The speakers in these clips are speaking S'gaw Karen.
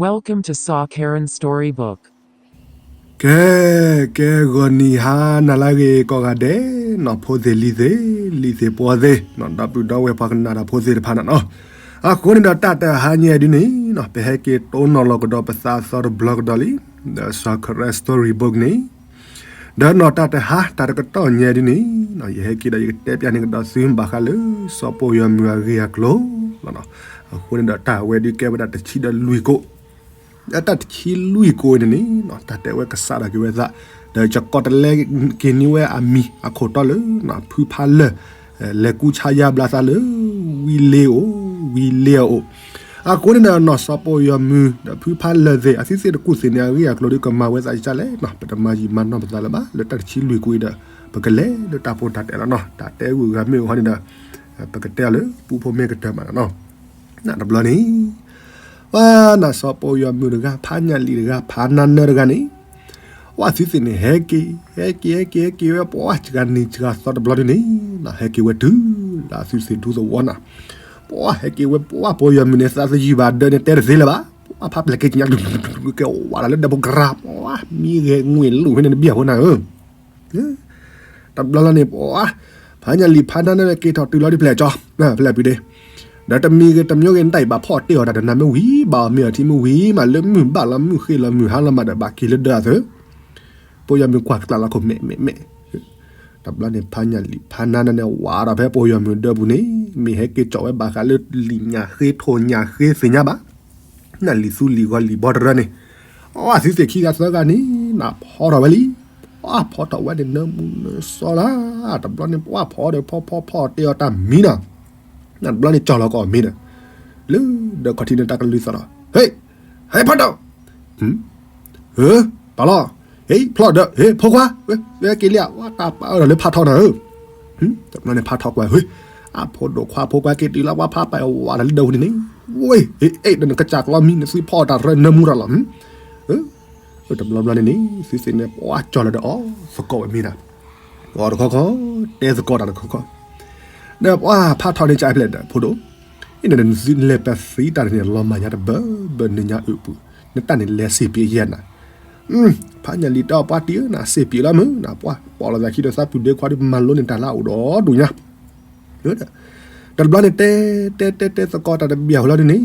Welcome to Saw Karen Storybook. ကဲ, ကဲဂီၤနံၤဟါနၤလၢအဂ့ၤကိးဂၤဒဲး, နီၢ်ဖိသ့ၣ်လံၤသ့ၣ်, လံၤသ့ၣ်ပှီၤသ့ၣ်, နီၢ်ဒီပုၢ်ဒီဝဲၢ်ပှၤကနၣ်တၢ်ဖိသ့ၣ်တဖၣ်န့ၣ်နီၤ, အဃိန့ၣ်ဒီးတၢ်တဟါညါဒ်န့ၣ်နီၤ, ပဟဲက့ၤတိၢ်နီၣ်လီၤကဒီးပသးအသီတဘျီကဒီးလံ, ဒီး Saw Karen Storybook န့ၣ် ဒီးနီၢ်တၢ်တဟါ တၢ်တကတီၢ်ညါဒ်န့ၣ်နီၤ, ယဟဲက့ၤဒီးယကတဲပျးန့ၢ်ကဒီးသုဘၣ်ဃးလၢ စီၤပီၢ်ယွၤမုၢ်အဂ့ၢ်အကျိၤလီၤ. အဃိန့ၣ်ဒီးတၢ်ဝဲဒုးကဲဝဲဒၣ်တဆံဒီးလွံၢ်ကိး, ဒီးတၢ်တဆံလွံၢ်ကိးအံၤန့ၣ်န့ၣ်နီၤ, တၢ်တဲဝဲကစးထီၣ်က့ၤဝဲသး, ဒီးယကီးတလဲက့ၤန့ၢ်ဝဲအမံၤအခိၣ်တီလၢ ဖုဖါလၢၢ် လဲၤကူဆါယါဘျါသးလၢ ဝံလ့အအိၣ်, ဝံလ့အအိၣ်. အဃိန့ၣ်ဒီးနီၢ်စီၤပီၢ်ယွၤမုၢ် ဒီးဖုဖါလၢၢ်သ့ၣ် အသုသ့ၣ်တကူၣ်သ့ၣ်န့ၣ် အဂ့ၢ်အကျိၤဒုးကမၤဝဲသးကစၢ်လဲၣ်နီၤ, ပတမၤယံာ်မၤနီၢ်ပသးလၢၤဘၣ်, လၢတၢ်တဆံလွံၢ်ကိးအံၤဒီး ပကလဲၤလၢတၢ်ဖိတၢ်တဲလီၤနီၤ, တၢ်တဲဂုၤဂၤမ့ၢ်အိၣ်ဟီန့ၣ်ဒီး ပကတဲအီၤလၢပူဖိမ့ၢ်ကတၢၢ်မးနီၤ. နတဘျီန့ၣ် ပှၤနီၢ်စီၤပီၢ်ယွၤမုၢ်တဂၤ ဖါညၣ်လံၣ်တဂၤ ဖါနါနၢတဂၤန့ၣ်, ပှၤသုသ့ၣ်န့ၣ် ဟဲက့ၤ ဟဲက့ၤ ဟဲက့ၤ ဟဲက့ၤဝဲ ပှၤစှၤနံၤစှၤသီတဘျီဒ်န့ၣ်နီၤ, ဟဲက့ၤဝဲတုၤလၢအသုသ့ၣ်ဒူသဝီနီၤ, ပှၤဟဲက့ၤဝဲ ပှၤပီၢ်ယွၤမုၢ်န့ၣ် သးသယုၢ်ဘၣ်ဒၢးန့ၣ် တဲတသ့လၢၤဘၣ်, ပှၤဖးပျဲၢ်က့ၤကညး ကဲဝဲဒၣ်လၢဒၢးဖိကရၢ, ပှၤမံဂဲၤငွေ့လိာ်ဖဲန့ၣ်တဘံၣ်အဃိနၤဧၢ တဘျီလီၤန့ၣ် ပှၤ ဖါညၣ်လံၣ်ဖါနါနၢန့ၣ် က့ၤထီၣ်တုၤလီၤဒ်ဖျဲၣ်ကၠီ, ဖျဲၣ်ပူၤဒ့, ဒီးတမံၤဂ့ၤတမံၤဂ့ၤ နတၢ်အံၤဘၣ်ဖီၣ်တ့ၢ်အီၤတၢ်တနၤမ့ၢ်ဝံၤ ဘၣ်အီၤမ့ၢ်အီၤထံမ့ၢ်ဝံၤမး လၢမုၢ်ဘၣ်လီၤမုၢ်ဃ့လီၤမုၢ်ဟါလီၤမးဒီး ဘၣ်က့ၤလၢဒၢးအသု, ပီၢ်ယွၤမုၢ်ကွၢ်ကျးလီၤခိၣ်မဲာ်မဲာ်မဲာ်, တဘျီန့ၣ် ဖါညၣ်လံၣ်ဖါနါနၢန့ၣ် ဝးဒီးဖဲပီၢ်ယွၤမုၢ်ဒၢးပူၤန့ၣ် မ့ၢ်ဟဲက့ၤကၠီၣ်ဝဲဘၣ်ဃးလၢလံာ်ညၣ်ဃ့ထိၣ်ညၣ်ဃ့သ့ၣ်ညါဘၣ် နၢ်လံာ်သူလံာ်ဂီၤလံာ်ဘီတရၢန့ၣ်, အသုသ့ၣ်ခံဂၤသၢဂၤန့ၣ် နဖီထီၣ်ဝဲလံ, ပှၤဖီထီၣ်ဝဲန့ၣ် နၢမူနၢစီလၢ, တဘျီန့ၣ် ပှၤဖီဒီးဖီဖီဖီတ့ၢ်အီၤတၢ်မံနီၤ, နတဘျီန့ၣ် ကၠီၣ်လီၤကီးမ့ၢ်ဒီး, လၢဒီးခီၣ်ထံးန့ၣ် တၢ်ကလုၢ်သီၣ်လီၤ, ဟ့, ဟ့ဖီဒီး ဟ့, ပာ်လီၤ, ဟ့ဖျီၣ်ဒီး ဟ့ဖိခွါ, ဝဲက့ၤလံဧါ, ဝဲတၢ်ပာ်အၢဒီးလၢဖးထီန့ၣ်ဧၢ, တဘျီန့ၣ်ဖးထီကွၢ် ဟ့, အဖိဒိၣ်ခွါဖိခွါက့ၤတုၤလၢပှၤဖးပာ်ဝးဒီးလၢဒၢးပူၤန့ၣ်န့ၣ်, ဝ့, ဟ့, အဲၣ်ဒီးနကစၢ်ကျီမံ နသုဖီအီၤတၢ်ရၢနၢမူတၢ်လီၤ, တဘျီဘျီန့ၣ်န့ၣ် သုသ့ၣ်န့ၣ် ပှၤကၠီၣ်လီၤဒီးအီၣ်သကိးဝဲမ့ၢ်ဒၣ်, အီၣ်တခီခီ, တဲသကိးတၢ်တခီခီ, ဒီးပှၤဖးထီန့ၣ် ကၢ်ဖျဲၣ်ဒီး ဖိဒိၣ်, အ့ၣ် နသုလဲၤပသံတၢ်န့ၣ် လီၤမၢ်ညါတဘၢဘၢ နညါအုးပူၤ, နတၢ်န့ၣ်လဲၤစ့ၢ်ပံးယဲၢ်နၤ, ဖါညၣ်လံၣ်တဲအီၤ ပှၤတံၢ်ဧၢ နစ့ၢ်ပံးလီၤမုၢ်နၤ, ပှၤပိာ်လိာ်သးခံဒီးသးပုၢ်ဒ့ခွါဒီး ပမၤလိန့ၢ်တၢ်လၢအအိၣ်ဒီးဒိၣ်ညါ တဘျီန့ၣ် တဲ တဲ တဲ တဲသကိးတၢ်တဘံၣ်အဃိလီၤဒ်န့ၣ်,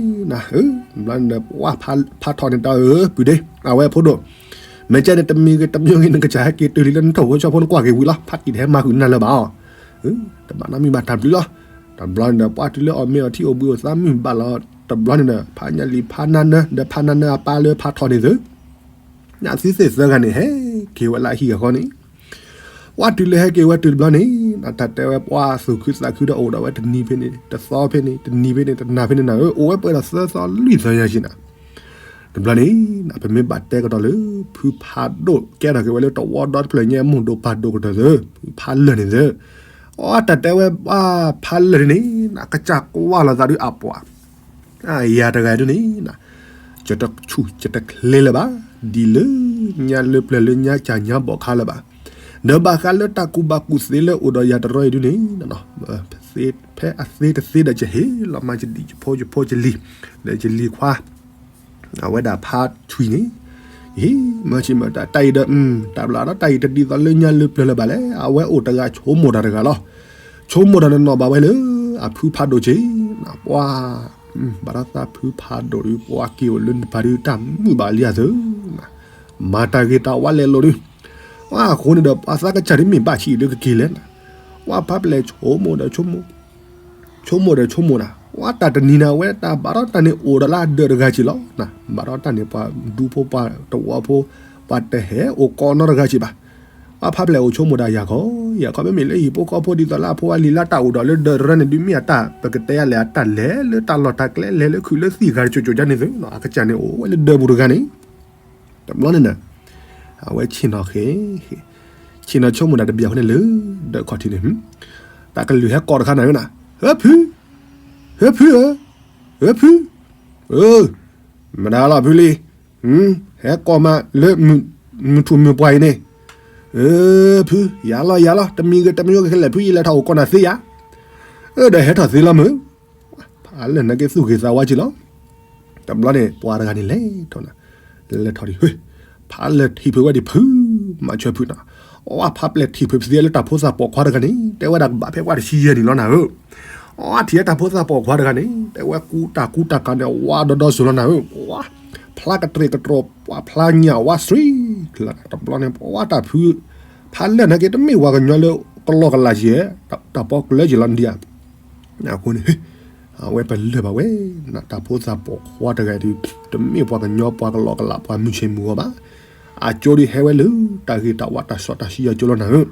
တဘျီန့ၣ်ဒီး ပှၤဖးထီန့ၣ်တဲအီၤ ပုၢ်ဒ့ အဝဲဖိဒိၣ်, မ့ၢ်ကဲန့ၣ် တမံၤဂ့ၤတမံၤဂ့ၤ နကစၢ်ဟဲက့ၤတုၤလံလၢနထိၣ်ဖိဆီဖိ နကွၢ်က့ၤဝံၤလီၤ, ဖးတံၢ်တဟဲမၤဃုာ်နၤလၢၤဘၣ်အီၤ, တဘၣ်နီတမံၤဘၣ်တၢ်ဘျုးလီၤ. တဘျီန့ၣ်ဒီး ပှၤတုၤလၢအီၣ်မ့ၤအီထံအိၣ်ဘှံးအိၣ်သါမုၢ်ဘၣ်လီၤ, တဘျီန့ၣ်ဒီး ဖါညၣ်လံၣ်ဖါနါနၢ ဒီးဖါနါနၢအပၢ်လၢဖးထီန့ၣ်သု နသုသ့ၣ်သၢဂၤန့ၣ် ဟဲက့ၤဝဲလၢအဟံၣ်အဃီန့ၣ်, ပှၤတုၤလၢဟဲက့ၤဝဲတုၤတဘျီန့ၣ် တၢ်တဲဝဲ ပှၤသူၣ်ခုသးခုဒီးအိၣ်ဒီးဝဲတနံၤဖဲန့ၣ် တသီဖဲန့ၣ် တနံၤဖဲန့ၣ် တနၤဖဲန့ၣ်နၤဧၢ, အိၣ်ဝဲပှဲၤဒီးသၢသီလွံၢ်သီညါဆံနၤ, တဘျီန့ၣ် ပမ့ၢ်ဘၣ်တဲကဒီးလၢ ဖုဖးဒိၣ်ကဲထီၣ်က့ၤဝဲလၢတဝီဒီတဖျၢၣ်ညါ မိၢ်ဒိၣ်ပၢ်ဒိၣ်ကတၢၢ်သု, ဖုဖးလၢၢ်န့ၣ်သု, အတၢ်တဲဝဲ ဖးလၢၢ်န့ၣ် ကစၢ်ကွၢ်လီၤသးဒုးအပှၤ အယၤတဂၤဒုးန့ၣ်, ယတဆူၣ်ယတချ့လၢၤဘၣ်, ဒ်လၢညါလၢပျၢၤလၢညါကၢ်ညါဘီၣ်ခါလၢၤဘၣ်, ဒီးဘၣ်ဃးလၢတၢ်ကူၣ်ဘၣ်ကူၣ်သ့လၢအိၣ်ဒီးယၤတရီအံၤဒုးန့ၣ်, ဖဲအသ့တသ့ဒီးယဟ့ၣ်လီၤမးယဒံၣ်ယဖိယဖိယလံၤ, ဒီးယလံၤခွါ အဝဲဒၣ်ဖးဆွံန့ၣ်, ယဟ့ၣ်မၤဆံးမၤတၢ် တၢ်အံၤဒီး တၢ်ဘျုးဒီးတၢ်အံၤတဒ်သိးလၢညါလၢပျၢၤလၢၤဘၣ်လဲၣ်, အဝဲအိၣ်တဂၤဆိကမိၣ်တၢ်တဂၤလီၤ. ဆိကမိၣ်တၢ်န့ၣ်နီၢ်ဘၣ်ဝဲလၢ အဖုဖးဒိၣ်က့ၤ, ပှၤ ဘၣ်ဒီးသးဖုဖးဒိၣ်ဒီး ပှၤက့ၤအိၣ်လၢနပၤဒုးတၢ်မုာ်ဘၣ်လံဧါသု, မၤတၢ်ဂ့ၤတၢ်ဝါလဲၤလိာ်ဒုး, ပှၤအဃိန့ၣ်ဒီး ပှၤသးကစၢ်ဒုးမ့ၢ်ဘၣ်ဆံးလၢကက့ၤလဲၣ်, ပှၤဖးပျဲၢ်ဆိကမိၣ်ဒီးဆိကမိၣ် ဆိကမိၣ်ဒီးဆိကမိၣ်နၤ, ပှၤတၢ်တနံၤနၤဝဲ တၢ်ဘၣ်ဒီးတၢ်န့ၣ်အိၣ်ဒီးလၢအဒၢးတဂၤက့ၤလီၤ, ဘၣ်ဒီးတၢ်န့ၣ် ပှၤဒူဖိပှၤတဝီဖိ ပှၤတဟဲအိၣ်ကိးနီတဂၤက့ၤဘၣ်, ပှၤဖးပျဲၢ်အိၣ်ဆိကမိၣ်တၢ်ယၤခီ, ယၤခီမ့မ့ၢ်လၢဟံၣ်ဖိဃီဖိဒ်သိးလၢအဖိအလံၤလၢတၢ်အိၣ်ဒီးလၢဒၢးတရၢန့ၣ် ဒုးမ့ၢ်အတၢ်ပကတဲယၤလဲၣ် အတၢ်လဲၤလၢတၢ်လီၢ်တၢ်ကျဲလဲၤလၢခုးလၢသံၣ်ဂၤတစိၤစိၤယါန့ၣ်သု, အကစၢ်န့ၣ်အိၣ်ဝဲလၢဒၢးပူၤတဂၤန့ၣ် တဘျီန့ၣ်နၤ, အဝဲဆ့ၣ်နီၤဃ့, ဆ့ၣ်နီၤဆိကမိၣ်တၢ်တဘျီအဃိန့ၣ်လၢ ဒၢးခီၣ်ထံးန့ၣ်, တၢ်ကလုၢ်ဟဲကိးတခါနၤဧၢနၤ, ဟၢဖု, ဟၢဖုဧၢ, ဟၢဖု, မတၤလီၤဖုလံ, ဟဲကိးမးလၢ မုၢ်ထူၣ်မုၢ်ပှၢ်အံၤန့ၣ်, ဖု, ယၤလီၤယၤလီၤ တမံၤဂ့ၤတမံၤဂ့ၤ ကလဲၤဖုယံာ်လဲၤထီၣ်အိၣ်ကိးနၤသ့ယၤ, အၢ ဒီးဟဲထီၣ်သ့လီၤမုၢ် ဖးလၢာ်နာ်က့သူၣ်ဂ့ၤသးဝါက့ၤလီၤ, တ တဘျီန့ၣ် ပှၤတဂၤန့ၣ်လဲၤထီၣ်နၤ, လဲၤထီၣ်ဒံး, ဖးလဲၢ်ထံၣ်ဖုးဝဲဒံးဖုး, မၤဆၢဖုးနၤ, အဝဲဖးပျဲၢ်ထံၣ်ဖုးပသံလၢတၢ်ဖိသၣ်ပိာ်ခွါတဂၤန့ၣ် တဲဝဲဒၣ်ကဘၣ်ဖဲပှၤတဆံယဲၢ်နံၣ်လီၤနၤဧၢ, အဝဲထံၣ်ဝဲတၢ်ဖိသၣ်ပိာ်ခွါတဂၤန့ၣ် တဲဝဲကူတၢ်ကူတၢ်ကၤန့ၣ် အဝဲဒီဒီစိၤလီၤနၤဧၢ, ပှၤ ဖျါကတြဲၤကတြီၤ ပှၤဖျါညၣ်ဝါစှံ, တဘျီန့ၣ် ပှၤတၢ်ဖုး, ဖးလဲၢ်နာ်က့ တမ့ၢ်ပှၤကညီလၢကလီကလးက့ၤ, တၢ်ပီကလၢက့ၤလီၤဒံးဧါ အဃိန့ၣ် အဝဲပလၢၢ်ဘၣ်ဝဲ, နတၢ်ဖိသၣ်ပိာ်ခွါတဂၤဒုး တမ့ၢ်ပှၤကညီပှၤကလီကလးပှၤမုၢ်ဆ့ၣ်မုၢ်ဂီၤဘၣ်, အကၠိဒုးဟဲဝဲလၢတၢ်ဂ့ၤတၢ်ဝါတၢ်စီတၢ်ဆှံအကၠိလီၤနၤဧၢ,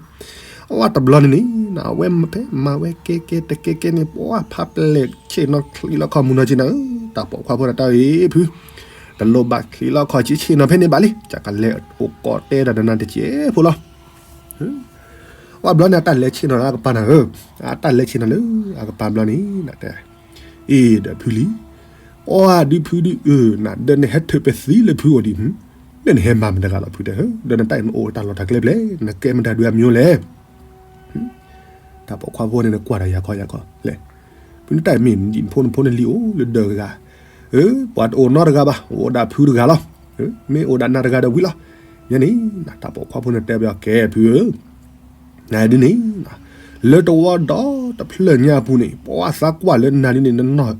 အဝဲတဘျီန့ၣ်န့ၣ် အဝဲမၤဖဲမၤဝဲကဲကဲတကဲကဲန့ၣ် ပှၤဖးပျဲၢ်ဆ့ၣ်နီၤချံးလီၤခီၣ်မုၢ်နီၤက့ၤနၤဧၢ, တၢ်ပိာ်ခွါဖိတၢ်တၢ်အံၤဖုး တလိၣ်ဘၣ်ချံးလီၤခီၣ်ဆ့ၣ်ဆ့ၣ်နီၤဖဲန့ၣ်ဘၣ်လံ, ကကလဲၤအိၣ်ကိးတဲတၢ်ဒီးနၤတစဲးဖိလီၤ. အဘျီန့ၣ် အတၢ်လဲၤဆ့ၣ်နီၤလၢအကပၤနၤဧၢ, အတၢ်လဲၤဆ့ၣ်နီၤလၢအကပၤဘျီန့ၣ် တဲ, အ့ၣ်ဒီးဖုလံ, အီဒုဖုဒု, နဒီးနဟဲထုးပသံလၢဖုအိၣ်ဒံး, ဒီးနဟဲမၤမတၤတဂၤလီၤဖုတဲ, ဒီးနတၢ်အံၤနအိၣ်တၢ်လီၢ်တၢ်ကျဲဖျဲၣ် နကဲမတၤဒုးအမံၤလဲၣ် တၢ်ပိာ်ခွါဖိန့ၣ် နကွၢ်တၢ်ယၤခီယၤခီလဲၣ်, ဖုနတၢ်အံၤမ့ၢ်နဖိနဖိနလံၤအိၣ်လၢဒၢးဂၤ, ပှၤတအိၣ်နီတဂၤဘၣ်, အိၣ်ဒၣ်ဖုတဂၤလီၤ, မ့ၢ်အိၣ်ဒၣ်နၤတဂၤဒီးဝံၤလီၤ, ယဲန့ၣ် တၢ်ပိာ်ခွါဖိန့ၣ်တဲဘၣ်အီၤ ကဲဖုဧၢ နဒ်န့ၣ်, လၢတဝီဒီတဖျၢၣ်ညါအပူၤန့ၣ် ပှၤသးကွၢ်လၢနၤဒ်န့ၣ် နနီၢ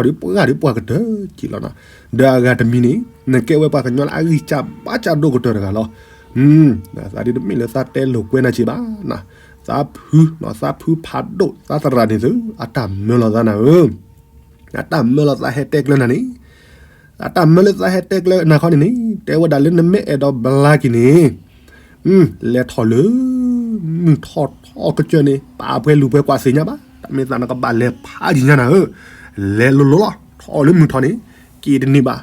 ်ဒုးပှၢ်ဒုးပှၢ်ကတၢၢ်က့ၤလီၤနၤ, ဒီးအဂၤတမံၤန့ၣ် နကဲဝဲပှၤကညီလၢအဂံၢ်စၢ်ဘါစၢ်ဒိၣ်ကတၢၢ်တဂၤလီၤ. သးဒ်တမ့ၢ်လၢသးတဲလိာ်ကွဲနၤက့ၤဘၣ်, သးဖု, သးဖုဖးဒိၣ်သးသရၣ်န့ၣ်သု အတၢ်မၢလီၤသးနၤဧၢ အတၢ်မၢလီၤသးဟဲတဲကျၢနၤန့ၣ်, အတၢ်မၢလၢသးဟဲတဲကျၢနၤခီန့ၣ်န့ၣ် တဲဝဲဒၣ်လၢနမ့ၢ်အဲၣ်ဒိးဘျါက့ၤန့ၣ်, လဲၤထီၣ်လၢ မုၢ်ထီၣ်ထီၣ်ကစၢၢ်န့ၣ် ပာ်ပှဲၤလူၤပှဲၤကွၢ်သ့ၣ်ညါဘၣ်, တၢ်မ့ၢ်သးနကဘၣ်လဲၤဖးယံၤညါနၤဧၢ, လဲၤလိၤလိၤလီၤ, ထီၣ်လၢမုၢ်ထီၣ်န့ၣ် က့ၤတန့ၢ်ဘၣ်,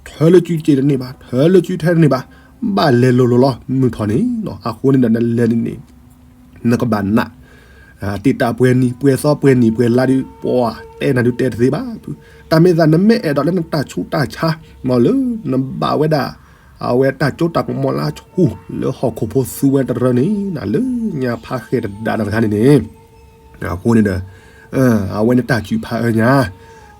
ထၢလၢစုက့ၤတန့ၢ်ဘၣ်, ထၢလၢစုထဲတန့ၢ်ဘၣ်, ဘၣ်လဲၤလိၤလိၤလီၤ မုၢ်ထီၣ်န့ၣ်, အဃိန့ၣ်ဒီးနလဲၤန့ၣ်န့ၣ် နကဘၣ်နာ် တ့ၢ်တၢ်ပှဲၤနံၤပှဲၤသီပှဲၤနံၤပှဲၤလါဒုး ပှၤတဲနၤဒုးတဲတသ့ဘၣ်, တၢ်မ့ၢ်သးနမ့ၢ်အဲၣ်ဒိးလၢနတၢ်ဆူးတၢ်ဆါ မ်လၢ နဘၣ်ဝဲဒၣ် အဝဲတၢ်ကၠိတၢ်ကမီၤလၢအဆူၣ် လၢဟီၣ်ခိၣ်ဖိသူဝဲတရၢန့ၣ် နလၢညါဖးဃဲၤတဒါနတခါန့ၣ်န့ၣ် အဃိန့ၣ်ဒီး အဝဲန့ၣ်တၢ်စုၣ်ဖးအၢညါ,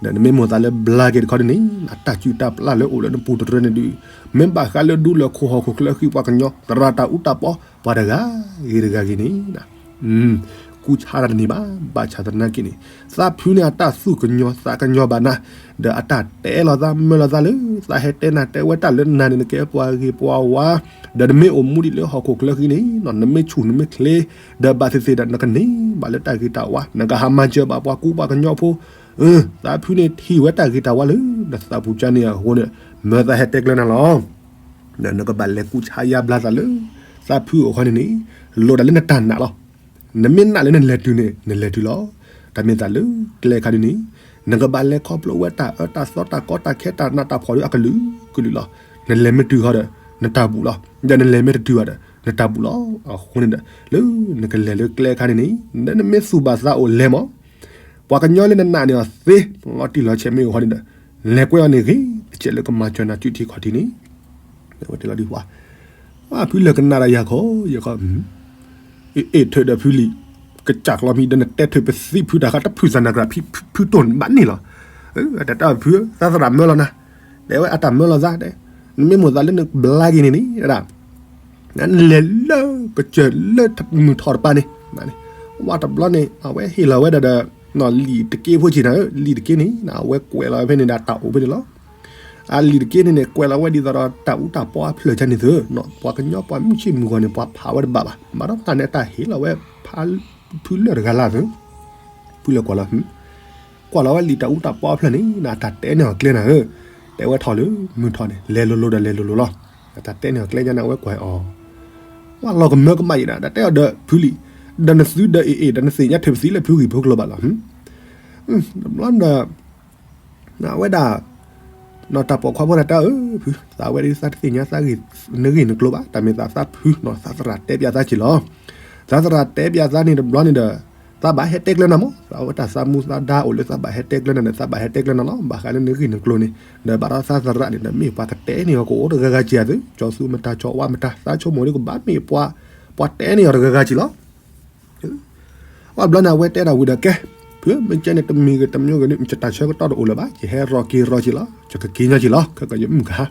ဒီးနမ့ၢ်မိၣ်သးလၢဘျါက့ၤတခီန့ၣ်န့ၣ် နတၢ်စုၣ်တၢ်ပျၢ်လၢအိၣ်လၢနပူၤတရၢန့ၣ်ဒုး မ့ၢ်ဘၣ်ဃးလၢဒူလၢၢ်ခိၣ်ဟီၣ်ခိၣ်ချၢဃံပှၤကညီ သရၣ်တၢ်အူတၢ်ပီ ပှၤတဂၤဂ့ၤတဂၤဂ့ၤန့ၣ် ကူဆါတၢ်တန့ၢ်ဘၣ်, ဘၣ်ဆၣ်သနာ်က့န့ၣ် သးဖုန့ၣ်အတၢ်သူၣ်ကညီၤသးကညီၤဘၣ်နၤ, ဒီးအတၢ်တဲလီၤသးမၢလီၤသးလၢ သးဟဲတဲနၤတဲဝဲတၢ်လၢနၤန့ၣ် နကဲပှၤဂ့ၤပှၤဝါ, ဒီးနမ့ၢ်အိၣ်မူဒံးလၢဟီၣ်ခိၣ်ချၢဃံန့ၣ် နမ့ၢ်ဆူၣ်နမ့ၢ်ချ့, ဒီးဘၣ်သ့ၣ်သ့ၣ်ဒီး နကန့ၢ်ဘၣ်လၢတၢ်ဂ့ၤတၢ်ဝါ, နကဟးမၤစၢၤဘၣ်ပှၤကူပှၤကညီဖိ, သးဖုန့ၣ်ထံၣ်ဝဲတၢ်ဂ့ၤတၢ်ဝါလၢ နသးပူၤကါန့ၣ်အဃိန့ၣ် မၢသးဟဲတဲကျၢနၤလီၤ. ဒီးနကဘၣ်လဲၤကူဆါယါဘျါသးလၢ သးဖုအိၣ်ခီန့ၣ်န့ၣ် လိၣ်ဒၣ်လၢနတၢ်နာ်လီၤ. နမ့ၢ်နာ်လၢနလဲၤတုၤန့ၣ် နလဲၤတုၤလီၤ. တၢ်မ့ၢ်သးလၢကျဲခါဒ်န့ၣ် နကဘၣ်လဲၤခီဖျိဝဲတၢ်အၢတၢ်သီတၢ်ကီတၢ်ခဲတၢ်နးတၢ်ဖှီၣ်ဒ်အကလုာ်ကလုာ်လီၤ. နလဲၤမ့ၢ်တုၤဃီဒီး နတၢ်ဘူၣ်လီၤ. ဒီးနလဲၤမ့ၢ်တတုၤဘၣ်ဒီး နတၢ်ဘူၣ်လီၤ. အဃိန့ၣ်ဒီး လၢနကလဲၤလၢကျဲခါန့ၣ်န့ၣ် နမ့ၢ်သူၣ်ဘၣ်သးအိၣ်လဲၤမး ပှၤကညီလၢနနာ်န့ၢ်အီၤသ့ လီၤတံၢ်လီၤဆဲးမ့ၢ်အိၣ်ဃီန့ၣ်ဒီး လဲၤကွဲအီၤန့ၣ်ဂ့ၤ တကဲးလၢကမၤစၢၤနၤစုထံခီၣ်ထံန့ၣ် ဝဲတဲလီၤဒ်ပှၤ ဖုလၢကနၣ်ဒီးယၤခီ ယခီ အ့ၣ်ထၢၣ်ဒီးဖုလံာ် ကစၢ်ကျီမံၤဒီးနတဲထုးပသံဖုတၢ်ဃါ တဖုသးနၤကြၢး ဖုတိၢ်ဘၣ်န့ၣ်လီၤ. တၢ်တၢ်ဖု သးသရၣ်မၢလီၤနၤ တဲဝဲအတၢ်မၢလီၤသး တဲ နမ့ၢ်မိၣ်သးလၢနဘျါက့ၤန့ၣ်န့ၣ် နလဲၤလၢကစၢၢ်လၢမုၢ်ထီၣ်တပၤန့ၣ် ဝဲတဘျီန့ၣ် အဝဲဟ့ၣ်လီၤဝဲဒၣ်ဒီး လံာ်တက့ဖိက့ၤနၤဧၢ လံာ်တက့န့ၣ် အဝဲကွဲးလီၤဝဲဖဲန့ၣ်ဒီးတၢ်အိၣ်ဖဲန့ၣ်လီၤ. အလံာ်တက့န့ၣ်န့ၣ် ကွဲးလီၤဝဲဒ်သိးဒီးတၢ်အူတၢ်ပီအဖျၢၣ်ကန့ၣ်သု ပှၤကညီပှၤမုၢ်ဆ့ၣ်မုၢ်ဂီၤန့ၣ် ပှၤဖးဝဲတဘၣ်ဘၣ် ဘၣ်ဒီးတၢ်န့ၣ်တၢ်ဟ့ၣ်လီၤဝဲ ဖုလၢၢ်တဂၤလၢ်သု ဖုလၢၢ်ကွၢ်လီၤ ကွၢ်လီၤဝဲလံာ်တၢ်အူတၢ်ပီအဖျၢၣ်န့ၣ် အတၢ်တဲန့ၢ်အီၤကျဲနၤဧၢ တဲဝဲထီၣ်လၢမုၢ်ထီၣ်န့ၣ် လဲၤလိၤလိၤဒီးလဲၤလိၤလိၤလီၤ. အတၢ်တဲန့ၢ်အီၤကျဲညါန့ၣ် အဝဲကွၢ်အီၤ ဝဲလီၤကမၢကမၣ်ယံၤဒၣ် တၢ်တဲအီၤဒီးဖုလံာ် ဒီးနသုဒီးအ့ၣ်အ့ၣ် ဒီးနသ့ၣ်ညါထုးပသံလၢဖုဂံၢ်ဖုကျိၤဘၣ်လီၤ. တဘျီဒီး အဝဲဒၣ် နီၢ်တၢ်ပိာ်ခွါဖိတၢ်တဲအၢ ဖု သးဝဲဒၣ်သးတသ့ၣ်ညါသးဂ့ၢ် နဂ့ၢ်နကျိၤဘၣ် တၢ်မ့ၢ်သးသးဖု နီၢ်သးသရၣ်တဲပၠးသးက့ၤလီၤ. သးသရၣ်တဲပၠးသးန့ၣ်တဘျီန့ၣ်ဒီး သးဘၣ်ဟဲတဲကျၢနၤမး သးဝဲတၢ်သးမူသးဒါအိၣ်လၢသးဘၣ်ဟဲတဲကျၢနၤဒီး သးဘၣ်ဟဲတဲကျၢနၤလီၤ. ဘၣ်ဃးလၢနဂ့ၢ်နကျိၤန့ၣ် ဒီးဘၣ်ဒီးသးသရၣ်န့ၣ်ဒီး မ့ၢ်ပှၤကတဲန့ၢ်အီၤကအိၣ်တဂၤဂၤက့ၤသု ကၠီၤသူမတၤကၠီၤဝါမတၤ သးဆိကမိၣ်ဒ်ကဘၣ်မ့ၢ်ပှၤ ပှၤတဲန့ၢ်အီၤတဂၤဂၤက့ၤလီၤ. ဝဲဘျီန့ၣ် အဝဲတဲဒၣ်ဝံၤဒီးကဲ ဖုမ့ၢ်ကဲန့ၣ် တမံၤဂ့ၤတမံၤဂ့ၤန့ၣ် ယတၢ်ဆၢကတီၢ်တအိၣ်လၢၤဘၣ်, ယဟဲရီက့ၤရီက့ၤလီၤ, ယကက့ၤညီက့ၤလီၤ, ခဲကယမုၢ်ကဟါ.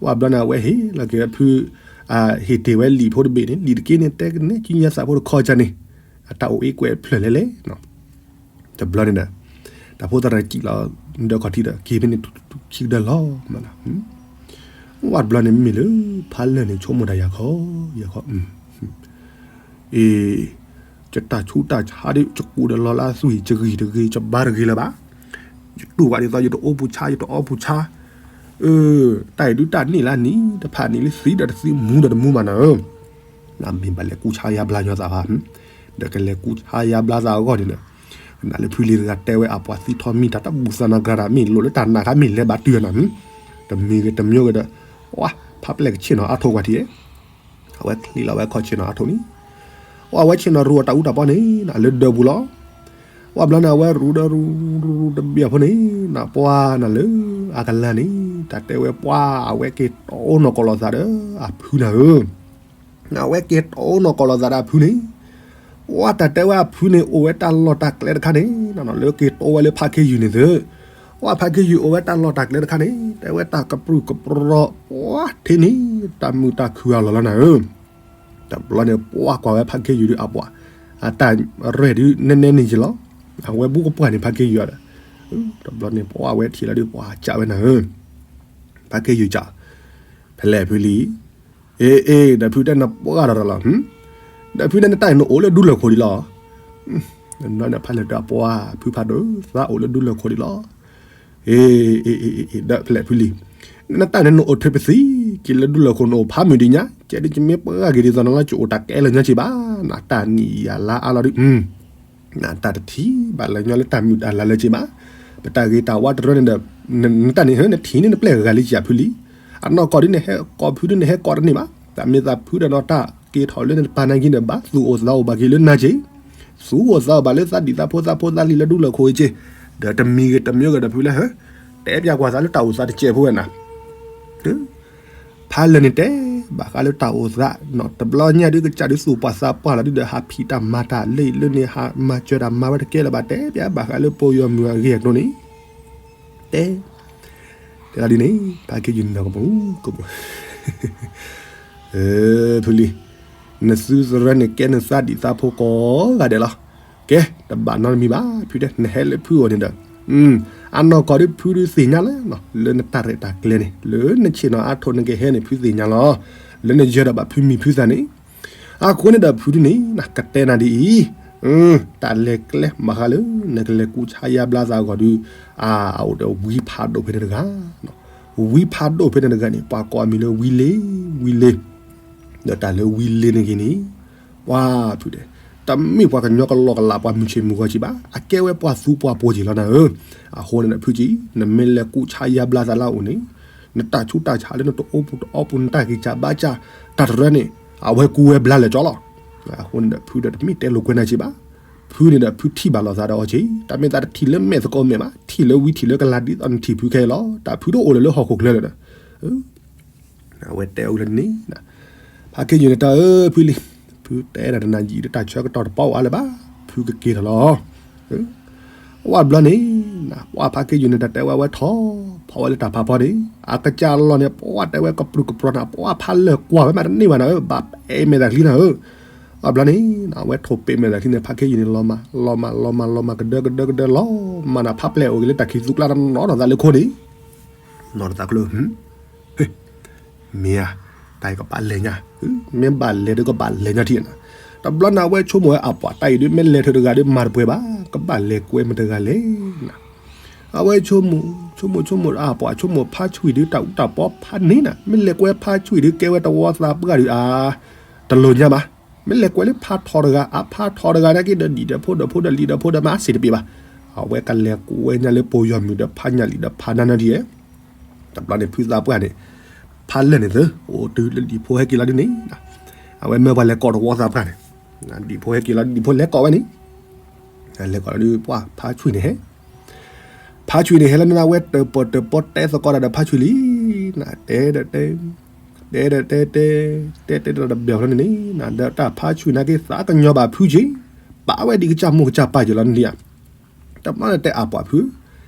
ဝဲဘျီန့ၣ် အဝဲဟ့ၣ်လီၤက့ၤဖု ဟ့ၣ်တ့ၢ်ဝဲလံာ်ဖိတဘ့ၣ်န့ၣ်, လံာ်တက့ၢ်န့ၣ် တဲကနဲကံညါသးဖိတခီကၢန့ၣ်, အတၢ်အိၣ်အ့ၣ်ကွဲးဖျၢၣ်လဲၣ်လဲၣ်. တဘျီန့ၣ်ဒီး တၢ်ဖိသၣ်တၢ်စံၣ်လီၤ ဒီးခီၣ်ထံးဒီး က့ၤဖဲန့ၣ် ခံကဒၢလီၤမးလီၤ. ဝဲဘျီန့ၣ်မ့ၢ်လၢ ဖးလၢာ်န့ၣ် ဆိကမိၣ်တၢ်ယၤခီ, ယၤခီ အ့, ယတၢ်ဆူးတၢ်ဆါဒီး ယကူးဒီးလီၤလၢသွံၣ် ယဂံၢ်တဂ့ၤ ယဘါတဂ့ၤလၢၤဘၣ်. ယတူၢ်ဘၣ်ဒ်သိး ယတအိၣ်ပူၤဆါ ယတအိၣ်ပူၤဆါ, တၢ်အံၤဒုးတၢ်န့ၣ်လၢနံၤတဖၣ်န့ၣ် လၢသံဒီးတသံ မူဒီးတမူဘၣ်နၤဧၢ. နမ့ၢ်ဘၣ်လဲၤကူးဆါယါဘျါညီသးဘၣ်, ဒီးကလဲၤကူးဆါယါဘျါသးအဂီၢ်န့ၣ်ဒီး, နလၢဖုလံၤတဂၤတဲဝဲအပှၤသံထီၣ်မံတၢ်တဘူၣ်သးနၤကြၤတၢ် မ့ၢ်လိာ်လၢတၢ်နာ်ခါမ့ၢ်လဲၤဘၣ်တုၤနၤ, တမံၤဂ့ၤတမံၤဂ့ၤဒီး, ဝဲ ဖးပျဲၢ်ကဆ့ၣ်နီၤအါထိၣ်ကွၢ်ထံၣ်, အဝဲချံးလီၤဝဲခီၣ်ဆ့ၣ်နီၤအါထိၣ်န့ၣ်, ဝဲ အဝဲဆ့ၣ်နီၤရူးအတၢ်အူတၢ်ပီန့ၣ် လၢဒၢးပူၤလီၤ. ဝဲဘျီန့ၣ် အဝဲရူးဒီးရူးရူးတဘ့ၣ်အဖိန့ၣ် နပှၢ်နၤလၢအကလၤန့ၣ် တၢ်တဲဝဲပှၢ် အဝဲက့ၤတီအိၣ်နီၢ်ကီၢ်လိာ်သးဒီးအဖုနၤဧၢ. အဝဲက့ၤတီအိၣ်နီၢ်ကီၢ်လိာ်သးဒီးအဖုန့ၣ်, ဝဲတၢ်တဲဝဲအဖုန့ၣ် အိၣ်ဝဲတၢ်လီၢ်တၢ်ကျဲတခါန့ၣ် လၢက့ၤတီဝဲလၢဖးခ့ယုၢ်န့ၣ်သ့, ဝဲဖးခ့ယုၢ်အိၣ်ဝဲတၢ်လီၢ်တၢ်ကျဲတခါန့ၣ် တဲဝဲတၢ်ကပြုၢ်ကပြီၤ ပှၢ်ထ့န့ၣ် တၢ်မုာ်တၢ်ခုၣ်အလီၢ်လီၤနၤဧၢ. တဘျီန့ၣ် ပှၢ်ကွၢ်ဝဲဖးခ့ယုၢ်ဒုးအပှၤ, အတၢ်ရဲၣ်ဒုးနဲနဲန့ၣ်က့ၤလီၤ. အဝဲဘူးကပှၢ်န့ၣ် ဖးခ့ယုၢ်ဒီး, တဘျီန့ၣ် ပှၢ်ဝဲထံၣ်လီၤဒုး ပှၢ်ကးဝဲနၤဧၢ. ဖးခ့ယုၢ်ကး, ဖဲလဲၣ်ဖုလံ, အ့ အ့ ဒီးဖုတဲနပှၢ်ဒီးလီၤ, ဒီးဖုန့ၣ်နတၢ်န့ၣ်နအိၣ်လၢဒူလၢၢ်ခိၣ်ဒံးလီၤ. နဖးလဲၣ်တၢ်ပှၢ် ဖုဖးဒိၣ်သးအိၣ်လၢဒူလၢၢ်ခိၣ်ဒံးလီၤ. အ့ ဒီးဖဲလဲၣ်ဖုလံ, နတၢ်န့ၣ်နအိၣ်ထၢပသံက့ၤလၢဒူလၢၢ်ခိၣ် နအိၣ်ဖးမုၢ်ဒံးညါ, ကဲဒ်ယမ့ၢ်ပှၢ်ဂ့ၤဒ်သိးနလီၤ ယအိၣ်တၢ်ကဲလၢာ်ညီက့ၤဘၣ်, နတၢ်နံၣ်ယၤလါအါလီၤဒုး နတၢ်တထံၣ်ဘၣ်လၢာ်ညီလၢတၢ်မုာ်တၢ်လၤလၢာ်က့ၤဘၣ်. ပတၢ်ဂ့ၤတၢ်ဝါတရၢန့ၣ်ဒီး, နတၢ်န့ၣ် နထံၣ်န့ၢ်နပျဲၢ်ဂၤလံက့ၤဖုလံ. အနီၢ်ကီၢ်ဒ်နဟဲကိးဖုဒ်နဟဲကိးတန့ၢ်ဘၣ်. တၢ်မ့ၢ်သးဖုဒီးနီၢ်တၢ်က့ၤထီၣ်လၢနတပာ်နၤက့ၤန့ၣ် ဘၣ်သူၣ်အိၣ်သးအိၣ်ဘၣ်က့ၤလၢနၤက့ၤ, သူၣ်အိၣ်သးအိၣ်ဘၣ်လၢသးဒံၣ်သးဖိသးဖိသးလံၤလၢဒူလၢၢ်ခိၣ်အံၤက့ၤ, ဒီးတမံၤဂ့ၤတမံၤဂ့ၤဒီးဖုလၢဟၢ တဲပျးကွၢ်သးလၢတၢ်အိၣ်သးတစဲးဖိဝဲနၤ ဖးလၢာ်န့ၣ်တဲဘၣ်ဃးလၢတၢ်အိၣ်သး, တဘျီညါဒုးကစၢ်ဒုးသူၣ်ပှၢ်သးပှၢ်လီၤဒုးဒီး ဟးဖံးတၢ်မၤတၢ်လၢအံၤလၢန့ၣ် ဟးမၤစၢၤတၢ်မၤဝဲတကဲလၢၤဘၣ် တဲပျးဘၣ်ဃးလၢပယီၤမုၢ်အဂ့ၢ်အကျိၤန့ၣ်, တဲ, တဲလီၤဒ်န့ၣ် ဖးခ့ယုၢ်န့ၣ်ဒီးကပူၤ, ကပူၤ, ဖုလံ, နသုသရၢန့ၣ်ကဲနသးဒံၣ်သးဖိကိးဂၤဒဲးလီၤ. ကဲ တဘၣ်နီတမံၤဘၣ် ဖုတဲ နဟဲလၢဖုအအိၣ်န့ၣ်ဒီး, အနီၢ်ကီၢ်ဒုးဖုဒုးသ့ၣ်ညါလီၤ, လၢနတၢ်ရဲၣ်တၢ်ကျဲၤန့ၣ် လၢနဆ့ၣ်နီၤအါထိၣ်နကဟဲန့ၣ် ဖုသ့ၣ်ညါလီၤ. လၢနယၢၤဒီးဘၣ်ဖုမံၤဖုသၣ်န့ၣ်, အဃိန့ၣ်ဒီးဖုဒုးန့ၣ် နကတဲနၤဒ်အံၤ, တၢ်လဲၤကျဲမၤဃါလၢ နကလဲၤကူးဆါယါဘျါသးအဂီၢ်ဒုး, အအိၣ်ဒီးဝံဖးဒိၣ်ဖဲန့ၣ်တဂၤ, ဝံဖးဒိၣ်ဖဲန့ၣ်တဂၤန့ၣ် ပှၤကိးအမံၤလၢဝံလ့, ဝံလ့, ဒီးတၢ်လၢဝံလ့န့ၣ်ဂ့ၤန့ၣ်, ပှၤဖုတဲ, တမ့ၢ်ပှၤကညီကလီကလးပှၤမုၢ်ဆ့ၣ်မုၢ်ဂီၤက့ၤဘၣ်, အကဲဝဲပှၤသူပှၤပိၤက့ၤလီၤနၤဧၢ. အဃိန့ၣ်ဒီးဖုက့ၤ, နမ့ၢ်လဲၤကူးဆါယါဘျါသးလၢအအိၣ်န့ၣ်, နတၢ်ဆူးတၢ်ဆါလၢနတအိၣ်ပူၤတအီပူၤ နတၢ်ဂံၢ်စၢ်ဘါစၢ်, တၢ်တရၢန့ၣ်, အဝဲကူဝဲဘျါလၢာ်ကၠီလီၤ. အဃိန့ၣ်ဒီးဖုဒီးတမ့ၢ်တဲလိာ်ကွဲနၤက့ၤဘၣ်, ဖုန့ၣ်ဒီးဖုထံၣ်ဘၣ်လိာ်သးဒီးအီၤက့ၤ, တၢ်မ့ၢ်သးတထံၣ်လၢမဲာ်သကိးမဲာ်ဘၣ်, ထံၣ်လၢဝံထံၣ်လၢကလၤဒ်သိးနထံၣ်ဖုခဲအံၤလီၤ. တၢ်ဖုတအိၣ်လၢၤလၢဟီၣ်ခိၣ်ချၢလၢၤဒီး အဝဲတဲအီၤလၢန့ၣ်, ဖါခ့ယုၢ်န့ၣ်တၢ်ဧၢ ဖုလံ, ဖုတဲဒၣ်တနၤယံာ်ဒီးတၢ်ဆၢကတီၢ်တပီၢ်ဝဲလၢၤဘၣ်, ဖုကက့ၤထီၣ်လီၤ. ဝဲဘျီန့ၣ်, ပှၤဖါခ့ယုၢ်န့ၣ်တၢ်တဲဝဲအဝဲထီၣ်, ဖီၣ်ဝဲလၢတၢ်ဖးဖီန့ၣ်, အကစၢ်လီၢ်န့ၣ် ပှၤတဲဝဲကပြုၢ်ကပြီၤနၤ, ပှၤဖးလၢာ်ကွၢ်ဝဲမးတန့ၢ်ဘၣ်နၤဧၢ, ဘၣ်အဲၣ်မဲာ်သၣ်ချံနၤဧၢ. ဝဲဘျီန့ၣ်, အဝဲထိၣ်ပ့းမဲာ်သၣ်ချံန့ၣ် ဖါခ့ယုၢ်န့ၣ် လီၤမၢ်, လီၤမၢ်, လီၤမၢ်, လီၤမၢ်, ကဒၢကဒၢကဒၢလီၤမၢ်နၤ, ဖးပျဲၢ်အိၣ်က့ၤလၢတၢ်ခံးသူကျါ တနီၤထီၣ်သးလၢခိန့ၣ်, နီၤထီၣ်သးကျိ မ့ၢ်ဧါ, တၢ်အံၤကဘၣ်လဲၤညါ, မ့ၢ်ဘၣ်လဲၤဒီးကဘၣ်လဲၤညါထံၣ်နၤ. တဘျီန့ၣ် အဝဲဆိကမိၣ်ဝဲအပှၤတၢ်အံၤဒုး မ့ၢ်လဲၤထၢၣ်တဂၤဒီးမၤတပှဲၤဘၣ်, ကဘၣ်လဲၤကွဲမတဂၤလဲၣ်နၤ. အဝဲဆိကမိၣ်, ဆိကမိၣ်, ဆိကမိၣ်အပှၤဆိကမိၣ်ဖါဆွံၣ်ဒုး တၢ်အူတၢ်ပီဖးန့ၢ်နၤ, မ့ၢ်လဲၤကွဲဖါဆွံၣ်ဒုး ကဲဝဲတဝီသးပှၢ်ဒုးအါ, တလိၣ်ညါဘၣ်. မ့ၢ်လဲၤကွဲလၢဖါထီတဂၤ, အဖါထီတဂၤနာ်က့ဒီး ဒံၣ်ဒီးဖိဒီးဖိဒီးလံၤဒီးဖိဒီးမၤစ့ၢ်တပ့ၤဘၣ်. အဝဲကလဲၤကွဲညါလၢပယီၤမုၢ်ဒီးဖးညၣ်လံာ်ဒီးဖးနါနါဒ်အံၤ, တဘျီန့ၣ် ဖုသးပှၢ်န့ၣ်, ဖးလၢာ်န့ၣ်သၢ, အိၣ်တုၤလၢလံာ်ဖိဟဲက့ၤလီၤဒ်န့ၣ်, အဝဲမၢပှၤလဲၤကိးတဝီသးပှၢ်န့ၣ်, လံာ်ဖိဟဲက့ၤလီၤ, လံာ်ဖိလဲၤကိးဝဲန့ၣ်, လဲၤကိးလီၤဒုး ပှၤဖါဆွံၣ်န့ၣ်ဟဲ ဖါဆွံၣ်န့ၣ် ဟဲလၢနဝဲတၢၣ်ပီၣ်တၢၣ်ပီၣ်တဲသကိးတၢ်ဒီးဖါဆွံၣ်လံ, နတဲဒီးတဲ, တဲဒီးတဲတဲ, တဲတဲဒီးတဘျီန့ၣ်န့ၣ်, ဒီးတၢ်ဖါဆွံၣ်နာ်က့သးကညီၤဘၣ်ဖုက့ၤ, ပာ်ဝဲဒ်ကစၢ်မိၢ်ကစၢ်ပၢ်က့ၤလီၤန့ၣ်ဧါ. တဘျီန့ၣ်တဲအပှၤဖု,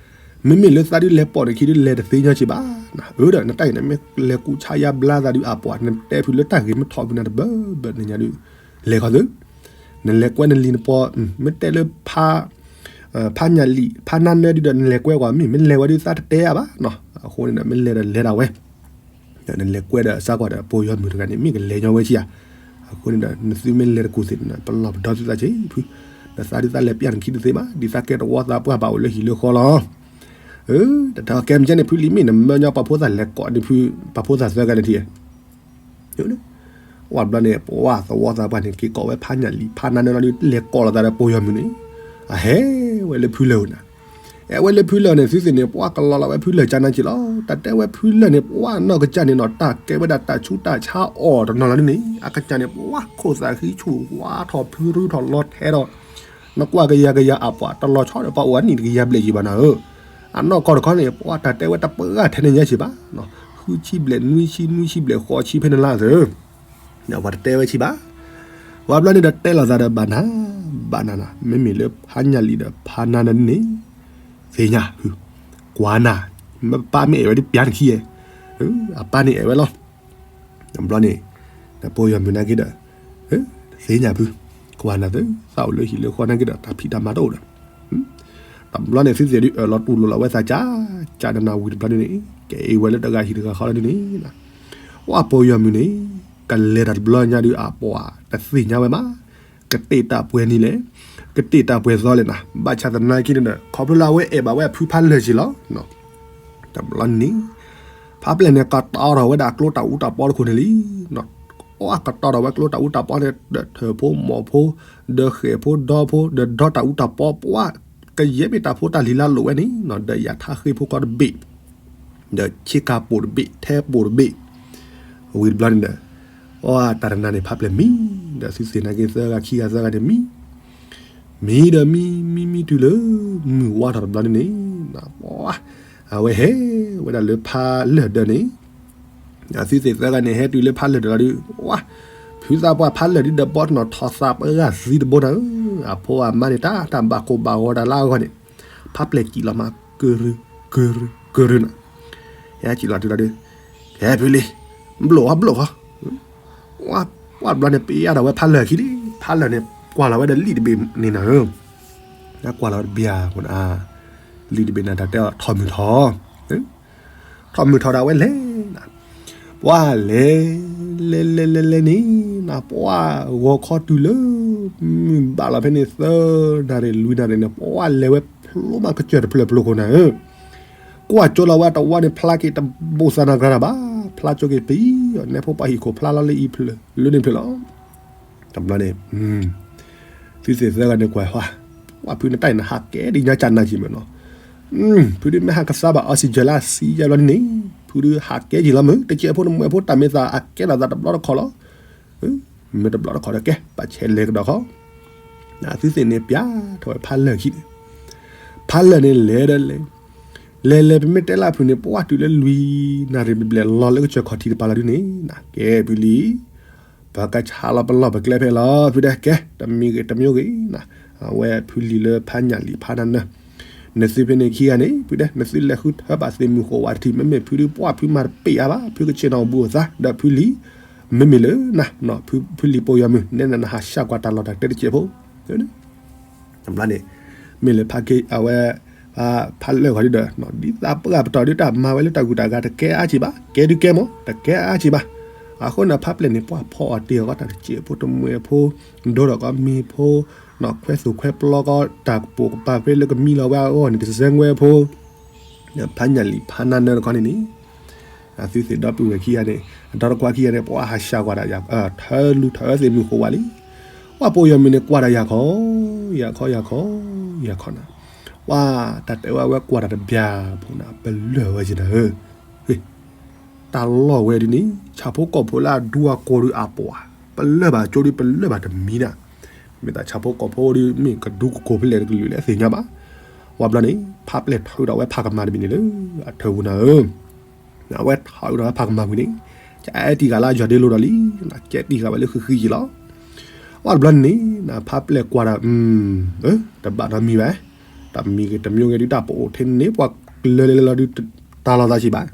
မ့မ့ၢ်လၢသးဒုးလဲၤပိာ်နခံဒုးလဲၤတသ့ညီက့ၤဘၣ်, အၢဒီးနတၢ်အံၤန့ၣ် မ့ၢ်လဲၤကူၣ်ဆါယါဘျါသးဒုးအပှၤ နတဲဖုလၢတၢ်ဂ့ၤမ့ၢ်ထီၣ်ဖုန့ၣ်တဘၢဘၢန့ၣ်ညါဒုး, လဲၤခီသု, နလဲၤကွဲနလံၤနပီၤ, မ့ၢ်တဲလၢ ဖးညၣ်လံာ် ဖးနါနၢဒုဒီး နလဲၤကွဲကွၢ်မ့ၢ် မ့ၢ်လဲၤဝဲဒုးသးတတဲအါဘၣ်နီၤ. အဃိန့ၣ်ဒီး မ့ၢ်လဲၤဒီးလဲၤဒၣ်ဝဲ, ဒီးနလဲၤကွဲဒီးစးကွၢ်ဒီး ပိာ်ယီၤမုၣ်တဂၤန့ၣ် မ့ၢ်ကလဲၤညီဝဲဆံဧါ. အဃိန့ၣ်ဒီး နသုမ့ၢ်လဲၤတကူၣ်သ့ၣ်န့ၣ် ပလီၢ်ပဒီသုသးဆံဖု, ဒီးသးဒုးသးလဲၤပျၢ်နခံတသ့ဘၣ် ဒ်သးကဲတဝီသးပှၢ်ဘၣ်အိၣ်လၢဟံၣ်လၢဃီလီၤ. တၢ်ကဲမ့ၢ်ကဲန့ၣ် ဖုလံၤမ့ၢ်နမၢညီပှၤဖိသၣ်လဲၤကိးန့ၣ်ဖု, ပှၤဖိသၣ်သၢဂၤန့ၣ်ထံၣ် ဝဲဘျီန့ၣ် ပှၤသဝီသးပှၢ်န့ၣ် က့ၤကိးဝဲဖးညၣ်လံာ် ဖးနါနၢလီၤဒုး လဲၤကိးလိာ်သးဒီးပိာ်ယီၤမုၣ်န့ၣ်, အဟဲဝဲလၢဖုလၢၢ်ဧိၤနၤ. အဲၣ်ဝဲလၢဖုလၢၢ်န့ၣ် သုသ့ၣ်န့ၣ် ပှၤကလီၤလီၤဝဲဖုလၢၢ်ကၢ်နၤက့ၤလီၤ. တၢ်တဲဝဲဖုလၢၢ်န့ၣ် ပှၤနီၢ်ကစၢ်န့ၣ်နီၤ တၢ်ကဲဝဲဒၣ်တၢ်ဆူးတၢ်ဆါအီၤတနီၤလီၤဒ်န့ၣ် အကစၢ်န့ၣ် ပှၤခိၣ်သးဃံဆူၣ်ဝါထီၣ်ဖုရူထီၣ်လီၤထဲဒီး နကွၢ်ကယၤကယၤအပှၤ တလီၤဆီဒီးပှၤအိၣ်အနံၣ်တကယၤဘျဲၣ်ယံၤဘၣ်နၤဧၢ, အနီၢ်ကီၢ်တခီန့ၣ် ပှၤတၢ်တဲဝဲတပှၢ်ထဲန့ၣ်ညါစံးဘၣ်, ဃုဆံဘျဲၣ် နွံဆံ နွံဆံဘျဲၣ် ဃိးဆံဖဲန့ၣ်လၢသၢ ပှၤတတဲဝဲဆံးဘၣ်. ဝဲဘျီန့ၣ်ဒီးတဲလိာ်သးဒီးဘၣ်နၤ, ဘၣ်နၤနၤ မ့မ့ၢ်လၢဖးညၣ်လံာ်ဒီးဖးနါနၢန့ၣ် သ့ၣ်ညါဖု, ကွၢ်နၤ, မ့ၢ်ပၢ်မ့ၢ်အဲၣ်ဝဲဒုးပျၢ်နခံဧါ, အပၢ်န့ၣ်အဲၣ်ဝဲလီၤ. တဘျီန့ၣ် ဒီးပိာ်ယီၤမုၣ်နာ်က့ဒီး သ့ၣ်ညါဖု, ကွၢ်နၤသု, သးအိၣ်လၢဟံၣ်လၢဃီနာ်က့ဒီး တၢ်ဖံးတၢ်မၤတအိၣ်ဒီး တဘျီန့ၣ် သုသ့ၣ်ဒုးအၢၣ်လီၤတူၢ်လိာ်လီၤဝဲသးကၢ်ကၢ်နးနးဝံၤတဘျီဒ်န့ၣ် ကဲအံၤဝဲလၢတဂၤဟံၣ်တဂၤဃီလီၤဒ်န့ၣ်, ပှၤပိာ်ယီၤမုၣ်န့ၣ် ကလဲၤတၢ်တဘျီညါဒုးအပှၤတသ့ၣ်ညါဝဲဘၣ်, ကတ့ၢ်တၢ်ပှဲၤနံၤလဲၣ်, ကတ့ၢ်တၢ်ပှဲၤသီလဲၣ်နၤ, ဘၣ်ဆၣ်သနာ်က့န့ၣ်ဒီး ခီဖျိလၢအဝဲအဲၣ်ဘၣ်ဝဲအဖုဖးလၢၢ်က့ၤလီၤ. တဘျီန့ၣ် ဖးပျဲၢ်န့ၣ် ကတီၤထီၣ်ဝဲဒၣ်ကျိတၢ်အူတၢ်ပီတခိၣ်န့ၣ်လံ. အကတီၤထီၣ်ဝဲကျိတၢ်အူတၢ်ပီန့ၣ် ဒီးထၢၣ်ဖိမိၢ်ဖိ, ဒီးဃဲၣ်ဖိဒီဖိ, ဒီးဒီတၢ်အူတၢ်ပီပှၤ ကယဲၢ်မ့ၢ်တၢ်ဖိတၢ်လံၤလၢအလိၣ်ဝဲန့ၣ် ဒီးယၤထါဃ့ဖိကီတဘ့ၣ်, ဒီးဆ့ကၤပိာ်တဘ့ၣ် ထဲပိာ်တဘ့ၣ်, ဝံၤတဘျီန့ၣ်ဒီး အတၢ်တနၤန့ၣ် ဖးပျဲၢ်မံ, ဒီးသုသ့ၣ်နာ်က့သၢဂၤခံဂၤသၢဂၤန့ၣ်မံ မံဒီးမံ မံမံတုၤလၢ မုၢ်ဝါထီၣ်တဘျီန့ၣ်န့ၣ် အဝဲဟဲဝဲဒၣ်လၢဖးလၢၢ်ဒၢးန့ၣ်, သုသ့ၣ်သၢဂၤန့ၣ် ဟဲတုၤလၢဖးလၢၢ်ဒၢးလီၤဒုး ဝါ, ဖုသးပှၢ်ဖးလၢၢ်ဒုးဒီးဘီတနီၤထီၣ်သးပှၢ်ဂၤသံတဘိနၤဧၢ, အဖိအမါန့ၣ် တၢ်တၢ်ဘၣ်ကိၢ်ဘၣ်ဂီၤတၢ်လၢအဂီၢ်န့ၣ်, ဖးပျဲၢ်စံၣ်လီၤမး ကရူၢ် ကရူၢ် ကရူၢ်နၤ, ဟဲစံၣ်လီၤတုၤလီၤဒုး, ကဲဖုလံၤ, ဘျိၣ်ဟီဘျိၣ်ဃီ ပှၢ်ဘျီန့ၣ် ပယါထီၣ်ဝဲဖးလၢၢ်ခံလံ, ဖးလၢၢ်န့ၣ် ကွၢ်လီၤဝဲဒီးလံာ်တဘ့ၣ်န့ၣ်နၤဧၢ, ကွၢ်လီၤဝဲတဘျီအဃိန့ၣ်, လံာ်တဘ့ၣ်န့ၣ် တၢ်တဲအီၤထီၣ်မုၢ်ထီၣ်, ထီၣ်မုၢ်ထီၣ်ဒၣ်ဝဲလဲၤနၤ, ပှၢ်လဲၤ, လဲၤလဲၤလဲၤလဲၤန့ၣ်နၤ ပှၢ်ဂီၤခီတုၤလၢ မုၢ်ဘၣ်လီၤဖဲန့ၣ် သၢနၣ်ရံၣ်လွံၢ်နၣ်ရံၣ်န့ၣ် ပှၢ်လဲၤဝဲဖျိမးကစၢၢ်တဖျၢၣ်ဖျိခိၣ်နၤဧၢ ကွၢ်ကၠိလီၤဝဲတဝီန့ၣ် ဖျါက့ၤတဘိၣ်သးနၤကြၤတၢ်ဘၣ်, ဖျါကၠိက့ၤပံၤအီၤ နဲဖိပှၢ်ဟံၣ်ခိၣ်ဖျါလီၤလၢအံၤဖျၢၣ် လၢန့ၣ်ဖျၢၣ်လီၤ. တဘျီန့ၣ် သုသ့ၣ်သၢဂၤန့ၣ်ကွၢ်ဟါ, ပှၢ်ဖုန့ၣ်တၢ်အံၤနဟးကဲဒ်ညါကၢ်နၢ်ကံၤမ့ၢ်နီၤ, ဖုဒုးမ့ၢ်ဟးကသါဘၣ် oxygen လၢအစံယဲၢ်လီၤန့ၣ်, ဖုဒုးဟးကဲက့ၤလီၤမုၢ် တစဲးဖိတမှဲးဖိတၢ်မ့ၢ်သးအကဲထီၣ်သးတဘျီတခီၣ်လီၤ. မ့ၢ်တဘျီတခီၣ်ဒီးကဲ ပာ်ဆဲးလဲၤကဒီးခီ, သုသ့ၣ်န့ၣ်ပျၢ်ထီၣ်ဝဲဖးလၢၢ်ခံန့ၣ်, ဖးလၢၢ်န့ၣ်လဲၤဒီးလဲၤ, လဲၤလဲၤပမ့ၢ်တဲလၢဖုန့ၣ် ပှၢ်တုၤလၢလွံၢ်နၣ်ရံၣ်ဘျဲၣ်လီၤလၢကစၢၢ်ခီၣ်ထံးတပၤလီၤဒုးန့ၣ်, ကဲဖုလံၤ ပကဆါလီၤပလီၢ်ပကျဲဖဲလီၤ ဖုဒဲး ကဲ တမံၤဂ့ၤတမံၤဂ့ၤနၤ, အဝဲဖုလံၤလၢဖးညၣ်လံာ်ဖးနါနၢ, နသုဖဲန့ၣ်ခံဂၤန့ၣ် ဖုဒဲး နသုလဲၤဃုထၢဘၣ်သ့ၣ်မုၢ်ဃိးဝးတထံၣ် မ့မ့ၢ်ဖုဒုးပှၢ်ဖုမၤတပ့ၢ်အါဘၣ် ဖုကဆ့ၣ်နီၤဘူးအသး ဒီးဖုလံၤ မ့မ့ၢ်လၢနၤ ဖုလံၤပိာ်ယီၤမုၢ် နဲနနဟးဆှၢကွၢ်တၢ်လီၢ်တၢ်ကျဲတစဲးဖိ တဘျီန့ၣ် မ့ၢ်လၢဖးက့အဝဲ ဖးလၢၢ်ဂီၤဒုဒီး ဒ်သးပှၢ်ပတီၢ်ဒုတၢ်မၤဝဲလၢတၢ်ဂုၤတၢ်ဂၤတကဲအါက့ဘၣ် ကဲဒုကဲမး တကဲအါက့ဘၣ်. အဃိန့ၣ် ဖးပျဲၢ်န့ၣ် ပှၢ်ဖီအီၤတ့ၢ်အီၤကီးတၢ်တစဲးဖိတမှဲးဖိ ဒိထီၣ်ကီးမ့ၤဖိ ခွဲသူၣ်ခွဲပျီကီးတၢ်ပိာ်ကပၤဖဲလၢကမံလီၤဝဲအဂီၢ်န့ၣ် တစဲးငွဲဖိ ဖးညၣ်လံာ်ဖးနါနၢတခီန့ၣ်န့ၣ် အသုသ့ၣ်ဒီပုၢ်ဝဲၢ်ခံဂၤန့ၣ် အဒီတခွါခံဂၤန့ၣ် ပှၤဟးဆှၢကွၢ်တၢ် ထၢလူၤထၢသ့ၣ်မုၢ်ဃိးဝးလံ. ပှၢ်ပိာ်ယီၤမုၢ်န့ၣ် ကွၢ်တၢ်ယၤခီ ယၤခီ ယၤခီ ယၤခီနၤ. ပှၢ်တၢ်တဲဝဲအဝဲကွၢ်တၢ်တဘျီဖိနၤ ပလၢၢ်ဝဲက့နၤဧၢ တၢ်လီၢ်ဝဲဒ်န့ၣ် ဆၣ်ဖိကီၢ်ဖိလၢအဒူအကိာ်ဒုးအပှၤ ပလၢၢ်ဘၣ်ကၠိဒုးပလၢၢ်ဘၣ်တမံၤနၤ. မ့ၢ်တၢ်ဆၣ်ဖိကီၢ်ဖိဒုးမ့ၢ်ကဒူကကိာ်ဖဲလဲၣ်တကလုာ်လဲၣ်သ့ၣ်ညါဘၣ်. ဝဲဘျီန့ၣ် ဖးပျဲၢ်ထၢဒီးဝဲဖးကမၤတဘ့ၣ်န့ၣ်လၢအထၢပူၤနၤဧၢ အဝဲထၢဒီးဝဲဖးကမၤဝံၤန့ၣ် ကအဲၣ်တံၢ်ဃာ်လၢယွၤဒ့လိၤဒီးလံ ကဲတံၢ်ဃာ်ဝဲလၢဃံဃံက့လီၤ. ပှၢ်တဘျီန့ၣ် ဖးပျဲၢ်ကွၢ်ဒီး တဘၣ်နီတမံၤဘၣ်, တမံၤဂ့ၤတမံၤဂ့ၤဒုး တၢ်ပအိၣ်ထဲန့ၣ် ပှၢ်လၢလၢလၢဒုး တၢ်လီၤသးဆံးဘၣ်,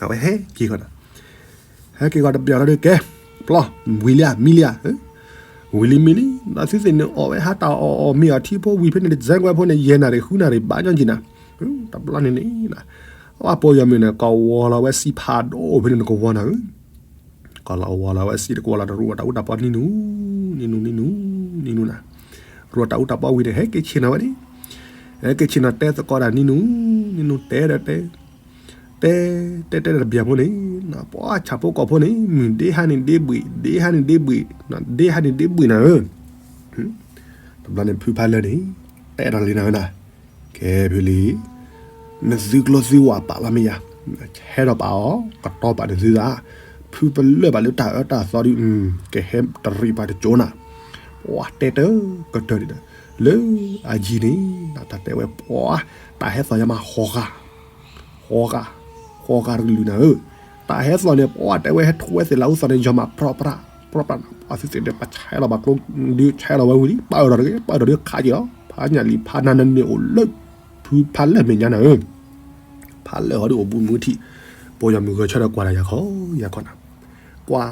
အဝဲဟဲက့ၤဃီဒီး ဟဲက့ၤဃီတဘျီလီၤဒုး ကဲ ပျီ ဝံၤလံဧါ မံလံဧါ, ဝံၤလံမံလံ, အသုသ့ၣ်န့ၣ် အီၣ်ဝဲဟးတၢ်အီၣ်အီၣ်မ့ၤအီထံဖိဝံၤဖဲန့ၣ် တစဲကွဲဖိန့ၣ် ယဲၢ်နၣ်ရံၣ်ဃုနၣ်ရံၣ်ဘၣ်ညီကံနၤ, တဘျီန့ၣ်န့ၣ် အဝဲပှၢ်ယီၤမုၣ်န့ၣ် ကဝီၤလီၤဝဲစံးဖးဒိၣ်ဖဲန့ၣ်နကဝီၤနၤဧၢ, ကလီၤဝီၤလီၤဝဲစံးတကဝီၤလီၤတရူးတၢ်အူတၢ်ပီနံၤနူၤ, နံၤနူၤ နံၤနူၤ နံၤနူၤနၤ, ရူးတၢ်အူတၢ်ပီဝံၤန့ၣ် ဟဲက့ၤဆ့ၣ်နီၤဝဲန့ၣ်, ဟဲက့ၤဆ့ၣ်နီၤတဲသကိးတၢ်နံၤနူၤ, နံၤနူၤတဲဒီးတဲ တဲ တဲတဲတဘျီဖိန့ၣ် ပှၢ်ဆၣ်ဖိကီၢ်ဖိန့ၣ် မုၢ်ဒ့ဟါန့ၣ်ဒ့ဘှံး ဒ့ဟါန့ၣ်ဒ့ဘှံး ဒ့ဟါန့ၣ်ဒ့ဘှံးနၤဧၢ, တဘျီန့ၣ်ဖုဖးလၢာ်န့ၣ် တဲဒီးလံနၤဧၢနၤ, ကဲဖုလံ နသုကျိသုဝၣ်ပာ်လီၤမ့ၢ်ယၤ, ဟဲဒီးပာ်အီၤ ကတီၤပာ်နသုသး, ဖုပလၢၢ်ဘၣ်လၢတၢ်အၢတၢ်သီဒုး ကဟဲတရံးပှၤတကၠိနၤ, ပှၢ်တဲတၢ်ကတၢၢ်ဒ်ဒီး လၢအယံၤန့ၣ် တၢ်တဲဝဲပှၢ် တၢ်ဟဲသီၣ်ညါမးဟီၣ်ဃာ် ဃီဃာ် ဃီဃာ်တကလုာ်နၤဧၢ, တၢ်ဟဲသီၣ်န့ၣ် ပှၢ်တဲဝဲဟဲထူဝဲသ့ၣ်လၢအူသီၣ်န့ၣ် ယီၤမး ပြၢပြၢ ပြၢပြၢ ပှၢ်သုသ့ၣ်န့ၣ် ပဆဲးလီၤဘၣ်ကျိ ဒုးဆဲးလီၤဝဲဝံၤလံ ပၢၢ်ဒီးတဂ့ၤ ပၢၢ်ဒီးဒုးခးက့ၤလီၤ ဖးညၣ်လံၤဖးနၤနန့ၣ်အိၣ်လၢ ဖုဖးလၢာ်မဲာ်ညါနၤဧၢ, ဖးလၢာ်ဟီဒုးအိၣ်ဘူးမုၢ်ထံး, ပှၢ်ယီၤမုၣ်ဂဲၤဆၢထၢၣ်ကွၢ်တၢ်ယၤခီ ယၤခီနၤ, ကွၢ်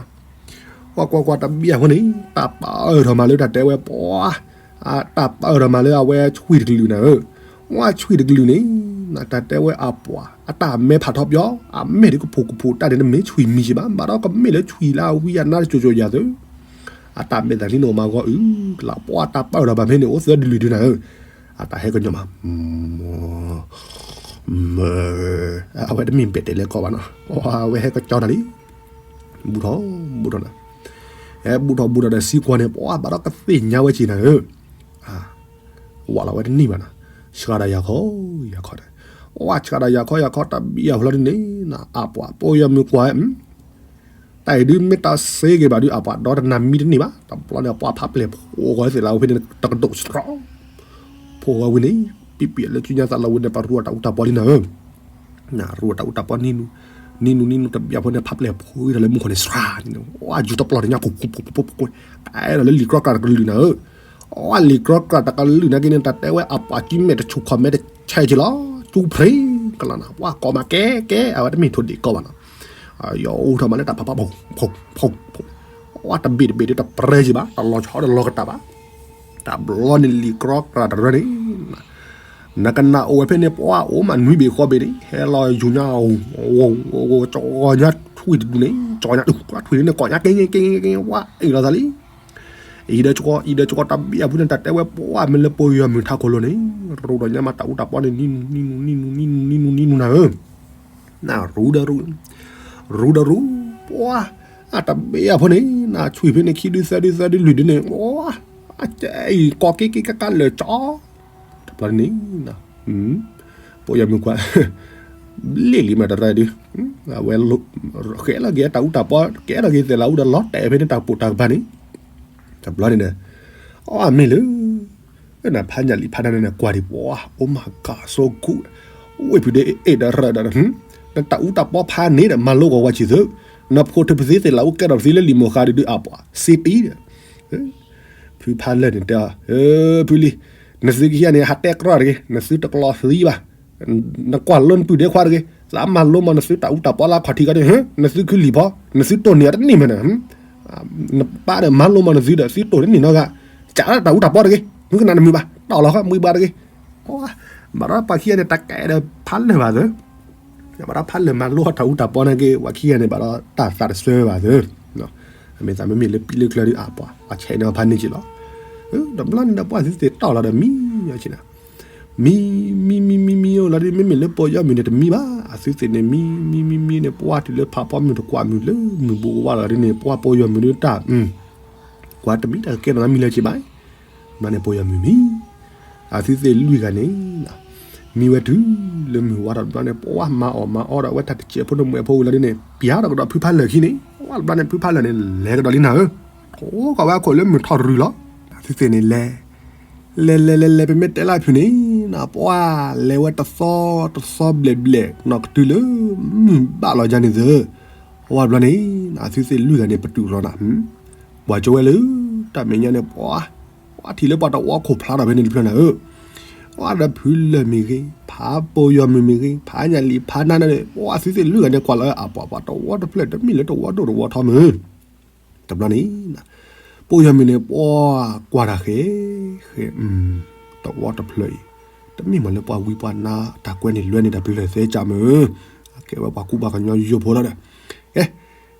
ကွၢ်ကွၢ်ကွၢ်တဘ့ၣ်အဃိန့ၣ် တၢ်ပၢၢ်ထီၣ်မးလၢတၢ်တဲဝဲပှၢ် တၢ်ပၢၢ်ထီၣ်မးလၢအဝဲဆွံၣ်တကလုာ်နၤဧၢ, ဝဲဆွံၣ်တကလုာ်န့ၣ် တၢ်တဲဝဲအပှၢ် အတၢ်မဲဖးထီပယီၤ အမဲာ်ဒ်ကဖိးကဖိးတၢ်န့ၣ် တမ့ၢ်ဆွံၣ်မံၤက့ဘၣ် ဘၣ်ဒီးကမ့ၢ်လၢဆွံၣ်လၢအဝံအနါတစိၤစိၤယၤသု, အတၢ်မဲာ်သးလံန့ၣ်အိၣ်မးဂီၤအုးကလး ပှၢ်တၢ်ပၢၢ်ထီၣ်ဘၣ်ဖဲန့ၣ် အိၣ်သၢတလုာ်ဒုနၤဧၢ, အတၢ်ဟဲကညီၤမး မၢ အဝဲတမ့ၢ်ဘဲၣ်တဲးလဲးကီးဘၣ်နီၤ, အဝဲဟဲကကၠီတၢ်လံ, ဘူးထီၣ် ဘူးထီၣ်နၤ, ဟဲဘူးထီၣ်ဘူးထီၣ်ဒီးစံကွၢ်န့ၣ် ပှၢ်ဘၣ်ဒီးကသ့ၣ်ညါဝဲက့နၤဧၢ, ဝးလီၤဝဲတန့ၢ်ဘၣ်နီၤ, ဆှးဒီးယၤခီ ယၤခီဒီး, ဝဲဆှးဒီးယၤခီယၤခီတဘ့ၣ်အဃိလီၤဒ်န့ၣ်, အပှၢ် ပှၢ်ယီၤမုၣ်ကွၢ် တၢ်အံၤဒုးမ့ၢ်တၢ်စ့က့ၤဘၣ်ဒုး အပှၤဒီတနၤမံတန့ၢ်ဘၣ်, တဘျီန့ၣ် ပှၢ်ဖးပျဲၢ်ဖိဂီၤသ့ၣ်လၢအဝဲဖဲန့ၣ် တကဒိၣ်စရီ, ဖိဂီၤဝံၤန့ၣ် ပံပံလၢစုညါသးလီၤဝံၤန့ၣ် ပရူအတၢ်အူတၢ်ပီလံနၤဧၢ, ရူအတၢ်အူတၢ်ပီနံၤနူၤ, နံၤနူၤနံၤနူၤတဘျီဖိန့ၣ် ဖးပျဲၢ်ဖိဂံၤထီၣ်လၢမူခိၣ်န့ၣ် စရီ, ဝဲယူၤတပျီၢ်တညါ ခိၣ်ခိၣ်ဖိဖိဖိဖိ, အဲၣ်ဒိးလၢလံာ်ကြီကြးတကလုာ်နၤဧၢ, အဝဲလံာ်ကြီကြးတကလုာ်နာ်က့န့ၣ် တၢ်တဲဝဲအပှၤကံမဲာ်တဆူၣ်ခီၣ်မဲာ်တဆဲးက့လီၤ, ကၠူဖရံကလီၤနၤ, ပှၢ်ကိးမးကဲကဲ အဝဲတမ့ၢ်ထိၣ်ဒ့ၣ်ကီးဘၣ်နီၤ, ယအိၣ်ထီၣ်မးလၢတၢ်ဖးဖးဖိ ဖိ ဖိ ဖိ, အဝဲတဘ့ၣ်တဘ့ၣ်ဒုးတပြဲက့ဘၣ် တလီၤဆီဒီးလီၤကတၢ်ဘၣ်, တဘျီန့ၣ်လံာ်ကြီကြးတရၢန့ၣ် နကနၣ်အိၣ်ဝဲဖဲန့ၣ် ပှၢ်အိၣ်မးနွံဘ့ၣ်ဃီဘ့ၣ်န့ၣ် ဟဲလီၤယူၤညါ, ကီၤညါထွံၣ်တဒူၣ်န့ၣ် ကီၤညါထွံၣ်န့ၣ် ကီၤညါက့က့က့ ဝဲအ့ၣ်လိာ်သးလံ, အံၤဒီးကီ အံၤဒီးကီတဘ့ၣ်အဖုန့ၣ် တၢ်တဲဝဲပှၢ်မ့ၢ်လၢပှၢ်ယီၤမုၣ်ထးခိၣ်လိၤန့ၣ် ရူဒီးညါမးတၢ်အူတၢ်ပီန့ၣ် နံၤနူၤ နံၤနူၤ နံၤနူၤ နံၤနူၤ နံၤနူၤ နံၤနူၤနၤဧၢ, နရူဒီးရူ ရူဒီးရူ ပှၢ် အတဘ့ၣ်အဖုန့ၣ် နဆွံၣ်ဖဲန့ၣ် ခံဒုသၢဒုသၢဒုလွံၢ်ဒုန့ၣ် ပှၢ် အကဲအံၤ ကီက့က့ကကလၢာ်ကၠီ တဘျီန့ၣ် ပှၢ်ယီၤမုၣ်ကွၢ် လ့ၣ်လံမးတရၢဒု အဝဲ ဃဲလီၤက့ၤတၢ်အူတၢ်ပီ ကဲထီၣ်က့ၤသဲးလးအူဒီးလီၤတဲာ်ဖဲန့ၣ် တၢ်ပိာ်တၢ်ကပၤန့ၣ် တဘျီန့ၣ်ဒီး အီၣ်မ့ၢ်လၢ နဖးညၣ်လံာ်ဖးနၤန့ၣ် ကွၢ်ဒံးပှၤ Oh my God so good ဝ့ၢ်ဖုဒဲအ့ၣ်ဒီးရၢဒီး နတၢ်အူတၢ်ပီဖးန့ၣ်ဒီး မၤလိကီးဝဲဆံးသု နဖိထုးပသ့သ့ၣ်လးအူကဲထီၣ်ပသ့လၢလံာ်မိၢ်ဃါဒုးအပှၤ စ့တံၢ်ဒီး ဖုဖးလၢာ်န့ၣ်တဲအီၤ ဖုလံ နသုကဟံးန့ၣ် ဟးတဲကြီတဂ့ၤ နသုတကလီၤသံဘၣ် နကွၢ်လိနပုၢ်ဒဲခွါတဂ့ၤ သးမၤလိမၤနသုတၢ်အူတၢ်ပီလၢအခီၣ်ထံးကီးန့ၣ် နသုခုလံာ်ဖီ နသုတိၢ်န့ၢ်အီၤတန့ၢ်မ့ၢ်န့ၣ် နပၢ်ဒီးမၤလိမၤနသုဒီး သုတိၢ်တန့ၢ်နီတဂၤ ကးလၢတၢ်အူတၢ်ပီတဂ့ၤ မုၢ်ကနၣ်တမုာ်ဘၣ် တီၢ်လီၤဃီမုာ်ဘၣ်တဂ့ၤ ဘၣ်ဒီးပှၤခံဂၤန့ၣ် တၢ်ကဲဒီးဖးလၢာ်ဘၣ်သၢ ဘၣ်ဒီးဖးလၢာ်မၤလိအတၢ်အူတၢ်ပီန့ၣ်က့ ပှၤခံဂၤန့ၣ် ဘၣ်ဒီးတၢ်သးတဆၢဘၣ်သၢ မ့ၢ်သးမ့မ့ၢ်လၢပံလၢကျၢၤဒီးအပှၤ ပှၤဆဲးန့ၢ်အီၤဖးန့ၢ်က့လီၤ တဘျီန့ၣ်ဒီးပှၤသုသ့ၣ်တီၢ်လီၤဒီးမံ မံ မံ မံ မံ မံ အိၣ်လီၤဒ် မ့မ့ၢ်လၢပှၢ်ယီၤမုၣ်န့ၣ်တမံဘၣ် အသုသ့ၣ်န့ၣ် မံ မံ မံ မံန့ၣ် ပှၢ်တုၤလၢဖးဖီမုၢ်တကွၢ်မုၢ်လၢမုၢ်ဘူးကဝါလီၤဒ်န့ၣ် ပှၢ်ပှၢ်ယီၤမုၣ်ဒ်တၢ် ကွၢ်တမံတၢ်ကကဲထီၣ်မံလၢၤက့ဘၣ် ဘျီန့ၣ်ပှၢ်ယီၤမုၣ်မံ အသုသ့ၣ်လွံၢ်ဂၤန့ၣ် မံဝဲတုၤလၢမုၢ်ဝါထီၣ်တဘျီန့ၣ် ပှၢ်မၤအီၣ်မၤအီဒီးအဝဲတၢ်တစဲးဖိန့ၣ်မွဲဖိဝံၤလီၤဒ်န့ၣ် ပျၢ်ထီၣ်ကဒီးဖုဖးလၢာ်ခံန့ၣ် ဝဲတဘျီန့ၣ် ဖုဖးလၢာ်န့ၣ် လဲၤကဒီးလံနၤဧၢ ထိၣ်ကီးဝဲအခိၣ်လၢမုၢ်ထီၣ်ရုၤလီၤ အသုသ့ၣ်န့ၣ်လဲၤ လဲၤလဲၤလဲၤလဲၤ ပမ့ၢ်တဲလၢဖုန့ၣ် ပှၢ်လဲၤဝဲတသီတသီဘျဲၣ်ဘျဲၣ် နီၢ်ကတုၤလၢမုၢ်ဘၣ်လီၤယါန့ၣ်သၢ ဝဲတဘျီန့ၣ် အသုသ့ၣ်လွံၢ်ဂၤန့ၣ် ပတုာ်လီၤနၤ ပှၤကၠိဝဲလၢ တၢ်မဲာ်ညါန့ၣ် ပှၤ ပှၤထံၣ်လၢပှၤတဝီခိၣ်ဖျါထီၣ်ဖဲန့ၣ်တဖျၢၣ်နၤဧၢ, ပှၤဒီးဖုလၢၢ်မ့ၢ်ဂ့ၤ, ဖးပိာ်ယီၤမုၣ်မ့ၢ်ဂ့ၤ, ဖးညၣ်လံာ်ဖးနါန့ၣ် ပှၤသုသ့ၣ်လွံၢ်ဂၤန့ၣ်ကွၢ်လီၤအပှၤ ပှၤတဝီတဖျၢၣ် တမ့ၢ်လၢတဝီဒိၣ်တဝီထီမုၢ် တဘျီန့ၣ် ပိာ်ယီၤမုၣ်န့ၣ် ပှၤကွၢ်တၢ်ဃဲ ဃဲ တဝီတဖျၢၣ်အံၤ တမ့ၢ်မးလၢပှၤဝံပှၤနါတၢ်ကွဲန့ၣ် လွဲန့ၣ်တၢ်ပျဲၢ်သဲကၢ်မုၢ်, ကဲဝဲပှၤကူပှၤကညီယိဖိလီၤဒီး, ကဲ,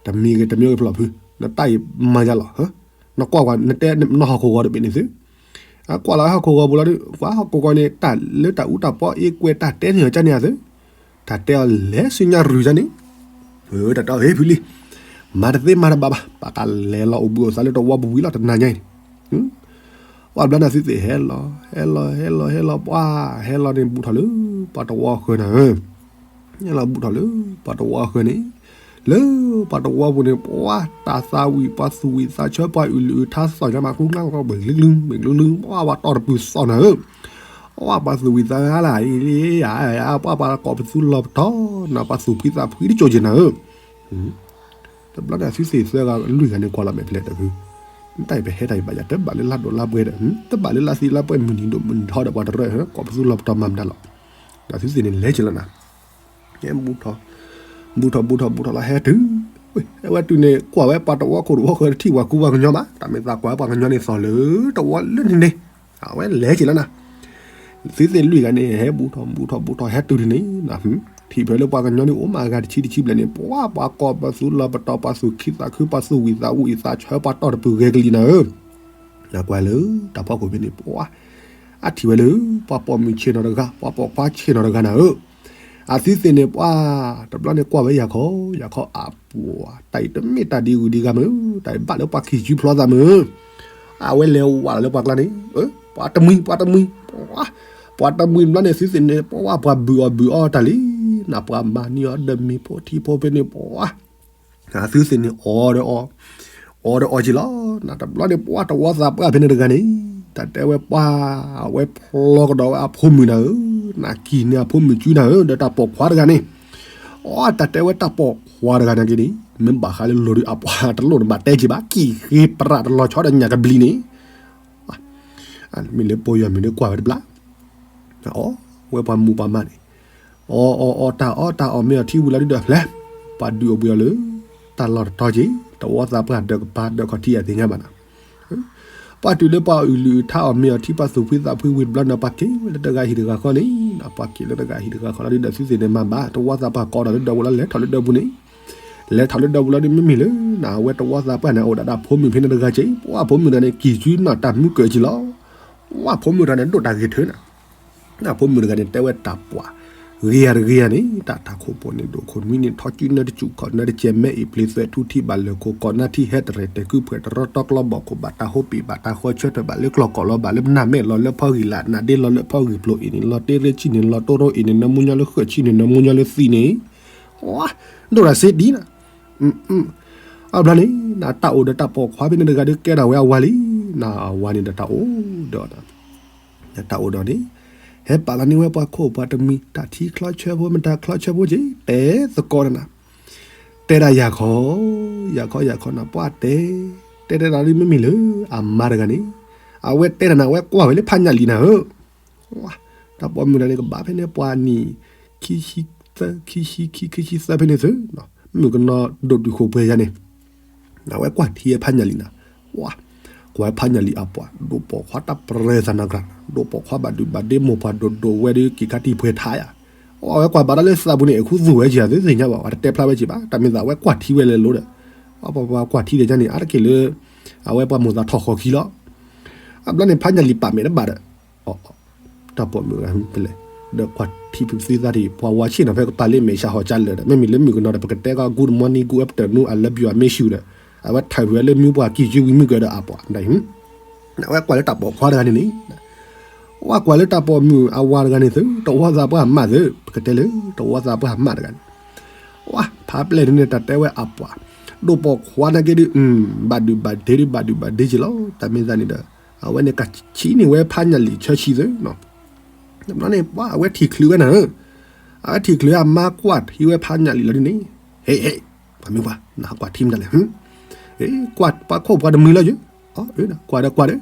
တမံၤဂ့ၤ တမံၤဂ့ၤဖျိးဖု, နတၢ်အံၤမၤယၤလီၤ, နကွၢ်ကွၢ် နတဲနဟီၣ်ခိၣ်ဂီၤတဘ့ၣ်န့ၣ်သု, အကွၢ်လီၤဟီၣ်ခိၣ်ဂီၤပူၤလီၤဒီး ကွၢ်ဟီၣ်ခိၣ်ဂီၤန့ၣ် တၢ်လၢတၢ်အူတၢ်ပီအ့ကွဲးတၢ်တဲန့ၢ်အီၤကၢ်န့ၣ်အသု တၢ်တဲအီၤလဲၤဆူညါရူၢ်ကၢ်န့ၣ်, တၢ်တဲအီၤဟ့ၣ်ဖုလံ, မၤတသ့မၤတဘၣ်ဘၣ် ပကလဲၤလီၤအိၣ်ဘှံးအိၣ်သါလၢတဝီပူၤဝံၤလီၤ တနၤညါအံၤန့ၣ်, ပှၤဘျီန့ၣ်သုသ့ၣ်ဟဲလီၤ ဟဲလီၤ ဟဲလီၤ ဟဲလီၤ ပှၤဟဲလီၤန့ၣ် ဘူးထီၣ်လၢပှၤတဝီဃၢၤနၤဧၢ, ဟဲလီၤဘူးထီၣ်လၢပှၤတဝီဃၢၤန့ၣ်, လၢပှၤတဝီပူၤန့ၣ် ပှၤတၢ်သးဝံၣ် ပှၤသူၣ်ဝံၣ်သးဆၢ ပှၤအုၣ်လုၣ်အုၣ်ထါသီၣ်ညါမး ကျူကျါ ဘ့ၣ်ကျူကျူ ဘ့ၣ်ကျူကျူ ပှၤပှၤတီၢ်တပုၢ်သီၣ်နၤဧၢ, ပှၤပှၤသူၣ်ဝံၣ်သးဂၤလၢအံၤလံ, ပှၤပှၤကိးပသူလီၤပတီၢ်နၤ ပှၤသူၣ်ဖှံသးဖှံတကၠိၢ်က့ၤနၤဧၢ, တဘျီန့ၣ် အသုသ့ၣ်သၢဂၤလွံၢ်ဂၤန့ၣ်ကွၢ်လီၤမဲာ်ဖဲလဲၣ်တဖု, တၢ်အံၤပဟဲတၢ်အံၤဘၣ်ယၤ တဘၣ်လၢလါဒိၣ်လါပှဲၤဒီး တဘၣ်လၢလါသံလါပှဲၤမုၢ်နံၤဒိၣ်မုၢ်နံၤထီဒီး ပှၤတရၢ ကိးပသူလီၤပတီၢ်မၤမတၤလီၤ, ဒီးသုသ့ၣ်န့ၣ်လဲၤက့ၤလီၤနၤ, ဟဲဘူးထီၣ် ဘူးထီၣ်ဘူးထီၣ်ဘူးထီၣ်လီၤ ဟဲတုၤ, ဟဲဝဲတုၤန့ၣ် ကွၢ်ဝဲပှၤတဝီခိၣ်တဝီဃၢၤ တထံၣ်ပှၤကူပှၤကညီဘၣ် တၢ်မ့ၢ်သးကွၢ်ဝဲပှၤကညီန့ၣ်သီၣ်လၢတဝီလၢန့ၣ်န့ၣ်, အဝဲလဲၤက့ၤလီၤနၤ သုသ့ၣ်လွံၢ်ဂၤန့ၣ် ဟဲဘူးထီၣ်ဘူးထီၣ်ဘူးထီၣ် ဟဲတုၤန့ၣ် ထံၣ်ဖဲလၢပှၤကညီန့ၣ်အိၣ်မးအဂၤတဆံတဆံဘျဲၣ်န့ၣ် ပှၤပှၤကိးပသူလီၤပတီၢ် ပှၤသူၣ်ခံသးခု ပှၤသူၣ်ဝံၣ်သးဝံၣ်သးဆၢ ပှၤတီၢ်တပုၢ်ဂဲၤကလံၤနၤဧၢ, နကွၢ်လၢတၢ်ဖီခိၣ်ဖဲန့ၣ် ပှၤ အထံၣ်ဝဲလၢ ပှၤပိာ်မုၣ်ဆ့ၣ်နီၤတဂၤ ပှၤပိာ်ခွါဆ့ၣ်နီၤတဂၤနၤဧၢ, အသုသ့ၣ်န့ၣ် ပှၤ တဘျီန့ၣ်ကွၢ်ဝဲယၤခီ ယၤခီအပှၤ တၢ်အံၤတမ့ၢ်တၢ်ဒ်ဂုၤဒ်ဂၤမုၢ် တၢ်အံၤဘၣ်လၢပှၤခံးစုဖျီသးမုၢ် အဝဲလဲၤဝးလီၤလၢပှၤကျါန့ၣ် ပှၤတမှံၤ ပှၤတမှံၤ ပှၤတမှံၤဘျီန့ၣ် သုသ့ၣ်န့ၣ် ပှၤပှၤဘုၣ်အီၣ်ဘုၣ်အီတၢ်လံ, နပှၤမၤန့ၢ်အီၤဒီးမ့ၤဖိထံဖိဖဲန့ၣ် ပှၤ သုသ့ၣ်န့ၣ် အီၤဒီးအီၤ အီၤဒီးအီၤက့ၤလီၤ, နတဘျီန့ၣ် ပှၤတဝီသးပှၢ်ဖဲန့ၣ်တဂၤန့ၣ် တၢ်တဲဝဲပှၤ အဝဲဖျီကဒီးဝဲအဖိမုၣ်နၤဧၢ, နကံၢ်န့ၢ်အဖိမုၣ်စုနၤဧၢ ဒီးတၢ်ပိာ်ခွါတဂၤန့ၣ်, အီ တၢ်တဲဝဲတၢ်ပိာ်ခွါတဂၤန့ၣ်က့ၤန့ၣ် မ့ၢ်ဘၣ်ဃးလၢလီၤဒုးအပှၤတလိၣ်နဘၣ်တဲက့ၤဘၣ် ကံၢ်ဃ့ပရၣ်တလီၤဆီဒီးညၣ်ကဘျံးန့ၣ်, မ့ၢ်လၢပိာ်ယီၤမုၣ်ဒီးကွၢ်ဝဲတဘျီ အီ ဝဲပှၤမူးပှၤမးန့ၣ်, အီ အီ အီ တၢ်အီၣ်တၢ်အီၣ်မ့ၤအီၤထံဝံၤလီၤဒုဒီးဖျဲး, ပှၤဒုးအိၣ်ဘှံးအီၤလၢ တၢ်လီၢ်တတီၤက့ၤ, တဝီသးပှၢ်ဒၢးကပၤဒၢးခီၣ်ထံးအသ့ၣ်ညါဘၣ်နီၤ, ပှၤတုၤလၢပှၤအုၣ်လုၢ်အုၣ်ထါအီၣ်မ့ၤအီၤထံ ပှၤသူၣ်ဖှံသးဖှံဝံၤတဘျီန့ၣ် ပှၤက့ၤဝဲလၢတဂၤဟံၣ်တဂၤဃီန့ၣ်, ပှၤက့ၤလၢတဂၤဟံၣ်တဂၤဃီလီၤဒုဒီးသုသ့ၣ်န့ၣ်မၤဘၣ် တဝီသးပှၢ်ကိးဒီးလၢဒၢးပူၤလီၤ လဲၤထီၣ်လၢဒၢးပူၤန့ၣ် လဲၤထီၣ်လၢဒၢးပူၤလီၤဒု မ့မ့ၢ်လၢ အဝဲတဝီသးပှၢ်န့ၣ် အိၣ်ဒၣ်ဒီးဖိမုၣ်ဖဲန့ၣ်တဂၤက့ၤ, ပှၤဖိမုၣ်တဂၤန့ၣ် ကံၢ်စုနီၢ်တၢ်မုၢ်ကၢၢ်က့ၤလီၤ, ပှၤဖိမုၣ်တဂၤန့ၣ် ဒိၣ်တၢ်ဂ့ၤထၢနၤ, ဖိမုၣ်တဂၤန့ၣ် တဲဝဲတၢ်ပှၢ် ဂ့ၤယၤတဂ့ၤယၤန့ၣ် တၢ်တၢ်ခိၣ်ပိာ်န့ၣ် ဒိၣ်ခိၣ်နွံန့ၣ် ထီၣ်စုနၢတစူၣ် ကီးနၢတကဲးမဲအံၤ ပျ့ၤသွဲးထူထံး ဘၣ်လၢၢ်ခိၣ် ကီးနၢထံဟဲတရဲၣ်တဲာ် ကုဖှဲးတရီတီကျီဘီၣ်ခိၣ် ဘၣ်တၢ်ဟိပံာ် ဘၣ်တၢ်ဃီဆၢထၢၣ် ဘၣ်လၢကျီၢ်ကီၢ်လီၤ ဘၣ်လၢနၢ်မဲာ်လီၤ လၢဖီဂံၢ်လၢ် နၢ်ဒ့လီၤ လၢဖီဂံၢ်လၢ်နၢ်ဒ့လီၤ လၢဖီဂံၢ်ဖျိအံၤန့ၣ် လီၤတ့ရ့ဆံၣ်န့ၣ် လီၤတိရိအံၤန့ၣ် နၢမူညီလၢဃၢၣ်ဆံၣ်န့ၣ် နၢမူညီလၢသံန့ၣ် ဒိၣ်တၢ်စ့ဒ်နီၤ, အဘျီန့ၣ် နတၢ်အိၣ်ဒီးတၢ်ပိာ်ခွါဖဲန့ၣ်တဂၤဒီး ကဲထီၣ်ဝဲအဝၤလံ, နအဝၤန့ၣ်ဒီးတၢ်အိၣ်ဒီး တၢ်အိၣ်ဒီးန့ၣ် ဟဲပာ်လီၤန့ၢ်ဝဲပှၤခိၣ်ပှၤတမှံၤ တၢ်ထံချီဆၢဖိ မတၤချီဆၢဖိက့ၤ တဲသကိးနၤ, တဲဒၣ်ယၤခီ, ယၤခီ ယၤခီနၤ ပှၤတဲ, တဲတဲဒၣ်ဒ်မ့မ့ၢ်လၢ အမါတဂၤန့ၣ်, အဝဲတဲတၢ်နၤ အဝဲကွၢ်ဝဲလၢဖးညၣ်လံၤနၤဧၢ, တၢ်ပိာ်မုၣ်တဂၤန့ၣ် ကဘၣ်ဖဲန့ၣ် ပှၤနံၣ် ခံဆံသၢ ခံဆံခံ ခံဆံသၢဖဲန့ၣ်သု, မုၣ်ကနီၤဒိၣ်တုာ်ခိၣ်ပှဲၤယၤန့ၣ် အဝဲကွၢ်ထံဝဲဖးညၣ်လံၤနၤ, ကွၢ်ဝဲဖးညၣ်လံၤအပှၤ ဒိၣ်ပိာ်ခွါတၢ်ပြဲၤသးနၤကြၢ်, ဒိၣ်ပိာ်ခွါဘၣ်ဒုးဘၣ်ဒ့ မိၢ်ပှၢ်ဒိၣ်ဒိၣ်ဝဲဒီး က့ၤခါတံၢ်ပှဲၤထါယၤ, အဝဲကွၢ်ဘၣ်တၢ်လၢသးပူၤန့ၣ် အခူသူၣ်ဝဲက့ၤ သုသ့ၣ်ညါဘၣ် ပှၤတတဲဖျါဝဲက့ၤဘၣ် တၢ်မ့ၢ်သးအဝဲကွၢ်ထံဝဲလဲၤလိၤဒီး, ပှၤကွၢ်ထံဒီးကန့ၣ် အါတက့ၢ်လၢ အဝဲပှၤမိၢ်သးထီၣ်ဃီၤခံလီၤ, အဘျီန့ၣ် ဖးညၣ်လံၤပာ်မဲာ်တဘၣ်ဒီး တၢ်ပိာ်မုၣ်ဂၤဖဲလဲၣ်, ဒီးကွၢ်ထံဖုသံသးထံး ပှၤဝါဆ့ၣ်နီၤဖဲကပၤလၢမဲာ်ဆှးဟီၣ်ကၢလၢာ်ဒီး မ့မ့ၢ်လၢမုၣ်ကနီၤဒီး ပကတဲကီး good morning good afternoon I love you I miss you ဒီး အဝဲထၢၣ်ဖုးဝဲလၢမုၢ်ပှၢ်ကံၢ်စုဝံၤမုၢ်ကၢၤဒီးအပှၤဒၣ်အံၤ, အဝဲကွၢ်လၢတၢ်ပိာ်ခွါတဂၤန့ၣ်န့ၣ်, ဝဲကွၢ်လၢတၢ်ပိာ်မုၣ်အဝၤတဂၤန့ၣ်သု တဝီသးပှၢ်မးသု ပကတဲလၢတဝီသးပှၢ်မးတဂၤန့ၣ်, ဝဲဖးပျဲၢ်န့ၣ်န့ၣ် တၢ်တဲဝဲအပှၤ, ဒိၣ်ပိာ်ခွါနာ်က့ဒုး ဘၣ်ဒုးဘၣ်ဒ့ဒုး ဘၣ်ဒုးဘၣ်ဒ့က့ၤလီၤ တၢ်မ့ၢ်သးန့ၣ်ဒီး အဝဲန့ၣ်ကဆံးန့ၢ်ဝဲဖးညၣ်လံၤဆၢဆံသု, တဘျီန့ၣ် ပှၤအဝဲထံၣ်ချုးဝဲနၤဧၢ, အဝဲထံၣ်ချုးအမါကွၢ်ထံဝဲဖးညၣ်လံၤလီၤဒ်န့ၣ်, ဟဲ ဟဲ ပှၤမုၣ်ပှၢ် နဟးကွၢ်ထံမတၤလဲၣ်, ကွၢ်ပှၤခိၣ်ပှၤတမှံၤလီၤယိၤ, အၢ ကွၢ်ဒီးကွၢ်ဒီး,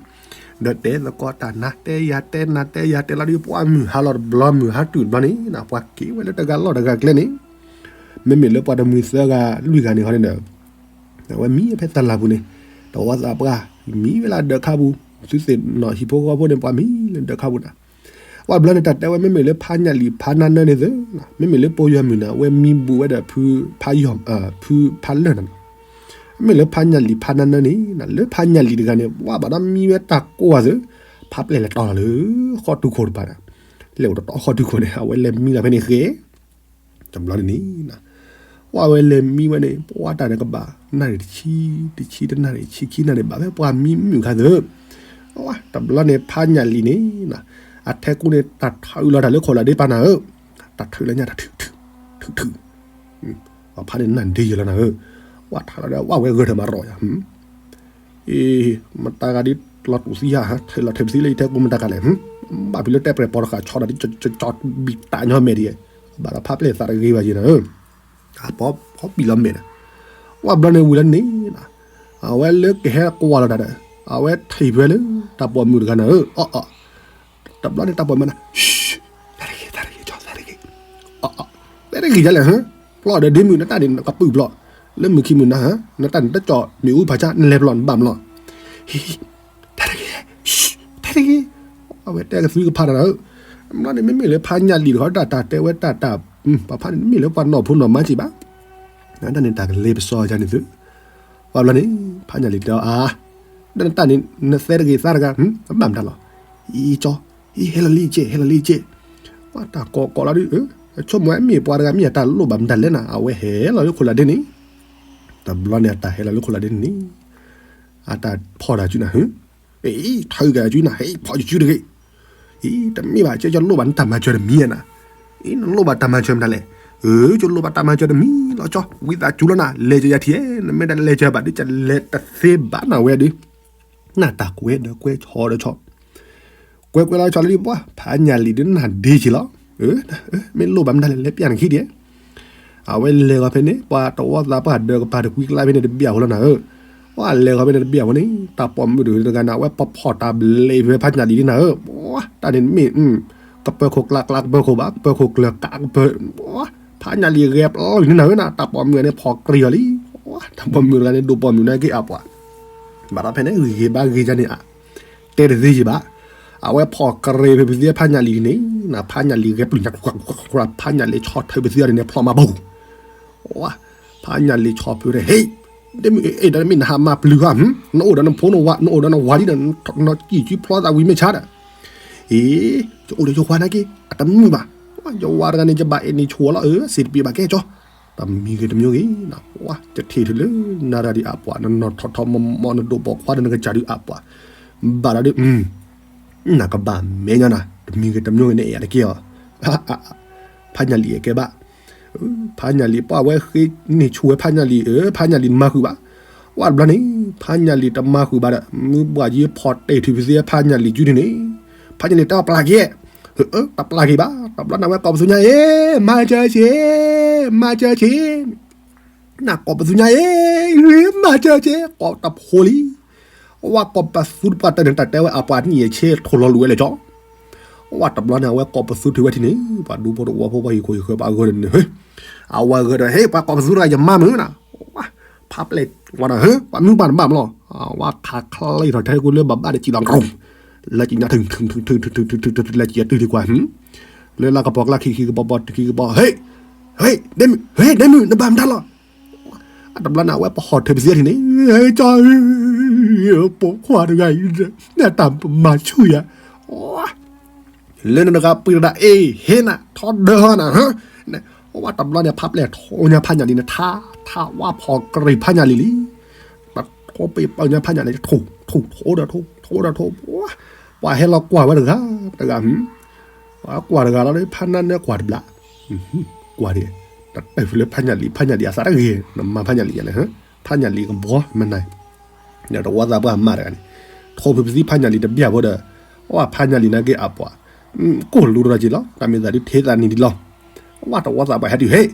ဒီးတဲသကိးတၢ်နၤ တဲယၤတဲနၤ တဲယၤတဲလီၤဒီး ပှၤမုၢ်ဟါလီၤတဘျီ မုၢ်ဟါတုၤတဘျီန့ၣ် ပှၤက့ၤဝဲလၢတဂၤလီၢ်တဂၤကျဲန့ၣ်, မ့မ့ၢ်လၢပှၤတမှံၤသၢဂၤလွံၢ်ဂၤန့ၣ်ဟီန့ၣ်ဒီး အဝဲမံဖဲတလးပူၤန့ၣ်, တဝီသးပှၢ် မံဝဲလၢဒၢးခါပူၤ, သုသ့ၣ်နီၣ်ဟံၣ်ဖိဃီဖိန့ၣ် ပှၤမံလၢဒၢးခါပူၤနၤ, ပှၤဘျီန့ၣ် တၢ်တဲဝဲ မ့မ့ၢ်လၢဖးညၣ်လံာ်ဖးနါနၢန့ၣ်သ့, မ့မ့ၢ်လၢပယီၤမုၢ်နၤ အဝဲမံဘူးဝဲဒီးဖုဖးယီၢ် ဖုဖးလၢၢ်နၤနီၤ, မ့မ့ၢ်လၢဖးညၣ်လံာ်ဖးနါနၢန့ၣ် လၢဖးညၣ်လံာ်တဂၤန့ၣ် ပှၤဘၣ်ဒီးမံဝဲတၢ်ကိးဂၤသ့, ဖးပျဲၢ်လဲၤတီလီၤလၢ ဃီတူၢ်ခိၣ်တပၤ, လဲၤအိၣ်တတီဃီတူၢ်ခိၣ်န့ၣ် အဝဲလဲၤမံလီၤဖဲန့ၣ်ဃဲ တဘျီန့ၣ်န့ၣ်, ပှၤဝဲလဲၤမံဝဲန့ၣ် ပှၤတၢ်န့ၣ်ကဘၣ် နၣ်ရံၣ်တဆံ, တဆံတနၣ်ရံၣ် ဆံခံနၣ်ရံၣ် ဘၣ်ဝဲပှၤမံမုၣ်ခါသၢ, တဘျီန့ၣ် ဖးညၣ်လံာ်န့ၣ်, အထဲကူန့ၣ် တၢ်ထီအုးလီၤတၢ်လၢခိၣ်လၢဒ့ပာ်နၤဧၢ, တၢ်ထုးလၢညါတၢ်ထုးထုး, ထုးထုး, ပှၤဖးန့ၣ်နၢ်ဒ့ယလီၤနၤဧၢ, ပှၤထီလီၤဒီး ပှၤဝဲဂၢၢ်ထၢၣ်မၤရီၣ်ယၤ အ့ မတၤဂၤဒ်လီၤတူာ်သံဧါ, ထဲလီၤထဲပသံလၢယထဲကူမတၤဂၤလဲၣ်, ဘၣ်ဖဲလၢတဲပျဲၢ်ပီၤတဃာ်ဆီဒီး ကၠီဘံၣ်တၢ်ညီမဲာ်ဒ်, ဘၣ်ဒီးဖးပျဲၢ်သးတဂ့ၤဘၣ်ယဲနၤဧၢ, ဖီပံာ်လီၤမဲာ်နၤ, ဝဲဘျီန့ၣ်ဝံၤလီၤန့ၣ်, အဝဲလၢကဟဲကွၢ်လီၤတၢ်ဒီး, အဝဲထံၣ်ဖဲလၢ တၢ်ပိာ်မုၣ်တဂၤနၤဧၢ, အီၣ်အီၣ်, တဘျီန့ၣ်တၢ်ပိာ်မုၣ်နၤ, တၢ်တဂ့ၤ တၢ်တဂ့ၤ ကၠီ တၢ်တဂ့ၤ, အီၣ်အီၣ်, တၢ်တဂ့ၤဒ်လဲၣ်ဟၢ ဖျီၣ်ဒီးဒ့မုၣ် နတၢ်န့ၣ် နကပုာ်ဖျီၣ်, လၢမုၢ်ခံမုၢ်နၤဟၢ, နတၢ်န့ၣ် တကၠီၣ်မ့ၣ်အူဖးဆါ နလဲၤဖျီၣ် နဘၣ်မလီၤ, ဟံ တၢ်တဂ့ၤ, တၢ်တဂ့ၤ, အဝဲတဲကသုကဖးတၢ်နၤဧၢ, မ့ၢ်န့ၣ် မ့မ့ၢ်လၢဖးညၣ်လံာ်တခီ တၢ်တၢ်တဲဝဲတၢ်တၢ်, ပှၤဖးန့ၣ် မ့ၢ်လၢပှၤနီၢ်ဖိနီၢ်မါစ့ၢ်ဘၣ်, တၢ်န့ၣ်တၢ်ကလဲၤပစီယါန့ၣ်သု, ပှၤဘျီန့ၣ် ဖးညၣ်လံာ်တဲအီၤအါ, ဒီးနတၢ်န့ၣ် နသဲတဂ့ၤသးတဂၤ, ဘၣ်မတၤလီၤ, အံၤကၠီ အံၤဟဲလီၤလံကဲ ဟဲလီၤလံကဲ, ပှၤတၢ်ကိးကိးလီၤဒုး, ဆိကမိၣ်ဝဲမ့ၢ်ပှၤတဂၤမ့ၢ်အတၢ်လိၣ်ဘၣ်မတၤလဲၣ်နၤ အဝဲဟဲလီၤလၢခိၣ်လၢဒ့န့ၣ်, တဘျီန့ၣ် အတၢ်ဟဲလီၤလၢခိၣ်လၢဒ့န့ၣ်, အတၢ်ဖီၣ်တၢ်စုနၤဟၢ, အံၤ ထၢက့ၤစုနၤ ဟဲဖီၣ်ယစုတဂ့ၤ, အံၤ တမ့ၢ်ဘၣ် ကၠီ ကၠီလိၣ်ဘၣ်နတၢ်မၤစၢၤတမံၤနၤ, အံၤ နလိၣ်ဘၣ်တၢ်မၤစၢၤမတၤလဲၣ်, အၢ ကၠီလိၣ်ဘၣ်တၢ်မၤစၢၤတမံၤလီၤကၠီ, ဝံသးစူၤလီၤနၤ လဲၤကၠီယၤထံၣ်, နမ့ၢ်တလဲၤကၠီဘၣ်ဒ် ကလဲၤတသ့ဘၣ်နၤဝဲဒုး, နတၢ်ကွဲဒီးကွဲဆီဒီးဆီ ကွဲကွဲလီၤဆီလံပှၤ ဖးညၣ်လံာ်ဒုးနၢ်ဒ့က့ၤလီၤ, မ့ၢ်လိၣ်ဘၣ်မတၤလဲၣ် လဲၤပျၢ်နခံဒံး, အဝဲလဲၤဂီၤဖဲန့ၣ် ပှၤတဝီသးပှၢ်ဒၢးကပၤတကွံကျါဖဲန့ၣ်တဘျီအဃိလီၤနၤဧၢ, ပှၤလဲၤဂီၤဖဲန့ၣ်တဘျီအဃိန့ၣ် တၢ်ပိာ်မုၣ်တဂၤန့ၣ် အဝဲပဖီၣ်တၢ်ဘျဲးဖဲဖးညၣ်လံာ်ဒုးနၤဧၢ, တၢ်န့ၣ်မ့ၢ် ကပၢၤခိၣ်ကျါကျါကပၢၤခိၣ်ဘၣ် ကပၢၤခိၣ်ကျၢၤကးကပၢၤ, ဖးညၣ်လံာ်ဂဲၤပျီလံနၤဧၢနၤ တၢ်ပိာ်မုၣ်န့ၣ်ဖီၣ်ကြ့ၤအီၤလံ, တၢ်ပိာ်မုၣ်တဂၤန့ၣ် ဒိၣ်ပိာ်မုၣ်န့ၣ်က့ၤအပှၤ ဘၣ်ဒီးဖဲန့ၣ် ဂ့ၤဂ့ၤဘၣ်ဂ့ၤယါန့ၣ်အ တဲတသ့ယံၤဘၣ်, အဝဲဖီၣ်ကြ့ၤဖဲပသံဖးညၣ်လံာ်န့ၣ်, ဖးညၣ်လံာ်ဂဲၤပျုၢ်ညါ, ဖးညၣ်လံာ်ဆီၣ်ထွဲပသံအီၤန့ၣ် ဖျီၣ်မၤပူၤ, ဖးညၣ်လံာ်ဆီၣ်ဖုးဒီး ဟ့ၣ်, ဒ့မုၣ် အဲၣ်ဒိးမ့ၢ်နဟးမၤပျုၢ်ဧါ, နအိၣ်ဒီးနဖိနဝၤ နအိၣ်ဒီးနဝၤလံဒီး နကံၢ်စုဖျီသးဝံၤမ့ၢ်ဆါဒီး, အ့, ယအိၣ်ဒီးယဝၤနာ်က့ အတမုာ်ဘၣ်, ယဝၤတဂၤန့ၣ် ယဘၣ်အဲၣ်န့ၢ်ဆိဝဲလီၤ, အၢ စံးတပ့ၤဘၣ်ကဲကၠီ တမံၤဂ့ၤတမံၤဂ့ၤ, ယထံၣ်ထုးလၢနၤရၤဒံးအပှၤ နနီၢ်ထီၣ်ထီၣ်မီၢ်မီၢ် နဒိၣ်ပိာ်ခွါဒီးနကစၢ်ဒုးအပှၤ, ဘၣ်ဒီးဒုး, နကဘၣ်မဲာ်ညါနၤ တမံၤဂ့ၤတမံၤဂ့ၤန့ၣ် အဲၣ်ယၤတက့ၢ်အီၤ, ဖးညၣ်လံာ်အကဲဘၣ်, ဖးညၣ်လံာ်ပှၤဝဲဃ့န့ၢ်ဆိဝဲဖးညၣ်လံာ်, ဖးညၣ်လံာ်မၤဃုာ်ဘၣ်, ဝဲတဘျီန့ၣ် ဖးညၣ်လံာ်တမၤဃုာ်ဘၣ်ဒီး မုၢ်ဘှၣ်ယံၤဖီၣ်တဲာ်ထုးပသ့ဖးညၣ်လံာ်ကုန့ၣ်န့ၣ်, ဖးညၣ်လံာ်တဲအီၤပျၢ်က့ၤ တပျၢ်က့ၤဘၣ်, တဘျီန့ၣ်ဝဲကိးပသူညါအ့, မၤစၢၤဆ့, မၤစၢၤဆ့, နကိးပသူညါအ့, မၤစၢၤဆ့ ကိးတဖိလံ, ဝဲကိးပသူတပှၢ်တၢၢ်န့ၣ် တၢ်တဲဝဲအပှၤနံၣ်အဆ့ထိၣ်လီၤလူၤဝဲလဲၣ်ကၠီ, ဝဲတဘျီန့ၣ် အဝဲကိးပသူထုးဝဲထံၣ်န့ၣ် ပှၤဒူဖိတဝီဖိပှၤဟံၣ်ခိၣ်ဟံၣ်ဃၢၤပှၤအဂီၢ်န့ၣ်, အဝဲဂၤဒီး ဟ့ၣ် ပှၤကိးပသူတဂၤယမါမုၢ်နၤ, ဖးပျဲၢ်ဝဲဒီး ပှၤမုၢ်ပှၢ်တဘၣ်မလီၤ, ဝဲခးချ့ထီၣ်ထဲကူလၢဘၣ်ဘၣ်ဒီးစံၣ်လီၤ လၢကညးထုထုထုထုထုထုထုထု လၢကယၤတုၤလံကွၢ်, လၢလၢကပီၤကျါခံခံကပီၤပီၤတုၤခံကပီၤ, ဟ့ၣ်, ဟ့ၣ်, ဒ့မုၣ် ဟ့ၣ် ဒ့မုၣ် နဘၣ်မတၤလီၤ, အတဘျီန့ၣ် အဝဲပဟီၣ်ထၢပသံထံၣ်န့ၣ်, ကၠီ, ပိာ်ခွါတဂၤအံၤ, နတၢ်မၤဆူၣ်ယၤ, လၢနတဂၤပှ့ၤတဒၣ်အ့ၣ် ဟ့ၣ်နၤ ထီဒါနၤ, ဝဲတဘျီန့ၣ် ဖးပျဲၢ်ထိညါဖးညၣ်လံန့ၣ် ထါ, ထါဝဲဖီၣ်ကြ့ၤဖးညၣ်လံလံ, ပထိပ့ၢ်ပၢညါဖးညၣ်လံ ထိၣ်, ထိၣ်, ထိၣ်ဒီးထိၣ်, ထိၣ်ဒီးထိၣ်, ပှၤဟဲလီၤကွၢ်ဝဲတဂၤ, တဂၤ, ပှၤကွၢ်တဂၤလီၤ ဖးနါနဲကွၢ်တဘျီ, ကွၢ်ဒ်, တၢ်တဲဖုလၢဖးညၣ်လံ ဖးညၣ်လံအသးတဂ့ၤ, နမၤဖးညၣ်လံယလဲၣ်, ဖးညၣ်လံကဘီမနၤ ဒီးတဝီသးပှၢ်မၤတဂၤန့ၣ်, ထိၣ်ဖုပသံဖးညၣ်လံတဘျီဖိဒီး, အဝဲဖးညၣ်လံနာ်က့အပှၤ, ကိၢ်လူတရီၤက့ၤလီၤ တၢ်မ့ၢ်သးဒုးထ့သးနံၤဒံးလီၤ, အဝဲတဝီသးပှၢ်ဟဲတုၤ ဟ့ၣ်,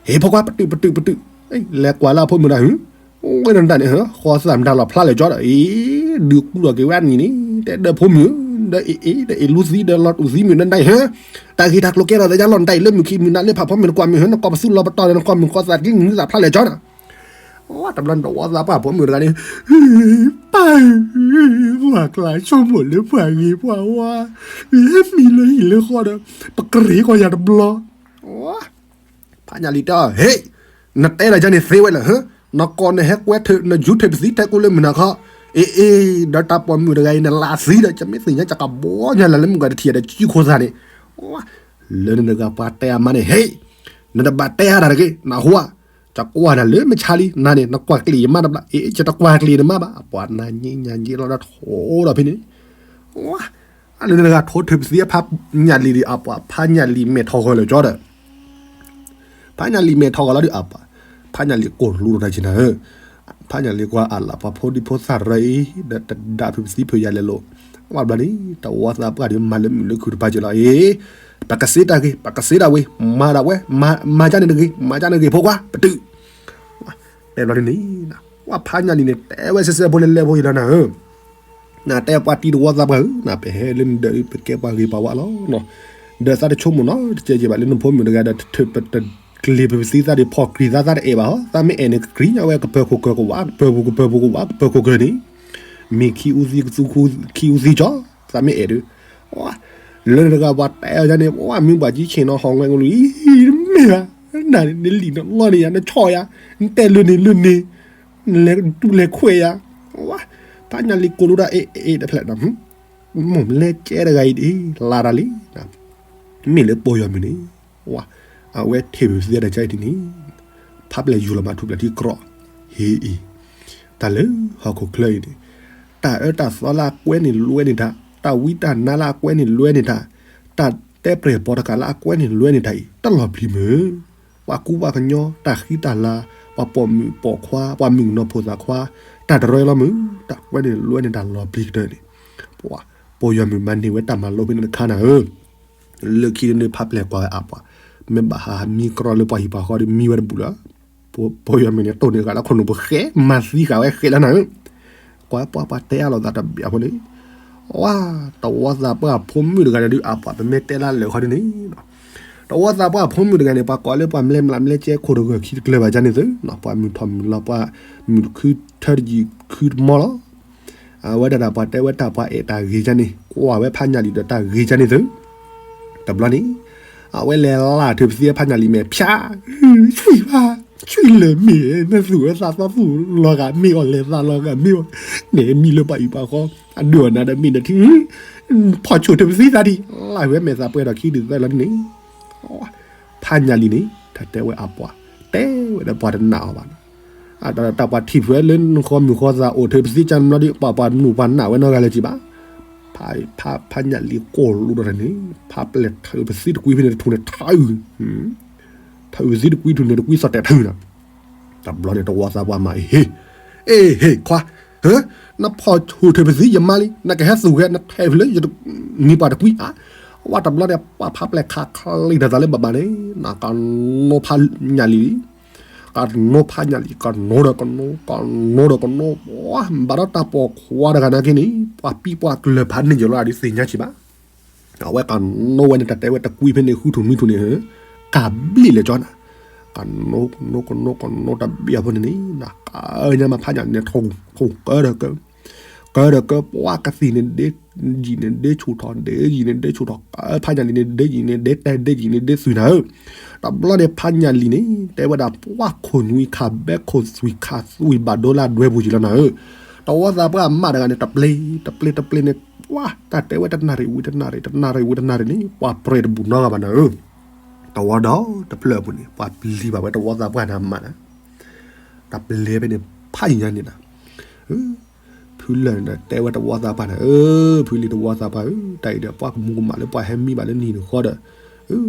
ဟ့ၣ် ဖိခွါ ပတုာ် ပတုာ် ပတုာ်, လဲၤကွၢ်လၢအဖိမုၣ်ဒီးဟုၣ်, ဝဲနတၢ်န့ၣ် ဃီသၣ်မတၤလီၤဖျါလဲၣ်ကၠီဒီး အ့ ဒုးကူဒီးက့ၤဝဲအနံၤန့ၣ် တဲဒၢးဖိမုၣ်ဧၢ, ဒီးအ့ အ့ ဒီးအ့လူသံ ဒီးလီၤတူာ်သံမုၣ်နဒၣ်အံၤဟၢ, တၢ်ဂ့ၢ်တၢ်ကျိၤကဲထီၣ်သးယါလီၤနတၢ်အံၤလၢမုၢ်ခံမုၢ်နၤလၢဖးဖီမုၢ်နကွၢ်မုၢ်ဟၢ နကွၢ်ပသူလီၤပတီၢ်ဒီး နကွၢ်မုၢ်ဃီသၣ်ကံနသၣ်ဖျါလဲၣ်ကၠီနီၤ. တဘျီန့ၣ် တဝီသးပှၢ်ဖိမုၣ်တဂၤန့ၣ် ပၢ်ဧၢ, ပှၤကျါဆိကမိၣ်လၢပှၤဂ့ၤပှၤဝါ, ဟဲမံလၢဟံၣ်လၢဃီဒီး ပကရ့ကီယၤတဘျီ. ဖးညၣ်လံၤတဲအီၤ ဟ့ၣ်, နတဲဒၣ်ယါန့ၣ်သ့ဝဲလၢာ်, နကိးနဟဲကွဲ နယူထၢၣ်ပသံထဲကိလၢမုၢ်နၤခီ, အ့ အ့ ဒီးတၢ်ပိာ်မုၣ်တဂၤအံၤ နလၢသံဒီး ကမ့ၢ်သ့ၣ်ညါကကဘီညါလၢမုၢ်ကတထံၣ်ဒီး ကံခိၣ်သၣ်န့ၣ်, လၢနတဂၤပှၤတဲအမါန့ၣ် ဟ့ၣ်, နတဘၣ်တဲအါတၢ်တဂ့ၤ နဟူဧါ, ကကွၢ်နၤလၢမုၢ်ဆါလံ နၤန့ၣ် နကွၢ်ကျ့ၣ်ယမါတဘျီ အ့ ယတကွၢ်ကျ့ၣ်နမါဘၣ် အပှၤနၤညံညါယ့လီၤဒီးထိးဒီးဖဲန့ၣ် လၢနတဂၤထိထၢၣ်ပသံအဖးညၣ်လံၤဒီး အပှၤဖးညၣ်လံၤမဲာ်ထီၣ်ဂီၤလၢာ်ကၠီဒီး ဖးညၣ်လံၤမဲာ်ထီၣ်ဂီၤလီၤဒီး အပှၤဖးညၣ်လံၤကိၢ်လူဒီးတၢ်က့နၤဧၢ, ဖးညၣ်လံၤကွၢ်အလၢ်ပှၤဖိဒံဖိသၣ်ရၢအံၤ ဒီးတဒၣ်ဖုးပသံဖုးယၤလဲၤလိာ်, ဝဲဘျီန့ၣ် တဝီသးပှၢ်ဒီးမၤလၢမုၢ်လၢခုၣ်တပၤက့လီၤအံၤ, ပကစ့တၢ်ဂ့ၤ ပကစ့တၢ်ဝံၤ မၤဒၣ်ဝဲ မၤကၢ်န့ၣ်တဂ့ၤ မၤကၢ်န့ၣ်တဂ့ၤ ဖိခွါ ပတုာ် တဲဘျီန့ၣ် ပှၤဖးညၣ်လံၤန့ၣ် တဲဝဲစဲစဲဖိလဲၤလဲၤဖိယံၤလီၤနၤဧၢ, နတဲပှၤတံၤတဝီသးပှၢ်ဧၢ, နပဟဲလၢနဒၢးပကဲပှၤဂ့ၤပှၤဝါလီၤ, ဒီးသးတဆိကမိၣ်နီတကဲကဲဘၣ်လၢနဖိမုၣ်တဂၤဒီး တပတကျ့ၤပသံသးဒီးဖီၣ်ကြံၤသး သးတအဲၣ်ဘၣ်ဟီ, သးမ့ၢ်အဲၣ်န့ၣ် ကကြံၤညါဝဲကပၢၤခိၣ်ကၢၤကဝး ကပၢၤပူၤကပၢၤပူၤကဝး ကပၢၤခိၣ်ကၢၤန့ၣ်, မ့ၢ်ခံအူသံကသူ ခံအူသံကၠီ, သးမ့ၢ်အဲၣ်ဒီး လၢနတဂၤပှၤတဲအီၤယါန့ၣ် ပှၤမ့ၢ်ပှၤကံဆ့ၣ်နီၤဟီၣ်ငဲကလူးအံၤ တမ့ၢ်ဘၣ်, နန့ၣ်နလံၣ်နလီန့ၣ်ယါ နဆီၣ်ယါ, နတဲလၢန့ၣ်လၢန့ၣ်, နလဲၤတူၢ်လဲၤခွဲးယါ, ဖးညၣ်လံၤကိၢ်လိဒၣ်အ့ၣ်အ့ၣ်တဖျၢၣ်ဒီး မိၢ်မလဲကဲတဂၤအံၤဒ် လါတၢ်လံ, မ့ၢ်လၢပိာ်ယွၤမုၣ်န့ၣ်, အဝဲထံၣ်ပသံတၢ်ကါအံၤဒ်န့ၣ်, ဖးပျဲၢ်ယူၤလီၤမးထူပျဲၢ်ထံကြီ, ဟ့ၣ်အံၤ, တၢ်လၢဟီၣ်ခိၣ်ချၢအံၤန့ၣ်, တၢ်အၢတၢ်သီလၢအကွဲန့ၣ်လွဲန့ၢ်တၢ်, တၢ်ဝံတၢ်နါလၢအကွဲန့ၣ်လွဲန့ၢ်တၢ်, တၢ်တဲပြဲၢ်ပိာ်တကးလၢအကွဲန့ၣ်လွဲန့ၢ်တၢ်အံၤ တလီၤပျံၤမုၢ် ပှၤကူပှၤကညီ တၢ်ဃံတၢ်လၤ, ပှၤပိာ်မုၣ်ပိာ်ခွါ, ပှၤမုၣ်ကနီၤဖိသၣ်ခွါ, တၢ်တရၢလီၤမုၢ်, တၢ်ကွဲန့ၣ်လွဲန့ၢ်တၢ်လီၤပျံၤကတၢၢ်န့ၣ်, ပှၤပိာ်ယွၤမုၣ်မၤန့ၢ်ဝဲတၢ်မၤလိဖဲန့ၣ်တခါနၤဧၢ, လၢခံန့ၣ်ဖးပျဲၢ်ကွၢ်ဝဲအပှၤ, မ့ၢ်ဘၣ်ဟးမံကြီလၢပှၤဟံၣ်ပှၤဃီဒီးမံဝဲတဘူၣ်လၢၤ, ပိာ်ယွၤမုၣ်န့ၣ် တိၢ်န့ၢ်ဃာ်လၢခိၣ်နူာ်ပဃဲ မၤသံဃာ်ဝဲဃဲလၢနၤဧၢ, ကွၢ်ပှၤပှၤတဲအါလိာ်သးတဘၣ်အဃိန့ၣ် ဝါ, တဝီသးပှၢ်ဖိမုၣ်တဂၤန့ၣ်ဒုးအပှၤ ပမ့ၢ်တဲလၢလၢာ်ခီဒ်န့ၣ်, တဝီသးပှၢ်ဖိမုၣ်တဂၤန့ၣ် ပှၤကိးလၢပှၤမလဲမလးမလဲကဲခိၣ်တဂၢၢ်ခံတကျၢၤဘၣ်ယါန့ၣ်သု, ပှၤမုၣ်ထီၣ်မုၣ်လီၤ ပှၤမုၣ်တခုထၢတယံာ်ခုတမီလီၤ, အဝဲဒၣ်တၢ်ပှၤတဲဝဲတၢ်ပှၤအဲၣ်တၢ်ဂ့ၤယါန့ၣ် ကွၢ်ဝဲဖးညၣ်လံၤဒီးတၢ်ဂ့ၤယါန့ၣ်သု, တဘျီန့ၣ် အဝဲလဲၤလၢ်ထုးပသံဖးညၣ်လံၤမဲာ်ဖၠါ, ဆွံၣ်ဘၣ်, ဆွံၣ်လၢာ်မ့ၢ် နသူၣ်ဝဲသးသီသူၣ်လီၤဂာ်မ့ၢ်အီၤလဲၤသးလီၤဂာ်မ့ၢ်အီၤ, န့ၣ်မံလၢပှၤအံၤပှၤဃီ, အဒုးအီၤနၤဒီးမ့ၢ်နထံ, ဖီၣ်ဆိၣ်ထုးပသံသးဒံး, လၢ်ဝဲမဲာ်သးပှဲၤဒီးခံဒုးသၢလီၤဒ်န့ၣ်, ဖးညၣ်လံၤန့ၣ် တၢ်တဲဝဲအပှၤ, တဲဝဲဒီးပှၤတနာ်အီၤဘၣ်, တၢ်ပှၤထံၣ်ဖုးဝဲလၢနဃီမုၢ်ဃီသးအိၣ်ထုးပသံကၢ်မလီၤဒ် ပှၤပှၤနုာ်ပှၤနာ်ဝဲနီတဂၤလၢၤက့ၤဘၣ်, ဖးညၣ်လံၤကိၢ်လိဒီးန့ၣ် ဖးပျဲၢ်ထုးပသံတကွံဖဲန့ၣ်တထူၣ်န့ၣ်ထၢအုၣ် ထုးပသံတကွံထူၣ်န့ၣ်တကွံသီၣ်တဲာ်ထုးနၤ, တဘျီန့ၣ် တဝီသးပှၢ်မၤအ့ၣ်, အ့ၣ် ဟ့ၣ် ခွါ, ဟၢ, နဖီၣ်ဆိၣ်ထုးပသံယမါလံ, နကဟဲသူၣ်ဂဲၤ နထဲးဖုးလၢယတနံၤပှၤတကွံဧါ, အဝဲတဘျီန့ၣ် ပှၤဖးပျဲၢ်ခးချံတသးလၢဘၣ်ဘၣ်န့ၣ် နကနိဖးညၣ်လံၤလံ ကနိဖးညၣ်လံၤ ကနိဒီးကနိ ကနိဒီးကနိ, ဘၣ်ဒီးတၢ်ပိာ်ခွါတဂၤနာ်က့န့ၣ် ပှၤပံပှၤကျၢၤဖးန့ၢ်ယိာ်လီၤဒ်သ့ၣ်ညါဆံးဘၣ်, အဝဲကနိဝဲန့ၣ် တၢ်တဲဝဲတကွံဖဲန့ၣ် ဃုထူၣ်နွံထူၣ်န့ၣ် ကဘျံးလဲၤကၠီနၤ, ကနိ ကနိ ကနိ ကနိတဘ့ၣ်အဖိန့ၣ်န့ၣ် ကညါမးဖးညၣ်န့ၣ် ထိၣ်ကၢဒီးကၢ ကၢဒီးကၢ ပှၤကသံၣ်န့ၣ်ဒ့ယံာ်န့ၣ်ဒ့ဆူၣ်ထီၣ် ဒ့ယံာ်န့ၣ်ဒ့ဆူၣ်ထီၣ် ကၢဖးညၣ်လံၤန့ၣ် ဒ့ယံာ်န့ၣ်ဒ့တဲ ဒ့ယံာ်န့ၣ်ဒ့သွံၣ်နၤဧၢ, တဘျီန့ၣ်ဖးညၣ်လံၤန့ၣ် တဲဝဲဒၣ်ပှၤခိၣ်နွံခးဘဲခိၣ်သွံၣ်ခးသွံၣ်ဘၣ်ဒိလၢအဒွဲပူၤယံာ်လီၤနၤဧၢ, တဝီသးပှၢ်မးတဂၤန့ၣ် တပျ့ၤ တပျ့ၤ တပျ့ၤန့ၣ် ပှၤတၢ်တဲဝဲတနၣ်ရံၣ်ဝံၤတနၣ်ရံၣ် တနၣ်ရံၣ်ဝံၤတနၣ်ရံၣ်န့ၣ် ပှၤပြဲးတဘူၣ်နီတဂၤဘၣ်နၤဧၢ, တဝီဒီတဖျၢၣ်အပူၤန့ၣ် ပှၤပျံၤဘၣ်ဝဲတဝီသးပှၢ်န့ၣ်အမးနၤ တၢ်ပျဲဖဲန့ၣ် ဖးယံာ်ညါန့ၣ်ဒီး ဖုလၢၢ်န့ၣ်ဒီး တဲဝဲတဝီသးပှၢ်န့ၣ် အၢ ဖုလံၤတဝီသးပှၢ်ဧၢ တၢ်အံၤဒီးပှၤကမူၤကမၣ်လၢပှၤဟဲမံဘၣ်လၢနံၤနဃီဒီး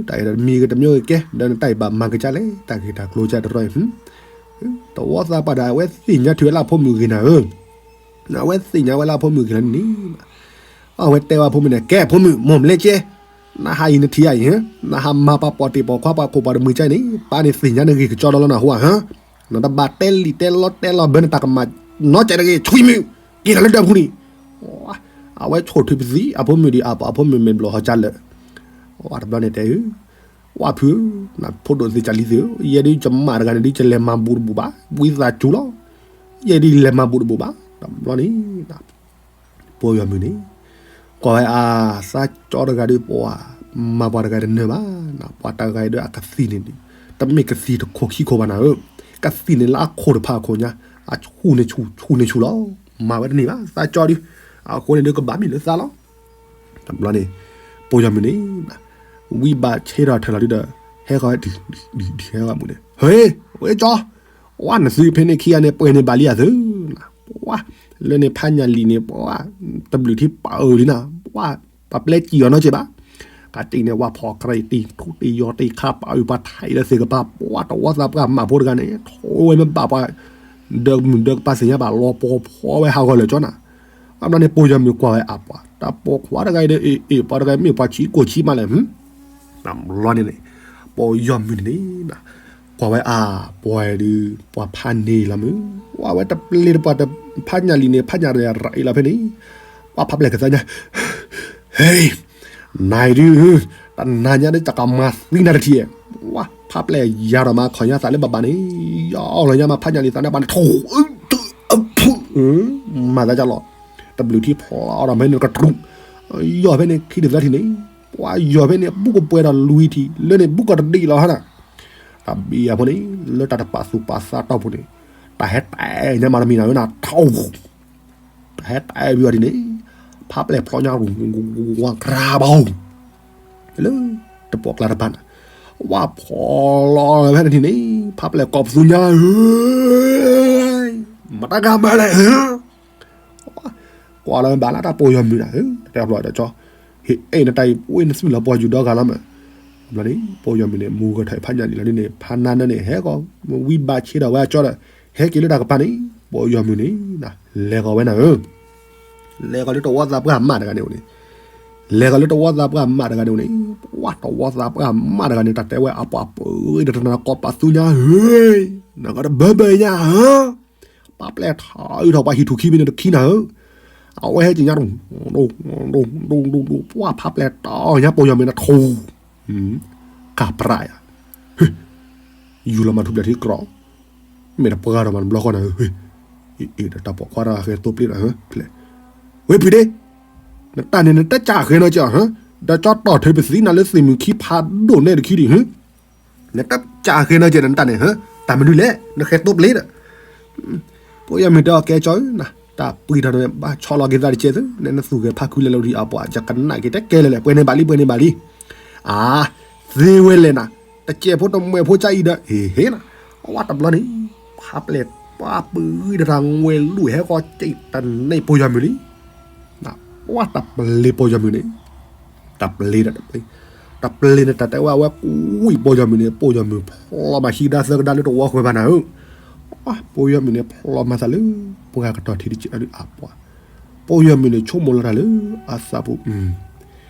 တၢ်အံၤဒီးမံၤကတမံၤကကဲ ဒီးနတၢ်အံၤဘၣ်မၤကစၢ်လဲၣ် တၢ်ဂ့ၢ်တၢ်ကျိၤကတရီအံၤ တဝီသးပှၢ်ဒီး အဝဲသ့ၣ်ညါထုးဝဲလၢအဖိမုၣ်ဂ့ၤနၤဧၢ အဝဲသ့ၣ်ညါဝဲလၢအဖိမုၣ်ဂ့ၤလၢန့ၣ် အဝဲတဲဝဲဖိမုၣ်န့ၣ် ကဲဖိမုၣ် မိၢ်မလဲကဲ နဟးအံၤနထံၣ်အံၤ နဟးမၤပှၤပိာ်တ့ၢ်ပိာ်ခွါပှၤခိၣ်ပှၤတမုာ်ကၢ်အံၤန့ၣ် ပၢ်န့ၣ်သ့ၣ်ညါနဂ့ၢ်ကကၠီဒီးလီၤနဟူဧါဟၢ နတဘၣ်တဲလံာ်တဲလီတဲလီဘၢနတၢ်ကမၣ်နီတစဲးတဂ့ၤ ဆွံမုၢ် က့ၤလီၤလၢဒၢးပူၤန့ၣ်, အဝဲဆိၣ်ထုးပသံ အဖိမုၣ်ဒီးအပှၤအဖိမုၣ်မ့ၢ်ဘျီၣ်ဟီကၢ်လၢာ်, တဘျီန့ၣ်တဲဧၢ, ဝၣ်ဖုဧၢ, ဖိဒိၣ်သ့ၣ်ကၢ်လံၤသ့ၣ်ဧၢ, ယဲဒုးယမၢ်တဂၤန့ၣ်ဒုး ယလဲၤမၤဘူးတဘူးဘၣ်, ဝံသးစူၤလီၤ, ယဲဒုးလဲၤမၤဘူးတဘူးဘၣ်, တဘျီန့ၣ် ပှၤယွၤမုၣ်န့ၣ် ကွၢ်ဝဲအသးကၠီတဂၤဒီး ပှၤမၤပှၤတဂၤတနၢၤဘၣ်, ပှၤတဂၤဒီးအကသံၣ်န့ၣ်ဒုး တမ့ၢ်ကသံၣ်တခိၣ်ခံခိၣ်ဘၣ်နၤဧၢ, ကသံၣ်န့ၣ်လၢအခိၣ်တဖၣ်အခိၣ်ညါ, အဆူၣ်န့ၣ်ဆူၣ် ဆူၣ်န့ၣ်ဆူၣ်လီၤ, မၤဝဲတန့ၢ်ဘၣ် သးကၠီဒုး, အဃိန့ၣ်ဒုးကဘၣ်မ့ၢ်လၢသးလီၤ, တဘျီန့ၣ် ပှၤယွၤမုၣ်န့ၣ် ဝံဘၣ်ဆ့ဒီးထၢၣ်လီၤဒုးဒီး ဟဲဃီၤဝဲ ဒုး ဒုး ဒုးဟဲဃီၤမုၣ်န့ၣ် ဟ့ ဝဲကၠီ ဝဲနသုဖဲန့ၣ်ခံဂၤန့ၣ် ပှဲၤန့ၢ်ဘၣ်လံအသု, ပှၤ လၢန့ၣ်ဖးညၣ်လံာ်န့ၣ် ပှၤ တဘျုးထံပာ်အုးလံနၤ, ပှၤ ပှၤပျဲစံၣ်အီၤနီတစဲးဘၣ်, ကတ့ၢ်န့ၣ် ဝၣ်ဖီၣ်ကြံးတံၢ် ထူတ့ၢ်ယီၤတ့ၢ်ခါပာ်အုးပှၤထဲးလၢသ့ၣ်ကပၤ, ပှၤတဝီသးပှၢ်မၢ်ဖိတဂၤန့ၣ် ထိးဝဲမ့ၢ်ဘၣ်ပှၤ ဒၢးမုၢ်ဒၢးကပၤသ့ၣ်ညါဘၣ် လီၤပှီၤဖီဝဲဟးဂီၤလၢာ်ကၠီနၤ, အဘျီန့ၣ် ပှၤယွၤမုၣ်ကွၢ်ဝဲအပှၤ တၢ်ပိာ်ခွါတဂၤအံၤဒီး အ့ၣ် အ့ၣ် ပှၤတဂၤအံၤမ့ၢ်ပှၤဆံးကိၣ်ဆံးမးလဲၣ် တဘျီန့ၣ်န့ၣ် ပှၤယွၤမုၣ်န့ၣ်န့ၣ် ကွၢ်ဝဲအပှၤဒုး ပှၤဖးန့ၢ်လီၤမုၢ်, ဝဲတပျ့ၤတပှၤတဖးညၣ်လံာ်န့ၣ် ဖးညၣ်ရၤအံၤလီၤဖဲန့ၣ်, ပှၤဖးပျဲၢ်ကသါညါ, ဟ့, နၤအံၤဒုး, တနၤညါဒုး တၢ်ကမၤသံနၤတထံၣ်, ဝဲဖးပျဲၢ်ယၤဒီးမၤခီၣ်ညါသးလၢဘၣ်ဘၣ်န့ၣ်, ယီၢ်လီၤညါမၤဖးညၣ်လံာ်သးန့ၣ်ဘၣ်န့ၣ် ထိး မၤသးကလီၤ, တဘျုးထံဖျီဒီးမ့ၢ်န့ၣ်ကတြူး, ယီၢ်ဖဲန့ၣ်ခံထံၣ်သၢထံၣ်န့ၣ်, ပှၤယီၢ်ဖဲန့ၣ် ဘူးကပှဲၤဒီးလွံၢ်ထံၣ် လၢန့ၣ်ဘူးကတဒံးလီၤဟါနၤ, တၢ်ဘံယၤဖိန့ၣ် လၢတၢ်တပာ်သူၣ်ပာ်သးတီၢ်ပူၤန့ၣ်, တၢ်ဟဲတဲညါမၤတမံၤနၤဝဲနၤ ထိး, တၢ်ဟဲတဲဘံယၤဒ်န့ၣ်, ဖးပျဲၢ်ဖျီညါ ဝါကြၤဘီ လၢတပိာ်ကျါတပၤန့ၣ်, ဝဲဖီၣ်လီၤဖဲန့ၣ်ထံၣ်န့ၣ်, ဖးပျဲၢ်ကိးပသူညါဧၢ, မတၤဂၤမၤလဲၣ်ဧၢ, ကွၢ်လီၤဘၣ်လၢတၢ်ပှၤယွၤမုၣ်နၤဧၢ, တၢ်ဖျီဒီးကၠီ, ဟ့ၣ်အဲၣ်နတၢ်အံၤ ပှ့ၤနသွံၣ်လီၤပှၤယူၤဒီဂၤလီၤမး, ဘျီန့ၣ် ပှၤယွၤမုၣ်န့ၣ် မူဂဲၤထီၣ်ဖးညၣ်လံာ်လီၤဒ်န့ၣ် ဖးနါနၢန့ၣ် ဟဲကီး, ဝံဘၣ်ဆ့ဒီးဝဲအကၠီဒီး, ဟဲက့ၤလၢတၢ်ကပၤန့ၣ်, ပှၤယွၤမုၣ်န့ၣ်, လဲၤဃီၤဝဲနၤဧၢ လဲၤဃီၤလၢတဝီသးပှၢ်မးတဂၤန့ၣ်အိၣ်န့ၣ်, လဲၤဃီၤလၢတဝီသးပှၢ်မးတဂၤန့ၣ်အိၣ်န့ၣ်, ပှၤတဝီသးပှၢ်မးတဂၤန့ၣ် တၢ်တဲဝဲအပှၤပှ့ၤဒီးတနၤကိးပသူညါဧၢ, နကတဘၢဘၢညါဧၢ, ဖးပျဲၢ်ထီၣ်အုးထီၣ်ပှၤဟံၣ်ထူၣ်ခံဘ့ၣ်န့ၣ်တခံနၤဧၢ, အဝဲဟဲက့ၤညါ ဒိၣ် ဒိၣ် ဒိၣ် ဒိၣ် ဒိၣ် ပှၤဖးပျဲၢ်တီၢ်ညါပှၤယွၤမုၣ်န့ၣ်ထိး, ကပြးယၤ, ယူၤလီၤမၤထူၣ်ဖျဲးထံကြီ, မ့ၢ်တပှၢ်ဒီးမၤတဘျီဃီနၤဧၢ, အ့ၣ် ဒီးတၢ်ပိာ်ခွါတဂၤဃဲသိပျ့ၤနၤဧၢ, ဝဲဖုဒ့, နတၢ်န့ၣ် နတကးဃဲနီကဲး, ဒီးကၠီတီၢ်ထုးပသံနၤလၢသ့ၣ်မုၢ်ခံဖးဒိၣ်နဲၣ်တခံဒံး နတကးဃဲနီကဲးနတၢ်န့ၣ်, တၢ်မနုၤလဲၣ် နဃဲသိပျ့ၤဒီး, ပှၤယွၤမုၣ်တဲအီၤကဲကၠီဧၢ, တၢ်ပှ့ၤထီၣ်န့ၣ် ဘၣ်ဆီလီၤက့ၤသးတကဲးသု, နနသူၣ်ဂဲၤဖးခုလၢာ်လီၤဒံးအပှၤ ယကနၣ်က့ၤတဲကဲလၢာ်လဲၣ် ပှဲၤန့ၢ်ဘၣ်လံ ပှဲၤန့ၢ်ဘၣ်လံ, အါ, သ့ဝဲလဲၣ်နၤ, တကဲးဖိတမှဲၤဖိကအံၤဒီး ဟ့ၣ်ဟ့ၣ်နၤ, အဝဲတဘျီန့ၣ်, ဖးပျဲၢ်ပှၤပှ့ၤဒီးတၢ်ငွဲၤလူၢ်ဟဲဃီၤက့ၤတန့ၢ်ပှၤယွၤမုၣ်လံ ပှၤတပျ့ၤပှၤယွၤမုၣ်န့ၣ်, တပျ့ၤဒီးတပျ့ၤ, တပျ့ၤန့ၣ် တၢ်တဲဝဲအဝဲကွံာ်ပှၤယွၤမုၣ်န့ၣ် ပှၤယွၤမုၣ်ဖျီမၤဟံးကဒါသၢကဒါလၢတဝီဃၢၤဘၣ်နၤဧၢ, ပှၤယွၤမုၣ်န့ၣ်ဖျီမၤသးလၢ ပှၤကတီၢ်ထံတကဲးအဒုးအပှၤ, ပှၤယွၤမုၣ်န့ၣ်ဆိကမိၣ်လီၤတၢ်လၢအသးပူၤ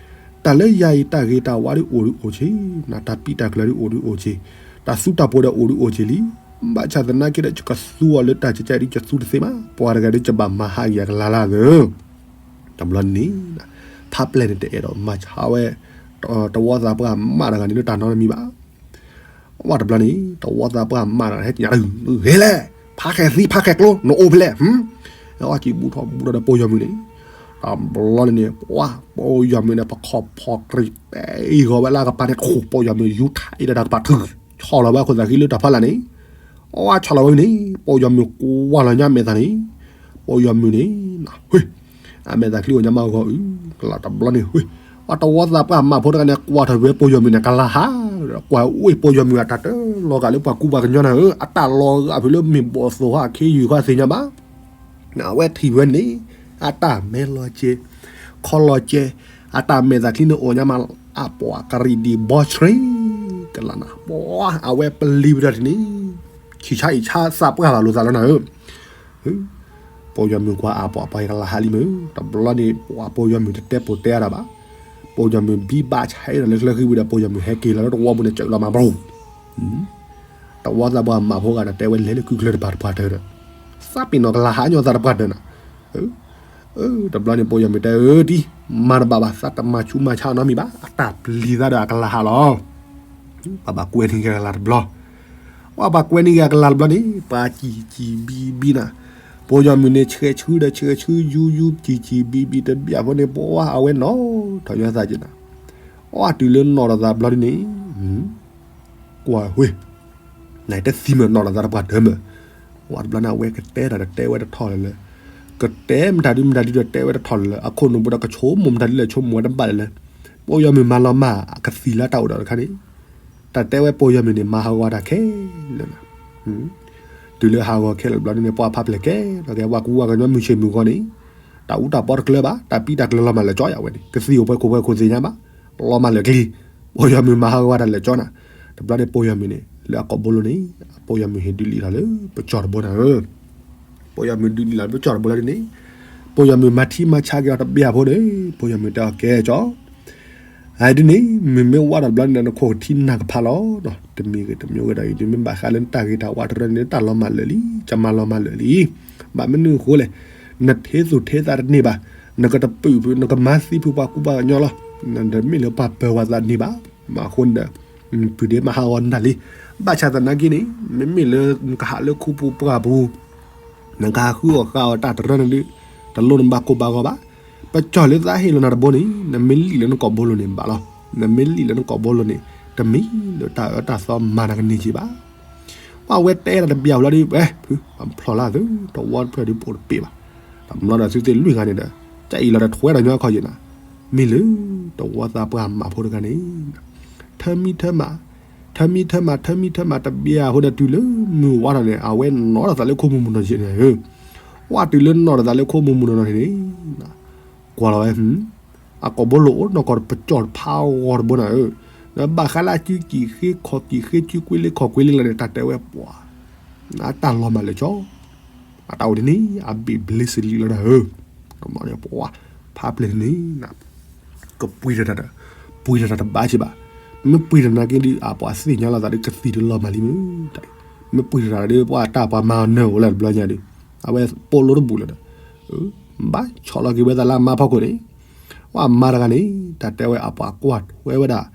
တၢ်လၢယၤအံၤ တၢ်ဂ့ၤတၢ်ဝါဒုးအိၣ်ဒုးအိၣ်ဆ့, နတၢ်ပံးတၢ်ကျၢၤဒုးအိၣ်ဒုးအိၣ်ဆ့, တၢ်သူတၢ်ပှီၤဒီးအိၣ်ဒုးအိၣ်ဆ့လံ, ဘၣ်ဆၣ်သနာ်က့ဒီး ယကသူအီၤလၢတၢ်ကကဲဒ်ယသူတသ့ဘၣ်, ပှၤတဂၤဒ်ယဘၣ်မၤဟးဂီၤယၤကလၤလၢသၢ, တဘျီန့ၣ်, ဖးပျဲၢ်န့ၣ်တအဲၣ်ဒိးမၤဆါဝဲ, တဝီသးပှၢ်မးတဂၤန့ၣ်လၢတၢ်နီတမံၤဘၣ် ဝဲတဘျီန့ၣ် တဝီသးပှၢ်မးတဂၤန့ၣ် ဟဲက့ၤညါ, ဟဲလဲၣ်, ဖးဃဲၤသံ ဖးဃဲၤကျိ နအိၣ်ဖဲလဲၣ်, ဟဲအီၣ်ကံၢ်ဘူၣ်ထီၣ်ဘူၣ်ထီၣ်ဒီးပှၤယွၤမုၣ်န့ၣ်, တဘျီန့ၣ်န့ၣ် ပှၤ ပှၤယွၤမုၣ်န့ၣ် ပခီၣ်ဖီၣ်ကြံးတဲအံၤဂီၤဝဲလၢအကပၤန့ၣ် ခိၣ် ပှၤယွၤမုၣ်ယူၤထးအံၤဒီးတၢ်ကပၤထုး, ဆီၣ်လီၤဝဲအခိၣ်သးဃံလၢတၢ်ဖီလာ်န့ၣ်, အဝဲဆီၣ်လီၤဝဲန့ၣ် ပှၤယွၤမုၣ်ကွၢ်လီၤညါမဲာ်သၣ်န့ၣ်, ပှၤယွၤမုၣ်န့ၣ်, အမဲာ်သၣ်ချံအိၣ်ညါမးဂီၤအုး, ကလၤတဘျီန့ၣ်, အတဝီသးပှၢ်မးဖိတဂၤန့ၣ် ကွၢ်ထီၣ်ဝဲပှၤယွၤမုၣ်န့ၣ် ကလၤဟး, ကွၢ်ဝဲပှၤယွၤမုၣ်အတၢ်တလီၤဂာ်လၢပှၤကူပှၤကညီနၤဧၢ, အတၢ်လီၤဂာ်ဖုးလၢမ့ၢ်ဘီၣ်သိၣ်ဟီၣ်ခ့ယုၢ်ဃီသ့ၣ်ညါဘၣ်, အဝဲထံၣ်ဝဲန့ၣ်, အတၢ်မဲာ်လီၤကဲ, ခီလီၤကဲ, အတၢ်မဲာ်သၣ်ချံန့ၣ်အိၣ်ညါမး, အပှၤကရံၣ်ဒံးဘီဆှံ, ကလၤနၤ, ပှၤအဝဲပလံၤဝဲဒၣ်န့ၣ်, ဆံၣ်ဆါအံၣ်ဆါသးပှၢ်ဘၣ်လိာ်သးလီၤနၤဧၢ ပှၤယွၤမုၣ်ကွၢ်အပှၤ ပှၤကလၤဟးလံမုၢ်, တဘျီန့ၣ် ပှၤပှၤယွၤမုၣ်တတဲပိာ်တဲအါတၢ်ဘၣ်, ပှၤယွၤမုၣ်ဘံဘၣ်ဆဲးဒီးလၢချၢဃံဝံၤဒီး ပှၤယွၤမုၣ်ဟဲက့ၤလီၤလၢတဝီပူၤန့ၣ် စၢးလီၤမၤဘြိၣ်, တ တဝီသးပှၢ်မးဖိဂၤဒီး တဲဝဲလဲၤလၢကုၢ်ကျၢၢ်တပၤတပှၢ်တၢၢ်ဒီး သးပ့ၤနီၣ်ကလၤဟးညီသးတပှၢ်တၢၢ်နီၤ. တဘျီန့ၣ် ပိာ်ယီၤမုၢ်တဲအၢတံၢ် မၤတဘၣ်ဘၣ် သးတမၤဆူးမၤဆါနီတမံၤဘၣ် အတၢ်ပျံၤသးဒီးအကလၤဟးလီၤ. ပှၤဘၣ်ကွဲန့ၢ်က့ၤအကလၤတဘျီ ပှၤဘၣ်ကွဲန့ၢ်က့ၤအကလၤတဘျီန့ၣ် ပှၤစံၣ်စံၣ်ဘံဘံနၤ. ပိာ်ယီၤမုၢ်န့ၣ် ဆှဲဆှုဒီးဆှဲဆှု ယူယူစံၣ်စံၣ်ဘံဘံတဘျီဖိန့ၣ် ပှၤအဝဲနီၣ်ထီၣ်ညီသးက့ၤနၤ. အီတုၤလၢနီၣ်ထီၣ်သးဘျီဒ်န့ၣ် ကွၢ်ဝဲ နတသံမ့ၢ်နီၣ်ထီၣ်သးတပှၢ်တၢၢ်မ့ၢ် ဝဲတဘျီန့ၣ် အဝဲကတဲတၢ်ဒီးတဲဝဲတထီၣ်လၢၤလၢ ကတဲမတၤဒုမတၤဒုဒီးတဲဝဲတထီၣ်လၢၤလၢၤ အခိၣ်နူာ်ဘိဒီးကဆိကမိၣ်မတၤဒုလဲၣ်ဆိကမိၣ်ဝဲတဘၣ်လၢၤလၢၤ. ပိာ်ယီၤမုၢ်မၤလီၤမၢ်အကသံၣ်လၢတၢ်အိၣ်ဒီးတခါန့ၣ် တၢ်တဲဝဲပိာ်ယီၤမုၢ်န့ၣ် မၤဟးဂီၤတၢ်ခဲလၢာ်လီၤ. တုၤလၢဟးဂီၤခဲလၢာ်တဘျီန့ၣ် ပှၤဖးဖျဲၣ်ကဲ ဒီးကဲ ပှၤကူပှၤကညီမုၢ်ဆ့ၣ်မုၢ်ဂီၤန့ၣ် တၢ်အူတၢ်ပီတကျၢၤဘၣ် တၢ်ပံတၢ်ကျၢၤလီၤမၢ်လၢာ်ကၠီယၤဝဲန့ၣ် ကသံၣ်အိၣ်ပှဲၤခိၣ်ပှဲၤခိၣ်သ့ၣ်ညါဘၣ် လီၤမၢ်လၢာ်ကျံ ပိာ်ယီၤမုၢ်မၤဟးဂီၤတၢ်လၢာ်ကၠီနၤ. တဘျီန့ၣ်ပိာ်ယီၤမုၢ်န့ၣ် လၢအကိာ်ဘိလိၤန့ၣ် ပိာ်ယီၤမုၢ်ဟ့ၣ်ဒုးလံလီၤလၢပကၠီၣ်တဘိနၤဧၢ. ပိာ်ယီၤမုၢ်ဒုးလံလီၤလၢပကၠီၣ်တဘိလီၤဒ်န့ၣ် ပိာ်ယီၤမုၢ်မၤထံမၤဆါက့ၤအီၤတဘျီဖိန့ၣ် ပိာ်ယီၤမုၢ်တဲအီၤကဲကၠီ အဒ်န့ၣ် မုၢ်မ့ၢ်ဝါထီၣ်တဘျီန့ၣ်ဒီး နခိၣ်ကထံနၢ်ကဖးလီၤ. တမံၤဂ့ၤတမံၤဂ့ၤဒီး ယမ့ၢ်ဘၣ်ဃးလၢနတၢ်ဂ့ၤတၢ်ဝါတရၢန့ၣ် တၢ်လီၤမၢ်လၢာ်လံ ကမၤလီၤမၢ်လၢာ်လံ. ဘၣ်မနုၤအဃိလဲၣ် နထ့သူၣ်ထ့သးတန့ၢ်ဘၣ် နကတပုာ်ဖုး နကမၤသံဖုးပှၤကူပှၤကညီလီၤ. နတမ့ၢ်လၢပှၤပၢၤဝဲသးန့ၣ်ဘၣ်. မ့ၢ်အဃိန့ၣ်ဒီး ပုၢ်ဒ့မၤဟးဂီၤနတၢ်လံ. ဘၣ်ဆၣ်သနာ်က့န့ၣ် မ့မ့ၢ်လၢနကဟးလၢခူပူၤပှၢ်ပူၤ နကဟးဃုအီၣ်ဃုအီတၢ်တရၢန့ၣ်ဒီး တလိၣ်နဘၣ်ကိၢ်ဘၣ်ဂီၤဘၣ်. ပကၠီၣ်လၢသးဟ့ၣ်လီၤနၤတဘိန့ၣ် နမ့ၢ်လံၣ်လၢနကိာ်ဘိလိၤန့ၣ်ဘၣ်လီၤ. နမ့ၢ်လံၣ်လၢနကိာ်ဘိလိၤန့ၣ် တမံၤလၢတၢ်အၢတၢ်သီမၤနၤကန့ၢ်က့ၤဘၣ်. ပှၤဝဲတဲတၢ်တဘျီဝဲလီၤဒ် ဝဲ ဖု ပဖျီၣ်လၢသု တဝီတဖျၢၣ်ဒ်ပအိၣ်တပ့ၢ်ဘၣ်. တဘျီဒီးသုသ့ၣ်လွံၢ်ဂၤန့ၣ်ဒီး ကအံၤလီၤဒီးထွဲဒီးညီခီယဲၢ်နၤ. မ့ၢ်လၢ တဝီသးပှၢ်မးဖိတဂၤန့ၣ် ထၢမံထၢမး ထၢမံထၢမး ထၢမံထၢမးတဘျီအဃိဒီးတုၤလၢမုၢ်ဝါထီၣ်န့ၣ် အဝဲနီၣ်ထီၣ်သးလၢခိမူၤမူၤနီၢ်နီၢ်န့ၣ်ဧၢ. ဝဲတုၤလၢနီၣ်ထီၣ်သးလၢခိမူၤမူၤနီၢ်နီၢ်န့ၣ် ကွၢ်လီၤဝဲ အကိာ်ဘိလိၤအိၣ်နီၢ်ကီၢ်ပကၠီၣ်တဖးဂီၤတဘိနၤဧၢ. ဘၣ်ဃးလၢအစုကံၢ်ဃ့ခီၣ်ကံၢ်ဃ့စုကွ့လ့ခီၣ်ကွ့လ့လီၤန့ၣ် တၢ်တဲဝဲပှၤ အတၢ်လီၤမၢ်လၢာ်ကၠီ အတၢ်အိၣ်ဒ်န့ၣ် အဘ့ၣ်ဘျ့စလံလီၤဒၣ်ဧၢ. ပှၤ ဖးဖျဲၣ်န့ၣ် ကပှ့ၤတၢ်တၢ် ပှ့ၤတၢ်တၢ်တဘၣ်က့ဘၣ်. မ့ၢ်ပှ့ၤတၢ်နာ်က့ဒီး အပှၤသ့ၣ်ညါလီၤသးဒီး ကသံၣ်ဒုးလီၤမၢ်လံမ့ၢ်တၢ်. မ့ၢ်ပှ့ၤတၢ်တၢ်ဒီး ပှၤတၢ်ပှၤမၤအီၤနၢၤအိၣ်လၢတဘျီညါဒီး အဝဲပိာ်လိတဘူၣ်လၢၤဒီး ဘၣ်ဆီၣ်လီၤက့ၤဝဲသးလၢအမါဖီခိၣ်န့ၣ် ပှၤမါတဂၤန့ၣ် တၢ်တဲဝဲအပှၤကွၢ်ထွဲဝဲဒၣ်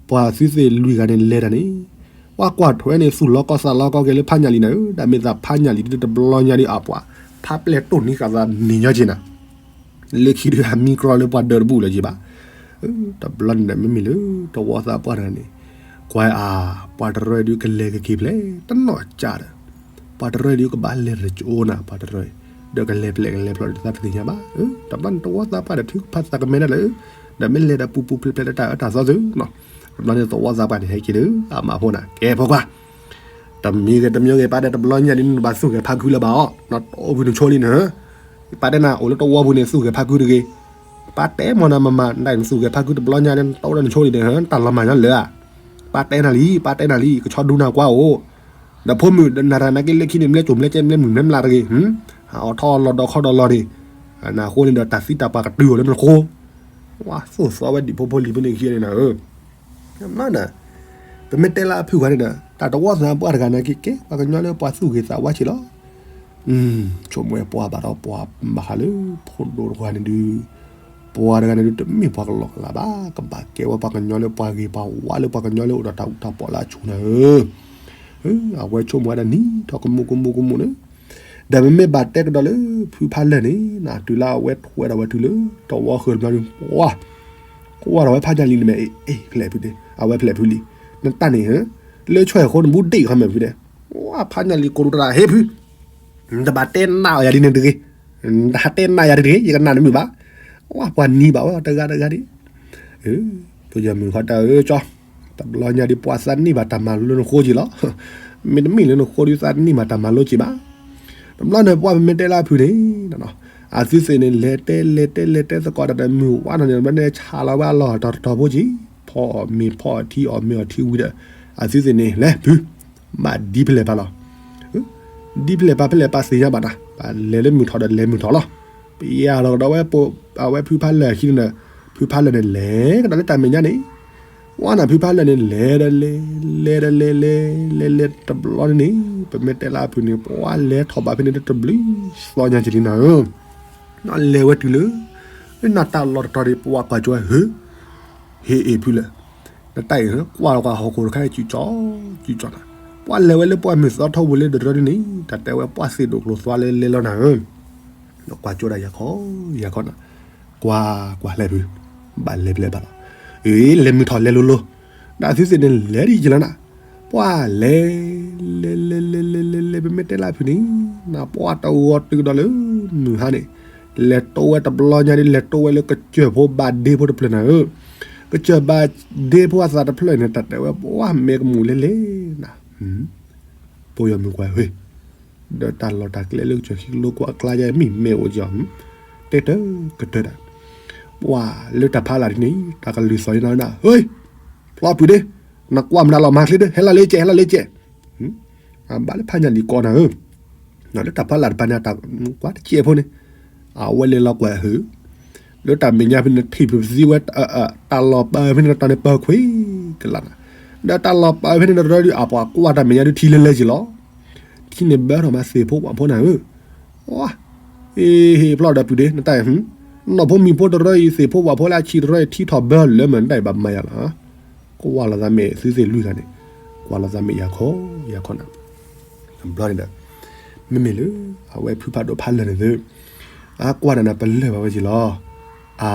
ပှၤသုသ့ၣ်လွံၢ်ဂၤန့ၣ်လဲၤတၢ်န့ၣ် ပှၤကွၢ်ထွဲန့ၣ် သူၣ်လီၤကီသးလီၤကီက့ၤလၢဖးညၣ်လံၤနၤဧၢ. တၢ်မ့ၢ်သးဖးညၣ်လံၤဒ်တဘျီညါဒီး အပှၤ ဖးပျဲၢ်တိၢ်နံၤဃာ်သးန့ၣ်ညီက့ၤနၤ လၢခံဒုးဟးမံကြီလၢပှၤဒၢးတဘူၣ်လၢၤက့ဘၣ်. တဘျီန့ၣ်ဒီး မ့မ့ၢ်လၢတဝီသးပှၢ်တဂၤန့ၣ် ကွၢ်အါ ပှၤတရၢဒုးကလဲၤကက့ၤဖျဲး တနီၢ်ကၢ်ဒီး ပှၤတရၢဒုးကဘၣ်လဲၤတကၠိနၤ ပှၤတရၢ ဒီးကလဲၤဖျဲးကလဲၤဖျိးဒီးသးတသ့ၣ်ညါဘၣ်. တဘျီန့ၣ်တဝီသးပှၢ်ဒီးထုကဖၣ်သးကမဲဒၣ်လၢ ဒီးမ့ၢ်လဲၤဒီးပူၤပူၤဖျဲးဖျဲးလၢတၢ်အၢတၢ်သီသုနီၤ. တဘျီန့ၣ်တဝီသးပှၢ်န့ၣ် ဟဲက့ၤဒီး အမါဖိနၤ ကဲဖိခွါ တမံၤဂ့ၤတမံၤဂ့ၤ ပာ်တဲတဘျီညါဒ်န့ၣ် နဘၣ်သူၣ်ဂဲၤဖးခုလၢၤဘၣ်အီၤ နတအိၣ်ဖုနဆိလံနဟၢ ပာ်တဲနၤအိၣ်လၢတဝီပူၤန့ၣ် သူၣ်ဂဲၤဖးခုတဂ့ၤ. ပာ်တဲမ့ၢ်နၤမမၤ နတၢ်သူၣ်ဂဲၤဖးခုတဘျီညါန့ၣ် နတအိၣ်ဒီးနဆိလံနဟၢ နတၢ်လီၤမၢ်ညီလၢၤဧါ. ပာ်တဲနၤလံ ပာ်တဲနၤလံ ကဆီဒူနၤကွၢ်အိၣ် ဒီးဖိမုၣ်ဒီးနၤတဂၤနာ်က့လၢခံန့ၣ် မ့ၢ်ကိၣ်မ့ၢ်ကဲမ့ၢ်မုၣ်မ့ၢ်မျးတဂ့ၤ ဟါအီၤထီၣ်လီၤဒီးခီဒီးလီၤန့ၣ် နဃိန့ၣ်ဒီးတၢ်သံတၢ်ပှၢ်ကတုၤအိၣ်လၢနဃိ ဝါသိၣ်သီဝဲဒံးဖိဖိလံၤဖိန့ၣ်ခံန့ၣ်နၤဧၢ မ့ၢ်နၤ ပမ့ၢ်တဲလၢအဖုၣ်ဃာ်န့ၣ်ဒီး တၢ်တဝီသးပှၢ်တဂၤနာ်က့ကဲ ပှၤကညီလၢပှၤသူၣ်ဂ့ၤသးဝါဆံးလီၤ. ဆိကမိၣ်ပှၤဘၣ်ဒီးပှၤမၤဃာ်လၢဖိဒိၣ်တဂၤန့ၣ်ဒုး ပှၤတဂၤန့ၣ်ဒုး တမ့ၢ်ပှၤကလီကလးဘၣ် ကဘၣ်ကဲဝဲပှၤကညီလၢပှၤဂ့ၤပှၤဝါလၢပှၤကညီလၢအိၣ်ဒီးတၢ်အူတၢ်ပီးလၢအဆူၣ်နၤဧၢ အဝဲဆိကမိၣ်ဝဲဒၣ်နံၤထီၣ်ကမူကမူကမူန့ၣ် ဒီးပမ့ၢ်ဘၣ်တဲကဒီးလၢဖုဖးလၢာ်န့ၣ် တုၤလၢအဝဲထွဲဒီးဝဲတုၤလၢ တဝီဃၢၤတဘျီန့ၣ် ပှၤ ကွၢ်ဒီးဝဲဖးညၣ်လံၤန့ၣ်မ့ၢ် အ့ၣ် ဖျဲးဖုဒ့ အဝဲဖျဲးဖုလံၤ နတၢ်န့ၣ် လၢဆွဲၣ်ဃိနဘူးဒ့ၣ်ခီမ့ၢ်ဖုဒ့ ဝါ ဖးညၣ်လံၤကိးဒူတရၣ်ဟ့ၣ်ဖု နတဘၣ်တဲနၢ်အီၤယၤဒ်န့ၣ်တဂ့ၤ နတဟးတဲနၢ်ယၤဒ်တဂ့ၤ ယကနၣ်နမုာ်ဘၣ် ဝါ ပှၤနံၤဘၣ်ဝဲတဂၤတဂၤဒ် ပယီၤမုၣ်ခီတၢ်အၢကၠီ တဘျီညါဒ်ပှၤသးန့ၢ်ဘၣ်တၢ်မၤလိနဃိက့ၤလီၤ မ့တမ့ၢ်လၢနဃိဒ်သးန့ၢ်ဘၣ်တၢ်မၤလိက့ၤဘၣ် တဘျီန့ၣ်ပှၤပမ့ၢ်တဲလၢအဖုန့ၣ် အသုသ့ၣ်န့ၣ် လဲၤတဲလဲၤတဲလဲၤတဲသကိးတၢ်ဒီးမုၢ်ဝါထီၣ်န့ၣ် ဘျီန့ၣ်ဆါလီၤဝဲအလီၢ်တတီၤဖိက့ၤ ဖီအီၣ်မ့ၤဖီအီၣ်ထံအီၣ်မ့ၤအီၣ်ထံဝံၤဒီး အသုသ့ၣ်န့ၣ် လဲၤဖု ဘၣ်ဒ်ဖဲလဲၣ်ပာ်လီၤ ဒ်ဖဲလဲၣ်ပာ်ဖဲလဲၣ်ပာ်သ့ၣ်ညါဘၣ်တၢ် ပလဲၤလၢမုၢ်ထီၣ်ဒီးလဲၤမုၢ်ထီၣ်လီၤ ပယၤလီၤကဒီးဝဲ အဝဲဖုဖးလၢာ်အခံန့ၣ်ဒီး ဖုဖးလၢာ်န့ၣ် လဲၤကဒီးလၢတၢ်မဲာ်ညါန့ၣ် ပှၤနဖုဖးလၢာ်န့ၣ် လဲၤဒီးလဲၤ, လဲၤဒီးလဲၤ, လဲၤလဲၤလဲၤတဘျီန့ၣ်န့ၣ်, ပမ့ၢ်တဲလၢအဖုန့ၣ် ပှၤလဲၤထီၣ်ဘးဖဲန့ၣ်တဘျုးသီညါကလံနၤဧၢ, နလဲၤဝဲတုၤလၢ နတၢ်လီၢ်တတီၤဒီး ပှၤကွၢ်ကၠိဝဲဧၢ, ဟ့ၣ်အ့ၣ်ဖုလၢာ်, နတၢ်အံၤ ကွၢ်လီၤကွၢ်ဟီၣ်ခိၣ်တခါ စုကၠီ, စုကၠီနၤ, ပှၤလဲၤဝဲလၢပှၤမုၢ်သီထီၣ်ဝံၤလၢတရၢဒ်န့ၣ် တၢ်တဲဝဲပှၤသ့ၣ်ဒိၣ်ကျိၤသွါလၢလဲၤလီၤနၤဧၢ ကွၢ်ကၠိဒၣ်ယၤခီ, ယၤခီနၤ, ကွၢ်ကွၢ်လဲၤဖု, ဘၣ်လဲၤဖဲလဲၣ်ဘၣ်လီၤ, အ့ လဲၤမုၢ်ထီၣ်လဲၤလိၤလိၤ, ဒီးသုသ့ၣ်န့ၣ်လဲၤဒ်ယလီၤနၤ, ပှၤလဲၤ, လဲၤလဲၤလဲၤလဲၤလဲၤလဲၤ ပမ့ၢ်တဲလၢအဖုန့ၣ်, နပှၤတဂီၤတုၤကဒီးလၢမုၢ်ဟါန့ၣ်, လဲၤတိဝဲတဘျီညါဒီး လဲၤတိဝဲလၢကစၢၢ်ဖိဘၣ်ဒ့ဖိတဖျၢၣ်နၤဧၢ, ကစၢၢ်ဘၣ်ဒ့ဖိအသးတဖျၢၣ်န့ၣ် တၢ်တဲဝဲပှၤမဲာ်ကမူၣ်လဲၤလဲၤနၤ, ပိယီၤမုၣ်ကွၢ်ဝဲ ဒီးတၢ်လီၢ်တၢ်ကျဲလၢကစၢၢ်ခံကလိကွၢ်အကျါယဲမ့ၢ်မဲာ်အိၣ်ကီး, တဲတကတၢၢ်ဒၣ်, ပှၤလၢတၢ်ဖးလၢ်ဒ်န့ၣ် တၢ်ကလုၢ်သီၣ်ယနၤနၤ, ဟ့, ဖျီပုၢ်ဒ့, နကွၢ်မနုၤလီၤမၤချ့ဒၢ ဟဲလီၤလၢကဲး ဟဲလီၤလၢကဲး, အဘၣ်လၢဖးညၣ်လံၤကိးနၤဧၢ, လၢတၢ်ဖးလၢ်တဖၣ်န့ၣ် တၢ်ကွၢ်တကဲးဖိန့ၣ်, အဝဲလဲၤလီၤကွၢ်ဟု လၢတၢ်မဲာ်ညါဖဲန့ၣ် ထံၣ်ပသံဝဲ တၢ်လီၢ်ပာ်ဖဲန့ၣ်တတီၤန့ၣ် ပၢၤခွံကလးနၤ, ဒီးတၢ်လီၢ်ပာ်ဖဲန့ၣ်တရၢဒုး အပှၤကွၢ်တၢ်မဲာ်ညါဒုးထံလဲၤလဲၤက့ၤလီၤ, ထံန့ၣ်ဘၢထီၣ်မးသ့ၣ်ဖိဝၣ်ဖိနၤဧၢ, အ့ ဟ့ၣ်ဖျီၣ်ဒီးပုၢ်ဒ့ နတၢ်အံၤ, နီၢ်ဖိမံၤဖိတရၢအံၤ သ့ၣ်ဖိဝၣ်ဖိလၢအဆံးတရၢအံၤ ထံထီၣ်ဘၢလၢမၢနတၢ်အံၤဘၣ်မၤယၤလီၤ, ကွၢ်လီၤသးမ့ၢ်သုသ့ၣ်လွံၢ်ဂၤန့ၣ်, ကွၢ်လီၤသးမ့ၢ်ယၤခီ, ယၤခီနၤ, ဘျီန့ၣ်ဒီး မ့မ့ၢ်လၢ အဝဲဖုဖးဒိၣ်ဖးလၢာ်န့ၣ်သု, အကွၢ်နၤနၤပလၢၢ်ဘၣ်ဝဲက့ၤလီၤ, အါ,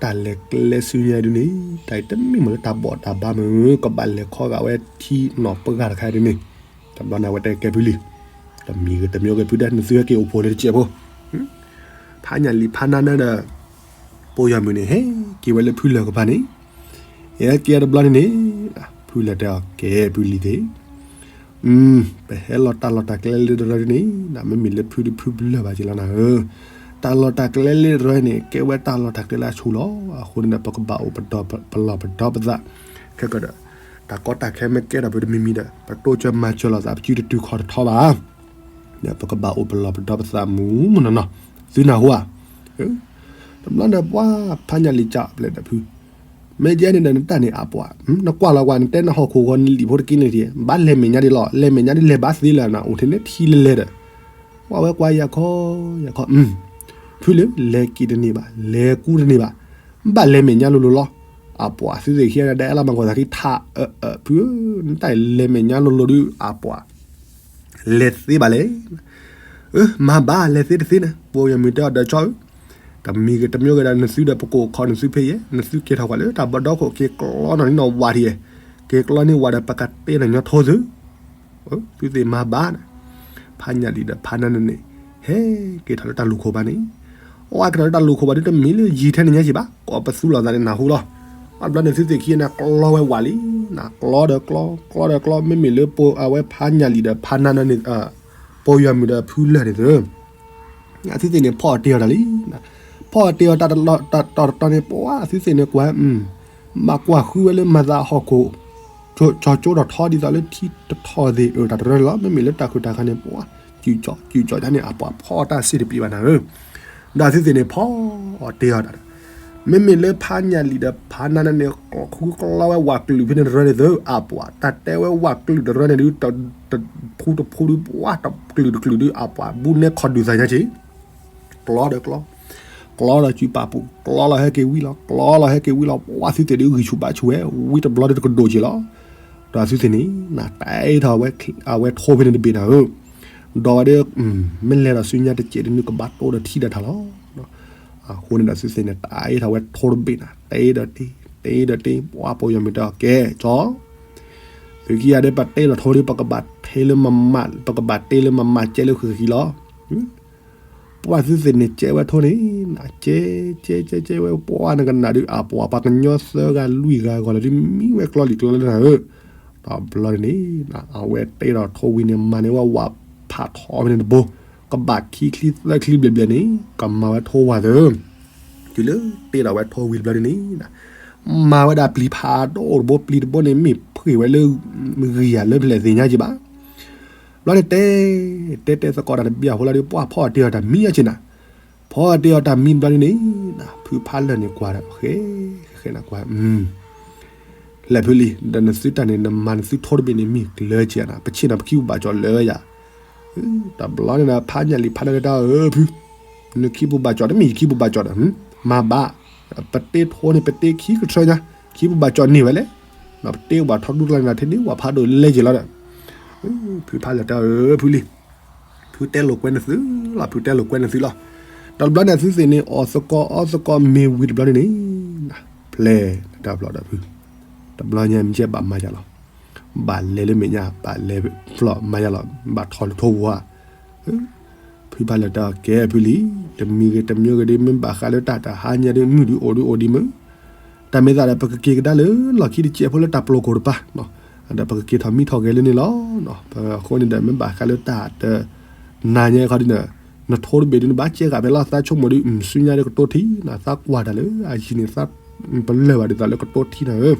တၢ်လဲၤကျဲဆူညါဒုးန့ၣ် တၢ်အံၤတမ့ၢ်မ့ၢ်လၢတၢ်ဘီၣ်တၢ်ဘါမ့ၢ် ကဘၣ်လဲၤခီဂာ်ဝဲထံနီၢ်ပှၢ်တခါဒုးန့ၣ်, တဘျီန့ၣ်အဝဲတဲကဲဖုလံ, တမံၤဂ့ၤတမံၤဂ့ၤဖုဒဲး နသုဟဲက့ၤအိၣ်ဖှိၣ်လၢတစဲးဖိ, ဖးညၣ်လံၤဖးနါနၢဒီး ပိယီၤမုၣ်န့ၣ် ဟဲက့ၤဝဲလၢဖုလၢၢ်ကပၤန့ၣ်, ဟဲက့ၤတဘျီန့ၣ်န့ၣ်, ဖုလၢၢ်တဲအီၤ ကဲဖုလံၤသ့ၣ်, ပဟဲလီၤတၢ်လီၢ်တၢ်ကျဲလၢတရၢဒ်န့ၣ် မ့မ့ၢ်လၢဖုဒုးဖုလၢၢ်ဘၣ်က့ၤလီၤနၤဧၢ, တၢ်လီၢ်တၢ်ကျဲလၢတရၢန့ၣ် ကဲဝဲတၢ်လီၢ်တၢ်ကျဲလၢအဆူၣ်လီၤ, အဃိန့ၣ်ဒီး ပကဘၣ်အိၣ်ပလီၢ်ပဒီပသး, ခဲကဒီး, တၢ်ကီတၢ်ခဲမ့ၢ်ကဲထီၣ်ပတမံၤမံၤဒီး ပတိစၢၤမၤစၢၤလိာ်သး ပစုတတုၤခီၣ်တထီဘၣ် ဒီးပကဘၣ်အိၣ်ပလီၢ်ပဒီပသးမူးမူးနီၢ်နီၢ်, သုနၢ်ဟူဧါ, တဘျီန့ၣ်ပှၤဖးညၣ်လံၤကၢ်ဘျဲၣ်ဒီးဖု, မ့ၢ်ကဲန့ၣ်ဒီး နတၢ်န့ၣ်အပှၤ, နကွၢ်လီၤကွၢ် နတဲနဟီၣ်ခိၣ်ဂီၤနလံာ်ဖိတက့ၢ်န့ၣ် ဘၣ်လဲၤမဲာ်ညါဒ်လီၤ, လဲၤမဲာ်ညါဒ်လဲၤဘၣ်သ့လၢၤနၤ အိၣ်ထဲန့ၣ်ထံလဲၤလဲၤဒီး, ကွၢ်ဝဲကွၢ်ယၤခီ, ယၤခီ, ဖုလၢ လဲၤက့ၤတန့ၢ်ဘၣ် လဲၤကူတန့ၢ်ဘၣ်, ဘၣ်လဲၤမဲာ်ညါလိၤလိၤလီၤ, အပှၤသုသ့ၣ်ခံဂၤဒဲး အဲၣ်လီၤမၤကီၢ်သးခံထးအၢၣ်အၢၣ် ဖုဧၢ, နတၢ်လဲၤမဲာ်ညါလိၤလိၤဒုးအပှၤ လဲၤသ့ဘၣ်လဲၣ်, အၢ မၤဘၣ်လဲၤသ့တသ့န့ၣ် ပိယီၤမုၣ်တဲအီၤဒီး ကၠီဧၢ, တမံၤဂ့ၤတမံၤဂ့ၤဒီး နသုဒီးပကအိၣ်ခိးနသုဖဲယဲၢ်, နသုက့ၤထီၣ်ကွၢ်လၢတၢ်ဘီဒီခိၣ် က့ၤကျီနီၢ်န့ၢ်နီၢ်ဝၤထံးယဲၢ်, က့ၤကျီန့ၢ်ဝၤဒီး ပကတဲနညီထိသု, သုသ့ၣ်မၤဘၣ်န့ၣ်, ဖးညၣ်လံၤဒီးဖးနါနၢန့ၣ် ဟဲက့ၤထီၣ်လၢတၢ်လူၢ်ခိၣ်ဘၣ်န့ၣ်, အဝဲက့ၤထီၣ်လၢတၢ်လူၢ်ခိၣ်ဘၣ်ဒုး တမံၤလၢယံာ်ထဲန့ၣ်ညါက့ၤဘၣ် ကိးပသူလိာ်သးန့ၣ်နၢ်ဟူလီၤ, အဘျီန့ၣ်သုသ့ၣ်ခံဂၤန့ၣ် ကျီဝဲဝၤလံ, နကျီဒီးကျီ ကျီဒီးကျီ မ့မ့ၢ်လၢအဝဲဖးညၣ်လံၤဒီးဖးနါနၢန့ၣ်, ပိယီၤမုၣ်ဒီးဖုလၢၢ်န့ၣ်သု အသုသ့ၣ်န့ၣ် ဖီအီၣ်တ့ၢ်အီၤတၢ်လံ, ဖီအီၣ်တ့ၢ်အီၤတၢ်တတီၤတတီၤန့ၣ် ပှၤသုသ့ၣ်န့ၣ်ကွၢ်, ဘၣ်ကွၢ်ဃုဝဲလၢမၤသးဟီၣ်ခိၣ် ကၠီကၠိထီၣ်ထီဒ်သိးလၢထံတထီၣ်သ့ၣ်အၢၣ်တၢ်တရၢလီၤ, မ့မ့ၢ်လၢတၢ်ခုၣ်တၢ်ခါန့ၣ် ပှၤစုၣ်ကၠီစုၣ်ကၠီတၢ်န့ၣ် အပှၤဖီအီၣ်တၢ်စ့ၢ်တပျံၤဘၣ်နၤဧၢ, ဒီးသုသ့ၣ်န့ၣ် ဖီအီၣ်တ့ၢ်အီၤတၢ်ဒီး မ့မ့ၢ်လၢဖးညၣ်လံၤဒီးဖးနါနၢန့ၣ် ဃုကျီဝဲဝၤကလုာ်ဖဲန့ၣ်တရၢန့ၣ်သု အပှၤ တၢ်တဲဝဲဝၤကလုာ်တရၢန့ၣ်ဒုး တဖုတဖုဒုး ပှၤတကလုာ်တကလုာ်ဒုး အပှၤ ဘူးနဲခီၣ်ဒုးသးညါက့ၤ ကျီဒီးကျီ, ကျီဒီးစုပာ်ပူၤ, ကျီလီၤဟဲက့ၤဝံၤလီၤ, ကျီလီၤဟဲက့ၤဝံၤလီၤ, ပှၤသုသ့ၣ်ဒုးဂံၢ်ဆူၣ်ဘါဆူၣ်ဝဲ ဝံၤတဘျီဒုးတကဒိၣ်က့ၤလီၤ, ဒီးသုသ့ၣ်န့ၣ် နတဲထီၣ်အဝဲထိဖဲန့ၣ်တဘ့ၣ်နၤဧၢ, ဒီးဝဲဒၣ် မ့ၢ်လဲၤဒီးဆူညါတစဲးဒုး နကဘၣ်တိဒီးထံဒၣ်တၢ်လီၤ. အဃိန့ၣ်ဒီးသုသ့ၣ်န့ၣ် တၢ်အ့ၣ်ထီၣ်ဝဲထိတဘ့ၣ်နၤ တ့ဒီးတ့ တ့ဒီးတ့ ပှၤပိယီၤမုၣ်တဲအီၤကဲကၠီ, သုခံဂၤဒဲး ပတ့ဒီးထိဒုး ပကဘၣ်ထဲလၢမမး ပကဘၣ်တ့လၢမမးကဲလၢဃုာ်ဃံလီၤ. ပှၤသုသ့ၣ်န့ၣ်ကဲဝဲထိန့ၣ် နကဲ ကဲ ကဲ ကဲဝဲ ပှၤနကနၣ်ဒုး အပှၤပှၤကညီသၢဂၤလွံၢ်ဂၤဂီၤလီၤဒုး မံဝဲကျီလံၤကျီလၢနၤဧၢ, ဒီးဘျီန့ၣ် အဝဲတ့ဒီးထိဝံၤန့ၣ် မၤန့ၢ်ဝဲဝၤဖးထီဖဲန့ၣ်တဘိ ကဘၣ်ခံချံသၢချံဘျဲၣ်ဘျဲၣ်န့ၣ် ကမၤဝဲထိဝၤသၢ တုၤလၢတ့ဒီးဝဲထိဝံၤတဘျီန့ၣ် မၤဝဲဒၣ်ပျံၤဖးဒိၣ်တဘိ ပျံၤတဘိန့ၣ် မ့ၢ်ဖှ့ၣ်ဝဲလၢ ဂံၢ်ယၤလၢဖဲလဲၣ်သ့ၣ်ညါက့ၤဘၣ်. ဘျီန့ၣ်တဲ တဲတဲသကိးတၢ်တဘျီအဃိလီၤဒီး ပှၤဖီအီၣ်တ့အီၣ်တၢ်မံအီၤက့ၤနၤ, ဖီအီၣ်တ့အီၣ်တၢ်မံဘျီန့ၣ် ဖုဖးလၢာ်န့ၣ်ကွၢ်ဒီး ဃဲ ဃဲနကွၢ် လဲၤဖုလံ, ဒီးနသုတၢ်န့ၣ် နမၤနသုထိတဘ့ၣ်န့ၣ် မ့ၢ်ကျၢၤကဲနၤ, ပဆ့ၣ်နီၤပခံပူၤဘၣ်ကၠီၤလၢယၤ. တဘျီန့ၣ်ဒီး ဖးညၣ်လံၤဖးနၢ်ကတၢၢ်ဧၢဖု, နခံပူၤဘၣ်ကၠီၤတမ့ၢ်ယခံပူၤဘၣ်ကၠီၤဒီး မၤဘၣ်, ပတ့ထိန့ၣ် ပတ့ခံကထၢညါ, ခံပူၤဘၣ်ကၠီၤန့ၢ်ဝဲလဲၣ်, ပတ့ဝဲထီဒူၣ်တလါန့ၣ် ထဲန့ၣ်ဝဲဖးဒိၣ်လဲက့ၤလီၤဒီး ဖုဖးလၢာ်တၢ်ဧၢဖုလံ, ဖုတဲလိာ်ကွဲနသုလီၤ, ဖုတဲလိာ်ကွဲနသုလီၤ. ဒီးတဘျီန့ၣ် အသုသ့ၣ်န့ၣ် အီၣ်သကိးအီသကိးမ့ၤဝံၤတဘျီန့ၣ်န့ၣ်, ဖျဲၣ်လၢာ်တၢ်ဖျီဒီးဖု, တဘျီညါမ့ၢ်ကဲဘၣ်မၤယၤလီၤ, ဘၣ်လဲၤလၢမဲာ်ညါ ဘၣ်လဲၤဖျီမၤယၤလီၤ, ဘၣ်ထီၣ်လၢထိပူၤဧါ. ဖုဖးလၢာ်တၢ်ကဲဖုလံ, တမံၤဂ့ၤတမံၤဂ့ၤဒီး မ့ၢ်ဘၣ်ဃးလၢတၢ်တဟါညါဒီး မုၢ်ဒုးအိၣ်ဒုးအိၣ်ဒံးမုၢ်, တၢ်မ့ၢ်သးဒီး ပကက့ၤကဒါလၢလီၢ်ခံတစဲးဖိလၢတၢ်ပျီကိာ်တပၤ, ဒီးပကက့ၤထီၣ်မံထီၣ်ဂဲၤလၢန့ၣ်လီၤ. အဃိန့ၣ်ဒီး မ့ၢ်ဘၣ်ဃးလၢတၢ်တနၤညါခီဒ်န့ၣ်, နထိတဘ့ၣ်ဒုး နဘၣ်ကဲဂၤဖဲလီၤ သးဆိကမိၣ်ဒုး ဆူညါဒီးကတိထံနၤ, သးကွၢ်တၢ်လၢအယံၤန့ၣ် သးပလၢၢ်ဘၣ်ဒ်သိးလၢကတိထံနၤဧၢ.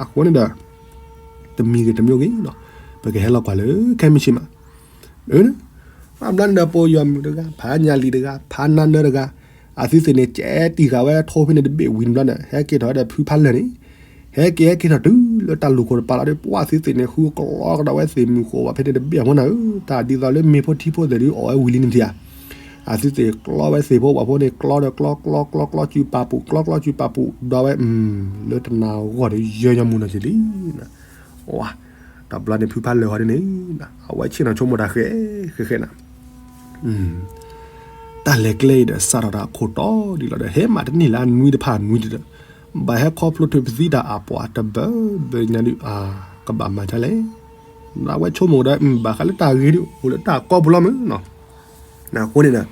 အဃိန့ၣ်ဒီး တမံၤဂ့ၤတမံၤဂ့ၤ, ပကဟဲလီၤကွၢ်လၢခဲမုၢ်ဆ့ၣ်မး. အဘျီန့ၣ်ဒီး ပယီၤမုၣ်တဂၤ ဖးညၣ်လံၤတဂၤ ဖးနါနၢတဂၤ, အသုသ့ၣ်န့ၣ် ကဲတံၢ်ဃာ်ဝဲထိဖဲန့ၣ်တဘ့ၣ်ဝံၤဘျီန့ၣ် ဟဲက့ၤထီၣ်ဒီးဖုဖးလၢာ်န့ၣ်, ဟဲက့ၤဟဲက့ၤထီၣ်တုၤလၢတၢ်လူၢ်ခိၣ်တပၤလီၤဒီး ပှၤသုသ့ၣ်န့ၣ် ဃုကလီကဒီးဝဲသ့ၣ်မုၢ်ဃိးဝဲဖဲန့ၣ်တဘ့ၣ်အဃိနၤဧၢ, တၢ်ဒ်သိးလၢမ့ၤဖိထံဖိသ့ၣ်ဒုးအီၣ်ဝဲဝံၤလံန့ၣ်ထံဧါ. အသုသ့ၣ်ကျီဝဲသ့ၣ်ဖိဝဲဖိန့ၣ် ကျီဒီးကျီ ကျီ ကျီ ကျီ စုပာ်ပူၤ ကျီ ကျီ စုပာ်ပူၤ ဒီးဝဲ လၢတနၤဂီၢ်ဒီး ယၢညါမူနီၢ်က့ၤလံ. ဝါ, တဘျီန့ၣ် ဖုဖးလၢာ်ဟီဒ်န့ၣ်, အဝဲဆ့ၣ်နီၤဆိကမိၣ်တၢ်ဃဲဃဲဃဲနၤ, တၢ်လဲၤကျဲအံၤဒီးစးထီၣ်တၢ်အခိၣ်တီဒ်လီၤဒီး ဟဲမးတန့ၢ်လၢအနွံတဖၣ်နွံတဒီး, ဘၣ်ဟဲခီဖျိထုးပသံတၢ်အပှၤတဘၢဘၢညါဒုး ကဘၣ်မၤဒ်လဲၣ်. အဝဲဆိကမိၣ်ဒီး ဘၣ်ဃးလၢတၢ်ဂ့ၤဒုး အိၣ်လၢတၢ်ကီပူၤလီၤမုၢ်နီၤ. အဃိန့ၣ်ဒီး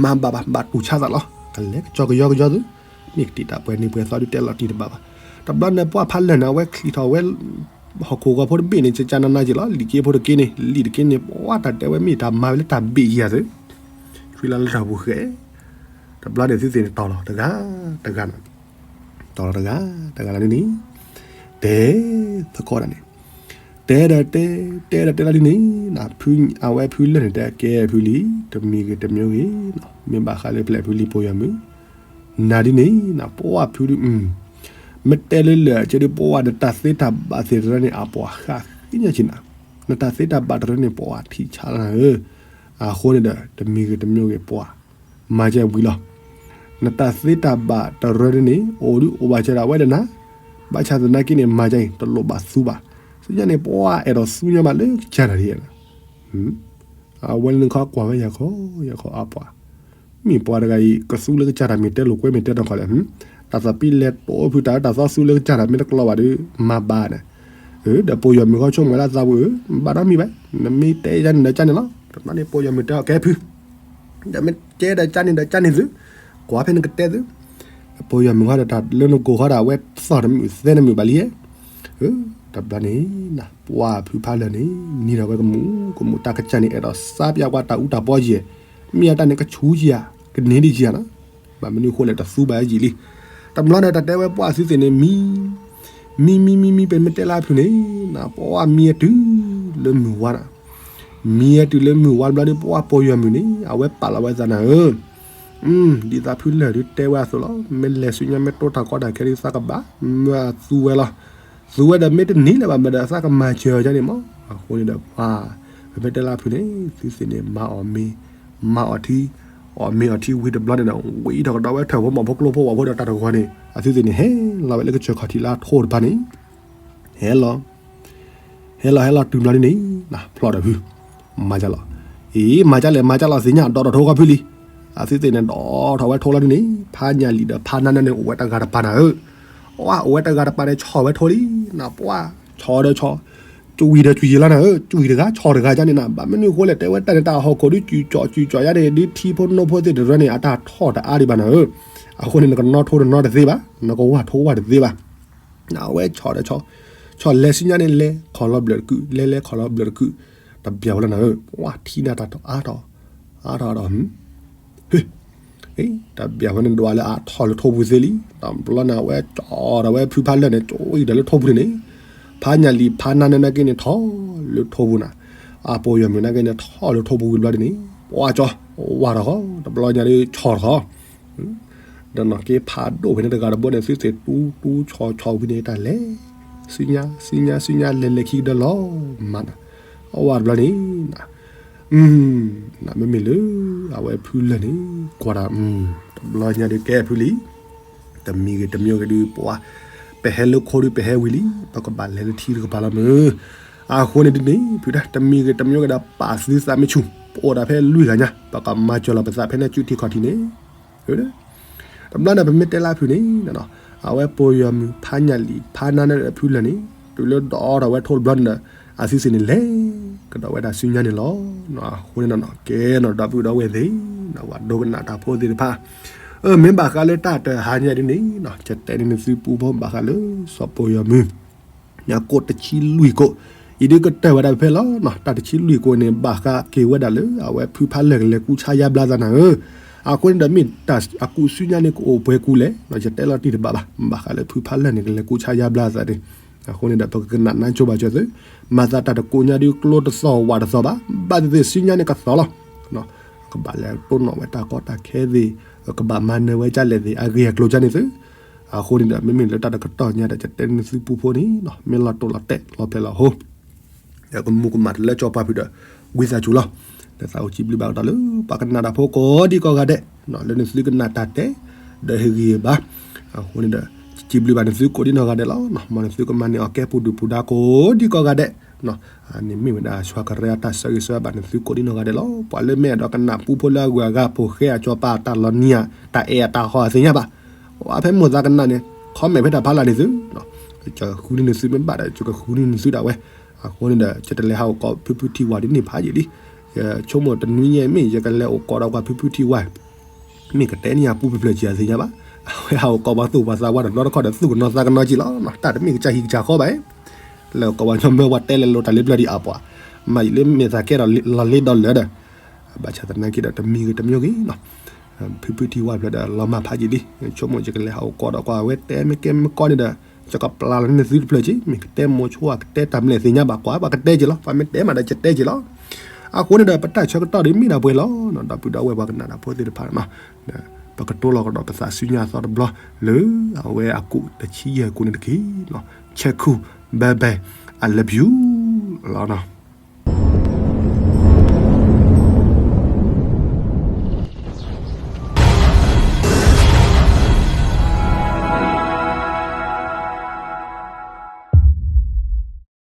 မၤဘၣ်ဘၣ် ဘၣ်တူၢ်ဆါသးလီၤ, ကလဲၤကစီၤကယီကယီသု, မ့ၢ်ကတံာ်တၢ်ပှဲၤန့ၢ်ပှဲၤသီဒုး တဲလီၤတံၢ်တဘၣ်ဘၣ်. တဘျီန့ၣ်ပှၤဖးလၢာ်န့ၣ် အဝဲချံးထီၣ်ဝဲ ဟီၣ်ခိၣ်ဂီၤဖိတဘ့ၣ်န့ၣ် ကကနနါက့ၤလီၤ, လံာ်က့ဖိတက့န့ၣ် လံာ်တက့န့ၣ် ပှၤတၢ်တဲဝဲမ့ၢ်တၢ်မၤဝဲလၢတၢ်ဘ့ၣ်ယၤသု, ဆွံလၢလၢတၢ်ပူၤဃဲ, တဘျီန့ၣ်သုသ့ၣ်န့ၣ်တီၤလီၤတဂၤတဂၤနီၤ, တီၤလီၤတဂၤတဂၤလီၤဒ်န့ၣ်, တဲသကိးဒၣ်န့ၣ်, တဲဒီးတဲ, တဲဒီးတဲလီၤဒ်န့ၣ်, အဝဲဖုလၢာ်န့ၣ်တဲကဲဖုလံ, တမံၤဂ့ၤတမံၤဂ့ၤ, မ့ၢ်ဘၣ်ဃးလၢပျဲၢ်ဖုလံပယီၤမုၣ် နၤဒ်န့ၣ် ပှၤဖုဒုး, မ့ၢ်တဲလၢလၢာ်ကဲဒုးပှၤနတၢ်သ့တၢ်ဘၣ်သ့ၣ်တဖၣ်န့ၣ် အပှၤဃၣ်ဃံညါက့ၤနၤ, နတၢ်သ့တၢ်ဘၣ်တရၢန့ၣ် ပှၤထံၣ်ဆါလၢနၤဧၢ, အဃိန့ၣ်ဒီး တမံၤဂ့ၤတမံၤဂ့ၤပှၤ မၤကဲဝံၤလီၤ, နတၢ်သ့တၢ်ဘၣ်တရၢန့ၣ် အိၣ်ဒုးအိၣ်ဘၣ်စၢၤဒၣ်ဝဲဒီးနၤ, ဘၣ်ဆၣ်သနာ်က့န့ၣ် မၤကဲအံၤ တလိၣ်ဘၣ်သူဘၣ်, ဆူညါန့ၣ် ပှၤအဲၣ်ဒိးသူညါမးလၢကစၢ်တၢ်ဒ် အဝဲလၢနခီကွၢ်ဝဲယၤခီ, ယၤခီအပှၤ, မ့ၢ်ပှၤတဂၤအံၤ ကသူလၢကစၢ်တၢ်မ့ၢ်တဲလိာ်ကွဲမ့ၢ်တဲထီၣ်ခီလဲၣ်, တၢ်သးပံလဲၤတိဖုတၢ်တၢ်သီသူလၢကစၢ်တၢ်မ့ၢ်တကျီဘၣ်ဒီး မၤဘၣ်န့ၣ်, ဒီးပယီၤမုၣ်ခီဆိကမိၣ်လၢအသးပူၤဧၢ, ဘၣ်နီတမံၤဘၣ်, နမ့ၢ်တဲယၤန့ၣ်ဒီးကန့ၣ်လီၤ, တဘျီန့ၣ်ပယီၤမုၣ်တဲအီၤကဲဖု ဒီးမ့ၢ်တဲဒီးကန့ၣ်ဒီးကန့ၣ်သု, ကွၢ်ဖဲနကတဲသု, ပယီၤမုၣ်ခီဒီးတၢ်လၢနကိာ်ခီဒီး အဝဲသီၣ်တမုာ်သဲတမုာ်ဘၣ်လံဧါ, တဘျီန့ၣ် ပှၤဖုဖးလၢာ်န့ၣ် နံၤဒီးဝဲကမူးကမူးတၢ်ကစၢ်န့ၣ် အဲၣ်ဒိးစါပျးကွၢ်တၢ်အူတၢ်ပီယဲၢ်, မ့ၢ်အတၢ်န့ၣ်ကဆူးကံဧါ, ကန့ၢ်ဒံးကံဧါနီၤ, ဘၣ်မနုၤအဃိလဲၣ်တသူဘၣ်ယံာ်လံ, တဘျီန့ၣ်တၢ်တဲဝဲပှၤသုသ့ၣ်န့ၣ် မံ မံမံမံမံ ပမ့ၢ်တဲလၢဖုန့ၣ် ပှၤမံအတုၤလၢမုၢ်ဝါနီၤ, မံအတုၤလၢမုၢ်ဝါတဘျီဒီး ပှၤပယီၤမုၣ်န့ၣ် အဝဲပာ်လီၤဝဲသးနၤဧၢ, ဒ်သိးဖုလၢာ်ဒုးတဲဝဲအသိးလီၤ, မ့ၢ်လဲၤဆူညါမ့ၢ်တိတၢ်ကီတၢ်ခဲဒုးသးကဘၣ်, မ့ၢ်သူဝဲလီၤ, သူဝဲဒီးမ့ၢ်တန့ၢ်လၢၤဘၣ်မးဒီးသးကမၤစၢၤအီၤန့ၣ်မး, အဃိန့ၣ်ဒီးပှၤ ပမ့ၢ်တဲလၢဖုန့ၣ် သုသ့ၣ်န့ၣ် မၤအီၣ်မ့ၤ, မၤအီၣ်ထံ, အီၣ်မ့ၤအီၣ်ထံဝံၤတဘျီန့ၣ်ဒီး ဝံၤထီၣ်ကဒီးဝဲထၢၣ်ဖိမီၢ်ဖိကျိဖိဝၣ်ဖိဒီးတၢ်တဂီၤန့ၣ် အသုသ့ၣ်န့ၣ် ဟဲလီၤဝဲလၢကစၢၢ်ခီၣ်ထံးလၢအထိတဖၣ်န့ၣ်, ဟဲလီၤ ဟဲလီၤဟဲလီၤတုၤဘျီဒ်န့ၣ် ဖျီၣ်ဒီးဖု မၤကၢ်လီၤ, အံၤ မၤကၢ်လဲၣ် မၤကၢ်လီၤသ့ၣ်ညါ ဒီးထီၣ်ထိခီဖုလံ, အသုသ့ၣ်န့ၣ် ဒီးထီၣ်ဝဲထိလီၤဒ်န့ၣ် ဖးညၣ်လံၤဒီးဖးနါနၢန့ၣ် အိၣ်ဝဲတဂၤတပၤနၤဧၢ, အိၣ်ဝဲတဂၤတပၤန့ၣ် ဆီၣ်ဝဲထိလံ, ပှၤ ဆီၣ်ဒီးဆီၣ်, ကွံာ်ဒီးကွံာ်ယံာ်လီၤနၤဧၢ, ကွံာ်တဂၤ ဆီၣ်တဂၤကန့ၣ်နၤ, ဘၣ်မနုၤအဃိလဲၣ် တဲဝဲတၢ်န့ၣ် တၢ်ဟီၣ်ခိၣ်ဒုး ကွံာ်ကၠီၣ်ကွံာ်ကၠီၣ်ယါန့ၣ် ဒ်ထံဖိနိဖိသ့ၣ်တရၢန့ၣ် အတၢ်ထီၣ်တအါဒံးဘၣ်နၤဧၢ, အဃိန့ၣ် နကနီၣ်ထိတနီၣ်တသ့ဘၣ်, နကဝၢ်ထိဝၢ်တသ့ဘၣ် အဝဲဆီၣ်ဒီးဆီၣ်, ဆီၣ်လဲၤဆူညါန့ၣ် လဲၤခီၣ်လီၤဘျၢၣ်တကုာ် လဲၤလဲၤခီၣ်လီၤဘျၢၣ်တကုာ်, တဘျီဝဲလီၤနၤဧၢ, ပှၤထံၣ်န့ၢ်တၢ်အါထီၣ်, အါထီၣ်ဒီး, တဘျီဝဲန့ၣ်ဒွးလၢအထီၣ်လၢထိပူၤသ့လံ, တဘျီန့ၣ် အဝဲကၠီၣ်ဒီးဝဲဖုဖးလၢာ်န့ၣ် ကၠီၣ်အံၤဒီးလၢထိပူၤန့ၣ်န့ၣ်, ဖးညၣ်လံၤဖးနါနၢနာ်က့န့ၣ် ထီၣ်လၢထိပူၤနၤ, အပယီၤမုၣ်နာ်က့န့ၣ် ထီၣ်လၢထိပူၤဝံၤတဘျီဒ်န့ၣ် ပှၤကၠီၣ်, ဝၢ်ထီၣ်ဃီ, တဘျီညါဒုးဆီၣ်ထီၣ်ဃီ ဒီးနီၢ်က့ဖးဒိၣ်ဖဲန့ၣ်တဂၤတဘိန့ၣ် သုသ့ၣ်တူတူဆီၣ်ဆီၣ်ဝံၤန့ၣ် တၢ်လဲၤ, ဆူညါ ဆူညါ ဆူညါ လဲၤလဲၤခံကဒီးလီၤမးနီၤ. အဝဲတဘျီန့ၣ် မ့မ့ၢ်လၢ အဝဲဖုလၢာ်န့ၣ် ကွၢ်ဒီး တဘျီညါဒုးကဲဖုလံ တမံၤဂ့ၤတမံၤဂ့ၤဒုး ပှၤ ပဟဲလၢခိဒုး ပဟဲဝံၤလံ ပကဘၣ်လဲၤလၢထံတကပၤလီၤမး. အဃိန့ၣ်ဒ်န့ၣ် ဖုဒၣ် တမံၤဂ့ၤတမံၤဂ့ၤဒီး ပာ်သုသးမ့ၢ်ဆူၣ် ပအိၣ်ဒၣ်ဖဲလွံၢ်ဂၤညါ ပကမၤစၢၤလီၤပသးဖဲန့ၣ် စုထံခီၣ်ထံးန့ၣ် တဘျီန့ၣ် ပမ့ၢ်တဲလၢဖုန့ၣ် အဝဲပယီၤမုၣ်ဖးညၣ်လံၤ ဖးနါနဲဒၣ်ဖုလၢာ်န့ၣ် တုၤလၢဒိးထီၣ်ဝဲထိတဘျီန့ၣ်ဒီး အစုစ့ၣ်န့ၣ်လဲၤကဒီးဝဲဒၣ်ဆူညါန့ၣ်လီၤ. အဃိန့ၣ်နီၤ ကဲနီၤ ဒီပုၢ်ဒီဝဲၢ်သ့ၣ် ပှၤဒိကနၣ်တၢ်ဖိသ့ၣ်တဖၣ် အၢ မ့ၢ်ဘၣ်ဃးလၢတၢ်တဟါညါဒ်န့ၣ်နီၤ ယတဲန့ၢ်နသုပူဖိ ဘၣ်ဃးလၢစီၤပယီၤမုၣ် ကိးတဆံလွံၢ်ကိး အံၤဒုးကတၢၢ်ဝဲဒၣ်ဖဲလီၤနီၤ. တၢ်တဆံလွံၢ်ကိးန့ၣ် ဘၣ်ဃးက့ၤဝဲဒၣ်လၢ အဝဲဖုဖးလၢာ်ကလဲၤကူဆါယါဘျါသးနၤဧၢ. အဃိန့ၣ်ဒီး မ့ၢ်တၢ်အကူၣ်ဆူညါန့ၣ် ကအိၣ်ပှဲၤကူလဲၣ်နီၤ ယတဲလီၤတံၢ်တဘၣ်ဘၣ်. ဘၣ်ဃးလၢဖုဖးလၢာ်န့ၣ် ကလဲၤကူဆါယါဘျါသးန့ၣ် အဃိန့ၣ်ဒီး ပကကနၣ်နါကၠိဘၣ်ကၠီၤသု မၤသးတၢ်တကိးညါဒုး ကျိတသီၣ်ဝးတသီၣ်ဘၣ်. ဘၣ်သ့ၣ်သ့ၣ်ဆူညါန့ၣ်ကသီၣ်လီၤ. ကဘၣ်လဲၤတိၢ်နီၣ်ဝဲတၢ်ကီတၢ်ခဲသ့ၣ် ကဘၣ်မၤနၢၤဝဲဒ်လဲၣ်သ့ၣ် အဂ့ၢ်အကျိၤဒ်န့ၣ်သု အဃိန့ၣ်ဒီး မ့မ့ၢ်လၢတၢ်တကတီၢ်ညါဒီး ယတဲန့ၢ်နသုပူဖိန့ၣ်နီၤ မ့ၢ်လီၤတိၢ်လီၤတဲာ်လီၤဖျဲးလီၤဟိ ကမူကမၣ်တလၢကၠီပှၢ်ဖုးဒီး ဝံသးစူၤလီၤ. ဒီးသးအိၣ်စံးဘျုးဘၣ်ကဒီးလၢ ပှၤကနၣ်တၢ်ဖိကိးဒံကိးဂၤဒဲး လၢနသုကနၣ်တၢ်တဲ ဒီးဟ့ၣ်ဂံၢ်ဘါ အဃိန့ၣ်ဒီး စံးဘျုးဘၣ်နသုကိးဒံနီၢ်ဂၤဒဲးလီၤ. မ်နသုကမၤန့ၢ်အီၤကဲပူၤဒုၣ်ပူၤဒါကိးဒံကိးဂၤဒဲး န့ၣ်မ့ၢ်ဝဲဒၣ် ဆှၤကရၢအတၢ်ဆၢဂ့ၤဆၢဝါဘၣ်နသုကိးဒံနီၢ်ဂၤဒဲးလီၤ. ပှၤလၢမ့ၢ်အဲၣ်ဒိးကနၣ်ပူဖိလၢအဂုၤအဂၤ ဖိၣ်ဃဲအကၠီပၤ တၢ်လီၤနံၤဧါ တၢ်အဲၣ်အတၢ်ဟီအသ့ၣ်ညါဘၣ်. ပှၤဖဲမိၢ်သးကနၣ်န့ၣ် comment ဖဲတၢ်ဖးလၢ်န့ၣ်သု ယကဃုန့ၢ်နသုမ့ၢ်ဘၣ်ဒီး ယကဃုန့ၢ်နသုဒၣ်ဝဲ. အဃိန့ၣ်ဒီး ယတလဲၤဟးအိၣ်ကိးဖုဖုထံဝါဒ်န့ၣ်ဖးယံာ်လံ. ယဆိကမိၣ်တနွံညါမ့ၢ် ယကလဲၤအိၣ်ကိးဒီးပှၤဖုဖုထံဝါ မ့ၢ်ကတဲန့ၢ်ယၤပူဖျၢၣ်ဖျၢၣ်ကံအသ့ၣ်ညါဘၣ်. အဝဲဟးအိၣ်ကိးပှၤသူၣ်ပှၤသးဝါတဘျီတခီၣ်ဒီး သူၣ်ကနီၤသးကနီၤကံလီၤ. တၢ်တမ့ၢ်ကစၢ်ဟံၣ်ကစၢ်ဃီဘၣ်. လဲၤအိၣ်ကိးပှၤညီမၢဝဲတဲလဲၤလိာ်တၢ်လၢပျၢၤဒံးအပှၤ မၤယံာ်လၢမ့ၢ်သးကဲဒီးလီၤလ့ဒီးလၢာ်ဒီး ဘၣ်ဆၣ်သနာ်က့ဒီး တမံၤဂ့ၤတမံၤဂ့ၤနီၤ ဖုဖုထံဝါဖျၢၣ်ဒီးလီၤမၢ်ဖးယံာ်လံ. ဆိကမိၣ်ယကလဲၤဟးအိၣ်ကိးဒီးကွၢ်ဝဲတဲမ့ၢ်ကဲမ့ၢ်ကီန့ၣ်ဒီး ယကပျၢ်လီၤန့ၢ်သုတဖျၢၣ်ကံ မ့ၢ်ကတဲမိၤဆိအကတဲတၢ်မနုၤသ့ၣ်ညါဘၣ်ကွၢ် ပှၤကတဲက့ၤလီၤ ပှၤမ့ၢ်တဲမးဒီးယတဲက့ၤလီၤ. အဃိန့ၣ်ဒီး ပတၢ်ဆၢကတီၢ်ဒ်မ့ၢ်ဒၣ်ပှဲၤလီၤ. ဒီပုၢ်ဒီဝဲၢ်ပှၤကနၣ်တၢ်ဖိသ့ၣ်တဖၣ်နီၤ ပကတိၤလီၤကဒီးပသးဆူညါအသီတဘျီ လၢအဝဲအကူၣ်တဆံယဲၢ်ကိးန့ၣ်တက့ၢ်. ဆဲးခူ bye bye I love you လီၤ.